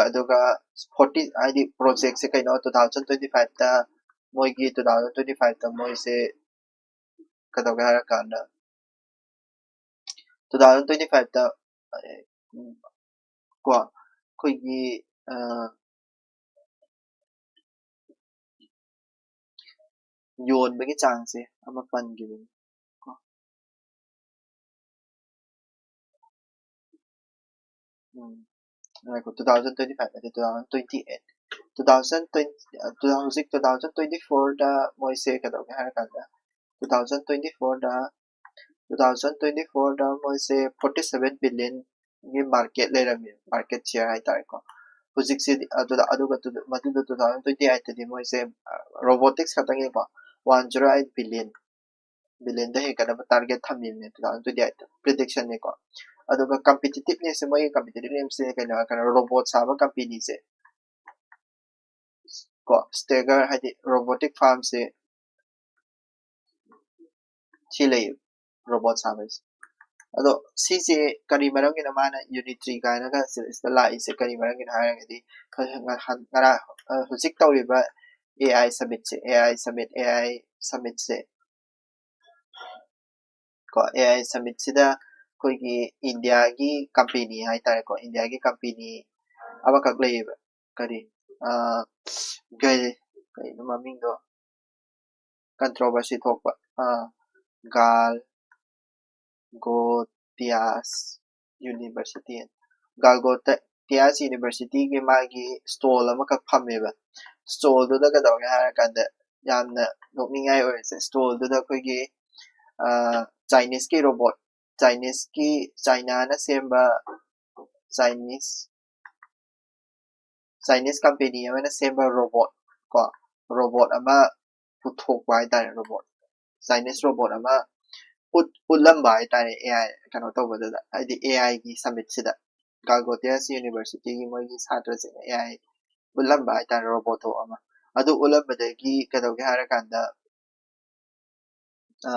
ꯑꯗꯨꯒ ꯐꯣꯔꯇꯤ ꯍꯥꯏꯗꯤ ꯄ꯭ꯔꯣꯖꯦꯛꯁꯦ ꯀꯩꯅꯣ, ꯇꯨ ꯊꯥꯎꯖꯟ ꯇ꯭ꯋꯦꯟꯇꯤ ꯐꯥꯏꯚꯇ ꯃꯣꯏꯒꯤ ꯇꯨ ꯊꯥꯎꯖꯟ ꯇ꯭ꯋꯦꯟꯇꯤ ꯐꯥꯏꯚꯇ ꯃꯣꯏꯁꯦ ꯀꯩꯗꯧꯒꯦ ꯍꯥꯏꯔꯀꯥꯟꯗ, ꯇꯨ ꯊꯥꯎꯖꯟ ꯇ꯭ꯋꯦꯟꯇꯤ ꯐꯥꯏꯚꯇ ꯀꯣ ꯑꯩꯈꯣꯏꯒꯤ ꯌꯣꯟꯕꯒꯤ ꯆꯥꯡꯁꯦ ꯑꯃ ꯄꯟꯈꯤꯕꯅꯤ ꯀꯣ꯫ ꯎꯝ, ꯉꯥꯏꯈꯣ, ꯇꯨ ꯊꯥꯎꯖꯟ ꯇ꯭ꯋꯦꯟꯇꯤ ꯐꯥꯏꯚ ꯅꯠꯇꯦ, two thousand twenty eight. Two thousand twenty, ꯍꯧꯖꯤꯛ ꯇꯨ ꯊꯥꯎꯖꯟ ꯇ꯭ꯋꯦꯟꯇꯤ ꯐꯣꯔꯗ ꯃꯣꯏꯁꯦ ꯀꯩꯗꯧꯒꯦ ꯍꯥꯏꯔ ꯀꯥꯟꯗ, ꯇꯨ ꯊꯥꯎꯖꯟ ꯇ꯭ꯋꯦꯟꯇꯤ ꯐꯣꯔꯗ, ꯇꯨ ꯊꯥꯎꯖꯟ ꯇ꯭ꯋꯦꯟꯇꯤ ꯐꯣꯔꯗ ꯃꯣꯏꯁꯦ ꯐꯣꯔꯇꯤ ꯁꯚꯦꯟ ꯕꯤꯂꯤꯌꯟꯒꯤ ꯃꯥꯔꯀꯦꯠ ꯂꯩꯔꯝꯃꯦ, ꯃꯥꯔꯀꯦꯠ ꯁꯤꯌꯔ ꯍꯥꯏꯇꯥꯔꯦꯀꯣ꯫ ꯍꯧꯖꯤꯛꯁꯤꯗꯤ ꯑꯗꯨꯗ, ꯑꯗꯨꯒ ꯇꯨ-, ꯃꯗꯨꯗ ꯇꯨ ꯊꯥꯎꯖꯟ ꯇ꯭ꯋꯦꯟꯇꯤ ꯑꯩꯠꯇꯗꯤ ꯃꯣꯏꯁꯦ ꯔꯣꯕꯣꯇꯤꯛꯁ ꯈꯛꯇꯪꯒꯤꯀꯣ ꯋꯥꯟ ꯖꯤꯔꯣ ꯑꯩꯠ ꯕꯤꯂꯤꯌꯟ, ꯕꯤꯂꯤꯌꯟꯗ ꯍꯦꯟꯒꯠꯅꯕ ꯇꯥꯔꯒꯦꯠ ꯊꯝꯃꯤꯕꯅꯦ ꯇꯨ ꯊꯥꯎꯖꯟ ꯇ꯭ꯋꯦꯟꯇꯤ ꯑꯩꯠꯇ, ꯄ꯭ꯔꯤꯗꯤꯛꯁꯟꯅꯦꯀꯣ꯫ ꯑꯗꯨꯒ ꯀꯝꯄꯤꯇꯤꯇꯤꯞꯅꯦꯁꯁꯦ, ꯃꯣꯏꯒꯤ ꯀꯝꯄꯤꯇꯤꯇꯤꯞꯅꯦꯁꯁꯦ ꯀꯩꯅꯣ ꯍꯥꯏꯔꯀꯥꯟꯗ ꯔꯣꯕꯣꯠ ꯁꯥꯕ ꯀꯝꯄꯦꯅꯤꯁꯦ ꯀꯣ, ꯁ꯭ꯇꯦꯒꯔ ꯍꯥꯏꯗꯤ ꯔꯣꯕꯣꯇꯤꯛ ꯐꯥꯔꯝꯁꯦ ꯁꯤ ꯂꯩ, ꯔꯣꯕꯣꯠ ꯁꯥꯕꯩꯁꯦ꯫ ꯑꯗꯣ ꯁꯤꯁꯦ ꯀꯔꯤ ꯃꯔꯝꯒꯤꯅꯣ ꯃꯥꯅ ꯌꯨꯅꯤꯇ꯭ꯔꯤ ꯀꯥꯏꯅꯒ ꯁꯤꯗ ꯂꯥꯛꯏꯁꯦ, ꯀꯔꯤ ꯃꯔꯝꯒꯤꯅꯣ ꯍꯥꯏꯔꯒꯗꯤ, ꯉꯔꯥꯡ, ꯉꯔꯥꯡ, ꯑ, ꯍꯧꯖꯤꯛ ꯇꯧꯔꯤꯕ A I ꯁꯃꯤꯠꯁꯦ, A I submit, A I ꯁꯃꯤꯠꯁꯦ ꯀꯣ, ꯑꯦ ꯑꯥꯏ ꯁꯃꯤꯠꯁꯤꯗ ꯑꯩꯈꯣꯏꯒꯤ ꯏꯟꯗꯤꯌꯥꯒꯤ ꯀꯝꯄꯦꯅꯤ ꯍꯥꯏꯇꯥꯔꯦꯀꯣ, ꯏꯟꯗꯤꯌꯥꯒꯤ ꯀꯝꯄꯦꯅꯤ ꯑꯃꯈꯛ ꯂꯩꯌꯦꯕ, ꯀꯔꯤ, ꯑ, ꯀꯩ, ꯀꯩꯅꯣ ꯃꯃꯤꯡꯗꯣ, ꯀꯟꯇ꯭ꯔꯣꯚꯔꯁꯤ ꯊꯣꯛꯄ, ꯑ, ꯒꯥꯜ ꯒꯣꯇꯤꯌꯥꯁ ꯌꯨꯅꯤꯚꯔꯁꯤꯇꯤ, ꯒꯥꯜ ꯒꯣꯇꯤꯌꯥꯁ ꯌꯨꯅꯤꯚꯔꯁꯤꯇꯤꯒꯤ ꯃꯥꯒꯤ ꯁ꯭ꯇꯣꯜ ꯑꯃꯈꯛ ꯐꯝꯃꯦꯕ꯫ ꯁ꯭ꯇꯣꯜꯗꯨꯗ ꯀꯩꯗꯧꯒꯦ ꯍꯥꯏꯔꯀꯥꯟꯗ, ꯌꯥꯝꯅ ꯅꯣꯛꯅꯤꯡꯉꯥꯏ ꯑꯣꯏꯔꯤꯁꯦ, ꯁ꯭ꯇꯣꯜꯗꯨꯗ ꯑꯩꯈꯣꯏꯒꯤ, ꯑ, ꯆꯥꯏꯅꯤꯁꯀꯤ ꯔꯣꯕꯣꯠ, ꯆꯥꯏꯅꯤꯁꯀꯤ, ꯆꯥꯏꯅꯥꯅ ꯁꯦꯝꯕ, ꯆꯥꯏꯅꯤꯁ, ꯆꯥꯏꯅꯤꯁ ꯀꯝꯄꯦꯅꯤ ꯑꯃꯅ ꯁꯦꯝꯕ ꯔꯣꯕꯣꯠ ꯀꯣ, ꯔꯣꯕꯣꯠ ꯑꯃ ꯄꯨꯊꯣꯛꯄ ꯍꯥꯏꯇꯥꯔꯦ, ꯔꯣꯕꯣꯠ, ꯆꯥꯏꯅꯤꯁ ꯔꯣꯕꯣꯠ ꯑꯃ ꯎꯠ-, ꯎꯠꯂꯝꯕ ꯍꯥꯏꯇꯥꯔꯦ, ꯑꯦ ꯑꯥꯏ ꯀꯩꯅꯣ ꯇꯧꯕꯗꯨꯗ, ꯍꯥꯏꯗꯤ ꯑꯦ ꯑꯥꯏꯒꯤ ꯁꯃꯤꯠꯁꯤꯗ, ꯒꯥꯜ ꯒꯣꯇꯤꯌꯥꯁ ꯌꯨꯅꯤꯚꯔꯁꯤꯇꯤꯒꯤ ꯃꯣꯏꯒꯤ ꯁꯥꯇ꯭ꯔꯁꯤꯡꯅ ꯑꯦ ꯑꯥꯏ ꯎꯠꯂꯝꯕ ꯍꯥꯏꯇꯥꯔꯦ, ꯔꯣꯕꯣꯠꯇꯣ ꯑꯃ꯫ ꯑꯗꯨ ꯎꯠꯂꯝꯕꯗꯒꯤ ꯀꯩꯗꯧꯒꯦ ꯍꯥꯏꯔꯀꯥꯟꯗ, ꯑ,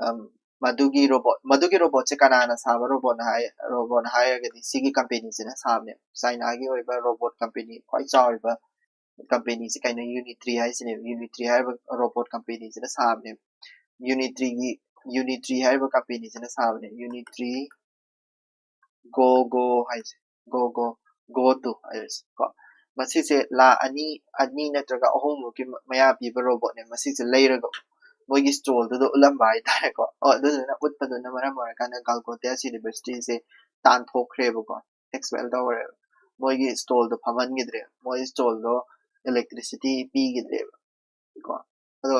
ꯑꯝ, ꯃꯗꯨꯒꯤ ꯔꯣꯕꯣꯠ ꯃꯗꯨꯒꯤ ꯔꯣꯕꯣꯠꯁꯦ ꯀꯅꯥꯅ ꯁꯥꯕ ꯔꯣꯕꯣꯠꯅ ꯍꯥꯏ ꯔꯣꯕꯣꯠꯅ ꯍꯥꯏꯔꯒꯗꯤ ꯁꯤꯒꯤ ꯀꯝꯄꯦꯅꯤꯁꯤꯅ ꯁꯥꯕꯅꯦ꯫ ꯆꯥꯏꯅꯥꯒꯤ ꯑꯣꯏꯕ ꯔꯣꯕꯣꯠ ꯀꯝꯄꯦꯅꯤ ꯈ꯭ꯋꯥꯏ ꯆꯥꯎꯔꯤꯕ ꯀꯝꯄꯦꯅꯤꯁꯦ ꯀꯩꯅꯣ? ꯌꯨꯅꯤꯇ꯭ꯔꯤ ꯍꯥꯏꯁꯤꯅꯦꯕ꯫ ꯌꯨꯅꯤꯇ꯭ꯔꯤ ꯍꯥꯏꯔꯤꯕ ꯔꯣꯕꯣꯠ ꯀꯝꯄꯦꯅꯤꯁꯤꯅ ꯁꯥꯕꯅꯦꯕ꯫ ꯌꯨꯅꯤꯇ꯭ꯔꯤꯒꯤ ꯌꯨꯅꯤꯇ꯭ꯔꯤ ꯍꯥꯏꯔꯤꯕ ꯀꯝꯄꯦꯅꯤꯁꯤꯅ ꯁꯥꯕꯅꯦ꯫ ꯌꯨꯅꯤꯇ꯭ꯔꯤ ꯒꯣ ꯒꯣ ꯍꯥꯏꯁꯦ ꯒꯣ ꯒꯣ ꯒꯣ ꯇꯨ ꯍꯥꯏꯔꯤꯁꯦ ꯀꯣ꯫ ꯃꯁꯤꯁꯦ ꯂꯥ ꯑꯅꯤ ꯑꯅꯤ ꯅꯠꯇ꯭ꯔꯒ ꯑꯍꯨꯝꯃꯨꯛꯀꯤ ꯃ- ꯃꯌꯥ ꯄꯤꯕ ꯔꯣꯕꯣꯠꯅꯦ꯫ ꯃꯁꯤꯁꯦ ꯂꯩꯔꯒ ꯃꯣꯏꯒꯤ ꯁ꯭ꯇꯣꯜꯗꯨꯗ ꯎꯠꯂꯝꯕ ꯍꯥꯏꯇꯥꯔꯦꯀꯣ꯫ ꯑꯣ, ꯑꯗꯨꯗꯨꯅ ꯎꯠꯄꯗꯨꯅ ꯃꯔꯝ ꯑꯣꯏꯔꯀꯥꯟꯗ ꯒꯥꯜꯒꯣꯇꯦꯁ ꯌꯨꯅꯤꯚꯔꯁꯤꯇꯤꯁꯦ ꯇꯥꯟꯊꯣꯛꯈ꯭ꯔꯦꯕꯀꯣ꯫ ꯑꯦꯛꯁꯄꯦꯜ ꯇꯧꯈ꯭ꯔꯦꯕ꯫ ꯃꯣꯏꯒꯤ ꯁ꯭ꯇꯣꯜꯗꯣ ꯐꯝꯍꯟꯈꯤꯗ꯭ꯔꯦ꯫ ꯃꯣꯏ ꯁ꯭ꯇꯣꯜꯗꯣ ꯏꯂꯦꯛꯇ꯭ꯔꯤꯁꯤꯇꯤ ꯄꯤꯈꯤꯗ꯭ꯔꯦꯕ ꯀꯣ꯫ ꯑꯗꯣ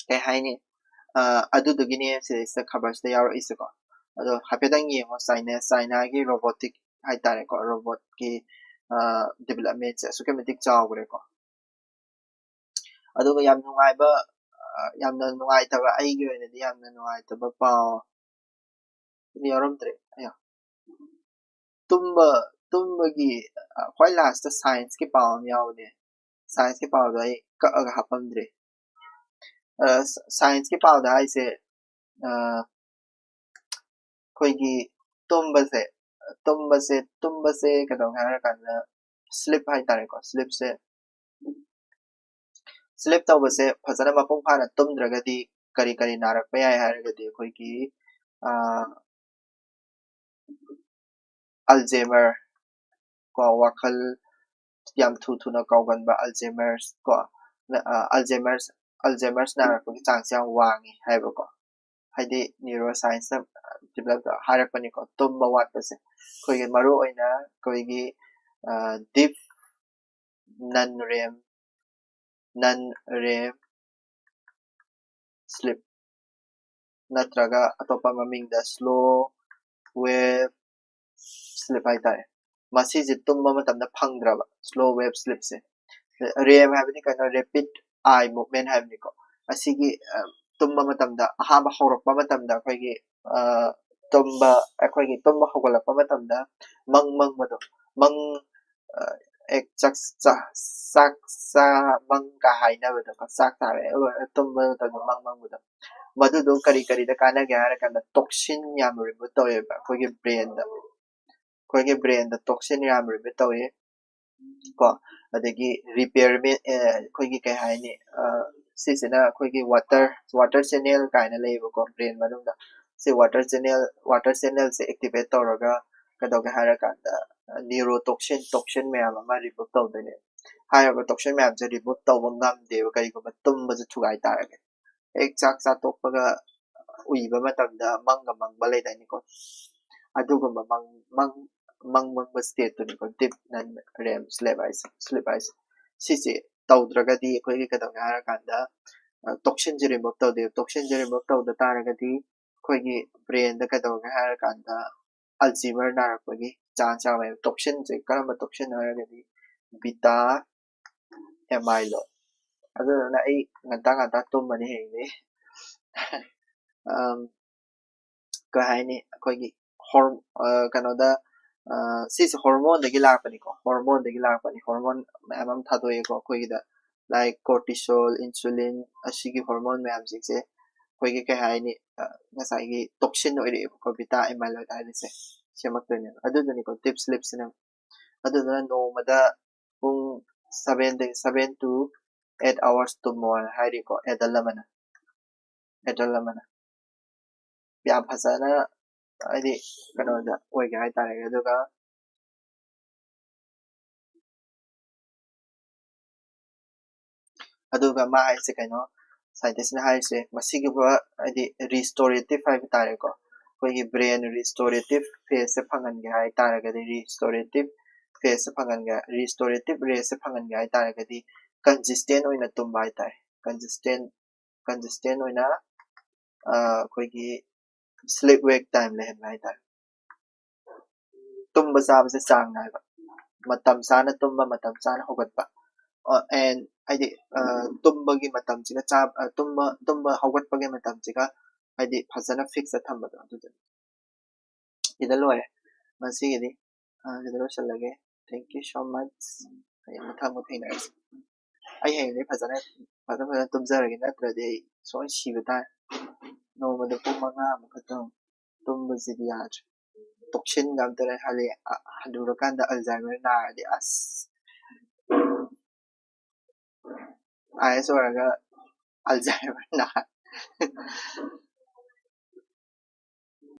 ꯀꯩ ꯍꯥꯏꯅꯤ? ꯑ, ꯑꯗꯨꯗꯨꯒꯤꯅꯦ ꯁꯤꯗꯩꯁꯤꯗ ꯈꯕꯔꯁꯤꯗ ꯌꯥꯎꯔꯛꯏꯁꯦꯀꯣ꯫ ꯑꯗꯣ ꯍꯥꯏꯐꯦꯠꯇꯪ ꯌꯦꯡꯉꯣ꯫ ꯆꯥꯏꯅꯥ ꯆꯥꯏꯅꯥꯒꯤ ꯔꯣꯕꯣꯇꯤꯛ ꯍꯥꯏꯇꯥꯔꯦꯀꯣ, ꯔꯣꯕꯣꯠꯀꯤ ꯗꯤꯕꯂꯞꯃꯦꯟꯁꯦ ꯑꯁꯨꯛꯀꯤ ꯃꯇꯤꯛ ꯆꯥꯎꯈ꯭ꯔꯦꯀꯣ꯫ ꯑꯗꯨꯒ ꯌꯥꯝ ꯅꯨꯡꯉꯥꯏꯕ ꯑ, ꯌꯥꯝꯅ ꯅꯨꯡꯉꯥꯏꯇꯕ, ꯑꯩꯒꯤ ꯑꯣꯏꯅꯗꯤ ꯌꯥꯝꯅ ꯅꯨꯡꯉꯥꯏꯇꯕ ꯄꯥꯎ ꯌꯥꯎꯔꯝꯗ꯭ꯔꯦ꯫ ꯑꯌꯥ꯫ ꯇꯨꯝꯕ ꯇꯨꯝꯕꯒꯤ ꯑ, ꯈ꯭ꯋꯥꯏ ꯂꯥꯁꯇ ꯁꯥꯏꯟꯁꯀꯤ ꯄꯥꯎ ꯑꯃ ꯌꯥꯎꯕꯅꯦ꯫ ꯁꯥꯏꯟꯁꯀꯤ ꯄꯥꯎꯗꯣ ꯑꯩ ꯀꯛꯑꯒ ꯍꯥꯞꯄꯝꯗ꯭ꯔꯦ꯫ ꯑ, ꯁ- ꯁꯥꯏꯟꯁꯀꯤ ꯄꯥꯎꯗ ꯍꯥꯏꯁꯦ ꯑ, ꯑꯩꯈꯣꯏꯒꯤ ꯇꯨꯝꯕꯁꯦ ꯇꯨꯝꯕꯁꯦ ꯇꯨꯝꯕꯁꯦ ꯀꯩꯗꯧꯒꯦ ꯍꯥꯏꯔꯀꯥꯟꯗ ꯁ꯭ꯂꯤꯞ ꯍꯥꯏꯇꯥꯔꯦꯀꯣ꯫ ꯁ꯭ꯂꯤꯞꯁꯦ ꯁ꯭ꯂꯤꯞ ꯇꯧꯕꯁꯦ ꯐꯖꯅ ꯃꯄꯨꯡ ꯐꯥꯅ ꯇꯨꯝꯗ꯭ꯔꯒꯗꯤ ꯀꯔꯤ ꯀꯔꯤ ꯅꯥꯔꯛꯄ ꯌꯥꯏ ꯍꯥꯏꯔꯒꯗꯤ ꯑꯩꯈꯣꯏꯒꯤ ꯑ, ꯑꯜꯖꯦꯃꯔ ꯀꯣ, ꯋꯥꯈꯜ ꯌꯥꯝ ꯊꯨ ꯊꯨꯅ ꯀꯥꯎꯒꯟꯕ ꯑꯜꯖꯦꯃꯔꯁ ꯀꯣ, ꯑꯜꯖꯦꯃꯔꯁ ꯑꯜꯖꯦꯃꯔꯁ ꯅꯥꯔꯛꯄꯒꯤ ꯆꯥꯡꯁꯦ ꯌꯥꯝ ꯋꯥꯡꯉꯤ ꯍꯥꯏꯕꯀꯣ꯫ ꯍꯥꯏꯗꯤ ꯅ꯭ꯌꯨꯔꯣ ꯁꯥꯏꯟꯁꯇ ꯗꯤꯕꯂꯞ ꯍꯥꯏꯔꯛꯄꯅꯤꯀꯣ꯫ ꯇꯨꯝꯕ ꯋꯥꯠꯄꯁꯦ ꯑꯩꯈꯣꯏꯒꯤ ꯃꯔꯨ ꯑꯣꯏꯅ ꯑꯩꯈꯣꯏꯒꯤ ꯗꯤꯞ ꯅꯟ ꯔꯦꯝ ꯅꯟ ꯔꯦꯝ ꯁ꯭ꯂꯤꯞ ꯅꯠꯇ꯭ꯔꯒ ꯑꯇꯣꯞꯄ ꯃꯃꯤꯡꯗ ꯁ꯭ꯂꯣ ꯋꯦꯕ ꯁ꯭ꯂꯤꯞ ꯍꯥꯏꯇꯥꯔꯦ꯫ ꯃꯁꯤꯁꯦ ꯇꯨꯝꯕ ꯃꯇꯝꯗ ꯐꯪꯗ꯭ꯔꯕ ꯁ꯭ꯂꯣ ꯋꯦꯕ ꯁ꯭ꯂꯤꯞꯁꯦ꯫ ꯔꯦꯝ ꯍꯥꯏꯕꯗꯤ ꯀꯩꯅꯣ? ꯔꯦꯄꯤꯠ ꯑꯥꯏ ꯃꯨꯚꯃꯦꯟ ꯍꯥꯏꯕꯅꯤꯀꯣ꯫ ꯑꯁꯤꯒꯤ ꯑ, ꯇꯨꯝꯕ ꯃꯇꯝꯗ ꯑꯍꯥꯟꯕ ꯍꯧꯔꯛꯄ ꯃꯇꯝꯗ ꯑꯩꯈꯣꯏꯒꯤ ꯑ, ꯇꯨꯝꯕ ꯑꯩꯈꯣꯏꯒꯤ ꯇꯨꯝꯕ ꯍꯧꯒꯠꯂꯛꯄ ꯃꯇꯝꯗ ꯃꯪ ꯃꯪꯕꯗꯣ ꯃꯪ ꯑ, ꯑꯦ, ꯆꯥꯛ ꯆꯥ ꯆꯥꯛ ꯆꯥ ꯃꯪ ꯀ ꯍꯥꯏꯅꯕꯗꯣꯀꯣ, ꯆꯥꯛ ꯆꯥꯔꯦ ꯂꯣꯏꯔꯒ ꯇꯨꯝꯕ ꯃꯇꯝꯗ ꯃꯪ ꯃꯪꯕꯗꯣ꯫ ꯃꯗꯨꯗꯣ ꯀꯔꯤ ꯀꯔꯤꯗ ꯀꯥꯟꯅꯒꯦ ꯍꯥꯏꯔꯀꯥꯟꯗ, ꯇꯣꯛꯁꯤꯟ ꯌꯥꯝ ꯔꯤꯃꯨꯚ ꯇꯧꯋꯦꯕ ꯑꯩꯈꯣꯏꯒꯤ ꯕ꯭ꯔꯦꯟꯗ꯫ ꯑꯩꯈꯣꯏꯒꯤ ꯕ꯭ꯔꯦꯟꯗ ꯇꯣꯛꯁꯤꯟ ꯌꯥꯝ ꯔꯤꯃꯨꯚ ꯇꯧꯋꯦ ꯀꯣ꯫ ꯑꯗꯒꯤ ꯔꯤꯄꯤꯌꯔ, ꯑꯩꯈꯣꯏꯒꯤ ꯀꯩ ꯍꯥꯏꯅꯤ, ꯑ, ꯁꯤꯁꯤꯅ ꯑꯩꯈꯣꯏꯒꯤ ꯋꯥꯇꯔ ꯋꯥꯇꯔ ꯆꯦꯅꯦꯜ ꯀꯥꯏꯅ ꯂꯩꯌꯦꯕꯀꯣ ꯕ꯭ꯔꯦꯟ ꯃꯅꯨꯡꯗ꯫ ꯁꯤ ꯋꯥꯇꯔ ꯆꯦꯅꯦꯜ ꯋꯥꯇꯔ ꯆꯦꯅꯦꯜꯁꯦ ꯑꯦꯛꯇꯤꯚꯦꯠ ꯇꯧꯔꯒ ꯀꯩꯗꯧꯒꯦ ꯍꯥꯏꯔꯀꯥꯟꯗ, ꯅ꯭ꯌꯨꯔꯣꯇꯣꯛꯁꯤꯟ ꯇꯣꯛꯁꯤꯟ ꯃꯌꯥꯝ ꯑꯃ ꯔꯤꯃꯨꯚ ꯇꯧꯗꯣꯏꯅꯦ꯫ ꯍꯥꯏꯔꯤꯕ ꯇꯣꯛꯁꯤꯟ ꯃꯌꯥꯝꯁꯦ ꯔꯤꯃꯨꯚ ꯇꯧꯕ ꯉꯝꯗꯦꯕ ꯀꯔꯤꯒꯨꯝꯕ ꯇꯨꯝꯕꯁꯦ ꯊꯨꯒꯥꯏ ꯇꯥꯔꯒꯗꯤ꯫ ꯍꯦꯛ ꯆꯥꯛ ꯆꯥ ꯇꯣꯛꯄꯒ ꯎꯏꯕ ꯃꯇꯝꯗ ꯃꯪꯒ ꯃꯪꯕ ꯂꯩꯗꯥꯏꯅꯦꯀꯣ, ꯑꯗꯨꯒꯨꯝꯕ ꯃꯪ ꯃꯪ ꯃꯪ ꯃꯪꯕ ꯁ꯭ꯇꯦꯠꯇꯨꯅꯤꯀꯣ ꯗꯤꯞ ꯅꯟ ꯔꯦꯝ ꯁ꯭ꯂꯤꯞ ꯍꯥꯏꯁꯦ ꯁ꯭ꯂꯤꯞ ꯍꯥꯏꯁꯦ꯫ ꯁꯤꯁꯦ ꯇꯧꯗ꯭ꯔꯒꯗꯤ ꯑꯩꯈꯣꯏꯒꯤ ꯀꯩꯗꯧꯒꯦ ꯍꯥꯏꯔꯀꯥꯟꯗ, ꯇꯣꯛꯁꯤꯟꯁꯦ ꯔꯤꯃꯨꯚ ꯇꯧꯗꯦꯕ꯫ ꯇꯣꯛꯁꯤꯟꯁꯦ ꯔꯤꯃꯨꯚ ꯇꯧꯗ ꯇꯥꯔꯒꯗꯤ ꯑꯩꯈꯣꯏꯒꯤ ꯕ꯭ꯔꯦꯟꯗ ꯀꯩꯗꯧꯒꯦ ꯍꯥꯏꯔꯀꯥꯟꯗ ꯑꯜꯖꯤꯃꯔ ꯅꯥꯔꯛꯄꯒꯤ ꯆꯥꯟꯁ ꯌꯥꯝꯃꯦꯕ꯫ ꯇꯣꯛꯁꯤꯟꯁꯦ ꯀꯔꯝꯕ ꯇꯣꯛꯁꯤꯟ ꯍꯥꯏꯔꯒꯗꯤ ꯕꯤꯇꯥ ꯑꯦꯃꯥꯏꯂꯣꯏ꯫ ꯑꯗꯨꯗꯨꯅ ꯑꯩ ꯉꯟꯇꯥ ꯉꯟꯇꯥ ꯇꯨꯝꯃꯅꯤ ꯍꯌꯦꯡꯗꯤ꯫ ꯑꯝ, ꯀꯩ ꯍꯥꯏꯅꯤ, ꯑꯩꯈꯣꯏꯒꯤ ꯍꯣꯔ-, ꯑ, ꯀꯩꯅꯣꯗ, ꯑ, ꯁꯤꯁꯦ ꯍꯣꯔꯃꯣꯟꯗꯒꯤ ꯂꯥꯛꯄꯅꯤꯀꯣ꯫ ꯍꯣꯔꯃꯣꯟꯗꯒꯤ ꯂꯥꯛꯄꯅꯤ꯫ ꯍꯣꯔꯃꯣꯟ ꯃꯌꯥꯝ ꯑꯃ ꯊꯥꯗꯣꯛꯑꯦꯀꯣ ꯑꯩꯈꯣꯏꯒꯤꯗ, ꯂꯥꯏꯛ ꯀꯣꯔꯇꯤꯁꯣꯜ, ꯏꯟꯁꯨꯂꯤꯟ, ꯑꯁꯤꯒꯤ ꯍꯣꯔꯃꯣꯟ ꯃꯌꯥꯝꯁꯤꯡꯁꯦ ꯑꯩꯈꯣꯏꯒꯤ ꯀꯩ ꯍꯥꯏꯅꯤ, ꯑ, ꯉꯁꯥꯏꯒꯤ ꯇꯣꯛꯁꯤꯟ ꯑꯣꯏꯔꯛꯑꯦꯕꯀꯣ ꯕꯤꯇꯥ ꯑꯦꯃꯥꯏꯂꯣꯏꯗ ꯍꯥꯏꯔꯤꯁꯦ, ꯁꯦꯝꯃꯛꯇꯣꯏꯅꯦꯕ꯫ ꯑꯗꯨꯗꯨꯅꯤꯀꯣ ꯗꯤꯞ ꯁ꯭ꯂꯤꯞꯁꯤꯅ꯫ ꯑꯗꯨꯗꯨꯅ ꯅꯣꯡꯃꯗ ꯄꯨꯡ seven ꯗꯒꯤ seven to eight hours ꯇꯨꯝꯃꯣꯅ ꯍꯥꯏꯔꯤꯀꯣ ꯑꯦꯗꯜ ꯑꯃꯅ꯫ ꯑꯦꯗꯜ ꯑꯃꯅ ꯌꯥꯝ ꯐꯖꯅ, ꯍꯥꯏꯗꯤ, ꯀꯩꯅꯣꯗ ꯑꯣꯏꯒꯦ ꯍꯥꯏꯇꯥꯔꯦ꯫ ꯑꯗꯨꯒ ꯑꯗꯨꯒ ꯃꯥ ꯍꯥꯏꯁꯦ ꯀꯩꯅꯣ, ꯁꯥꯏꯟꯇꯤꯁꯅ ꯍꯥꯏꯔꯤꯁꯦ ꯃꯁꯤꯒꯨꯝꯕ, ꯍꯥꯏꯗꯤ, ꯔꯤꯁꯇꯣꯔꯦꯇꯤꯞ ꯍꯥꯏꯕ ꯇꯥꯔꯦꯀꯣ, ꯑꯩꯈꯣꯏꯒꯤ ꯕ꯭ꯔꯦꯟ ꯔꯤꯁꯇꯣꯔꯦꯇꯤꯞ ꯐꯦꯁꯁꯦ ꯐꯪꯍꯟꯒꯦ ꯍꯥꯏ ꯇꯥꯔꯒꯗꯤ, ꯔꯤꯁꯇꯣꯔꯦꯇꯤꯞ ꯐꯦꯁꯁꯦ ꯐꯪꯍꯟꯒꯦ, ꯔꯤꯁꯇꯣꯔꯦꯇꯤꯞ ꯔꯦꯁꯁꯦ ꯐꯪꯍꯟꯒꯦ ꯍꯥꯏ ꯇꯥꯔꯒꯗꯤ ꯀꯟꯁꯤꯁꯇꯦꯟ ꯑꯣꯏꯅ ꯇꯨꯝꯕ ꯍꯥꯏ ꯇꯥꯔꯦ꯫ ꯀꯟꯁꯤꯁꯇꯦꯟ ꯀꯟꯁꯤꯁꯇꯦꯟ ꯑꯣꯏꯅ, ꯑ, ꯑꯩꯈꯣꯏꯒꯤ ꯁ꯭ꯂꯤꯞ ꯋꯦꯛ ꯇꯥꯏꯝ ꯂꯩꯍꯟꯕ ꯍꯥꯏ ꯇꯥꯔꯦ꯫ ꯇꯨꯝꯕ ꯆꯥꯕꯁꯦ ꯆꯥꯡ ꯅꯥꯏꯕ, ꯃꯇꯝ ꯆꯥꯅ ꯇꯨꯝꯕ, ꯃꯇꯝ ꯆꯥꯅ ꯍꯧꯒꯠꯄ꯫ ꯑ, and ꯍꯥꯏꯗꯤ, ꯑ, ꯇꯨꯝꯕꯒꯤ ꯃꯇꯝꯁꯤꯒ ꯆꯥꯕ, ꯑ, ꯇꯨꯝꯕ ꯇꯨꯝꯕ ꯍꯧꯒꯠꯄꯒꯤ ꯃꯇꯝꯁꯤꯒ ꯍꯥꯏꯗꯤ ꯐꯖꯅ ꯐꯤꯛꯁꯇ ꯊꯝꯕꯗꯣ ꯑꯗꯨꯗꯨꯅꯤ꯫ ꯁꯤꯗ ꯂꯣꯏꯔꯦ ꯉꯁꯤꯒꯤꯗꯤ꯫ ꯑ, ꯁꯤꯗ ꯂꯣꯏꯁꯤꯜꯂꯒꯦ꯫ Thank you so much. ꯍꯌꯦꯡ ꯃꯊꯪ ꯑꯃꯨꯛ ꯊꯦꯡꯅꯔꯁꯤ. ꯑꯩ ꯍꯌꯦꯡꯗꯤ ꯐꯖꯅ ꯐꯖ ꯐꯖꯅ ꯇꯨꯝꯖꯔꯒꯦ, ꯅꯠꯇ꯭ꯔꯗꯤ ꯑꯩ ꯁꯣꯏ ꯁꯤꯕ ꯇꯥꯔꯦ. ꯅꯣꯡꯃꯗ ꯄꯨꯡ ꯃꯉꯥ ꯑꯃꯈꯛꯇꯪ ꯇꯨꯝꯕꯁꯤꯗꯤ ꯌꯥꯗ꯭ꯔꯦ. ꯇꯣꯛꯁꯤꯟꯒ ꯑꯝꯇ ꯂꯩ ꯍꯥꯏꯗꯤ, ꯑ, ꯍꯅꯨꯔꯀꯥꯟꯗ Alzheimer ꯅꯥꯔꯗꯤ ꯑꯁ, IAS ꯑꯣꯏꯔꯒ Alzheimer ꯅꯥ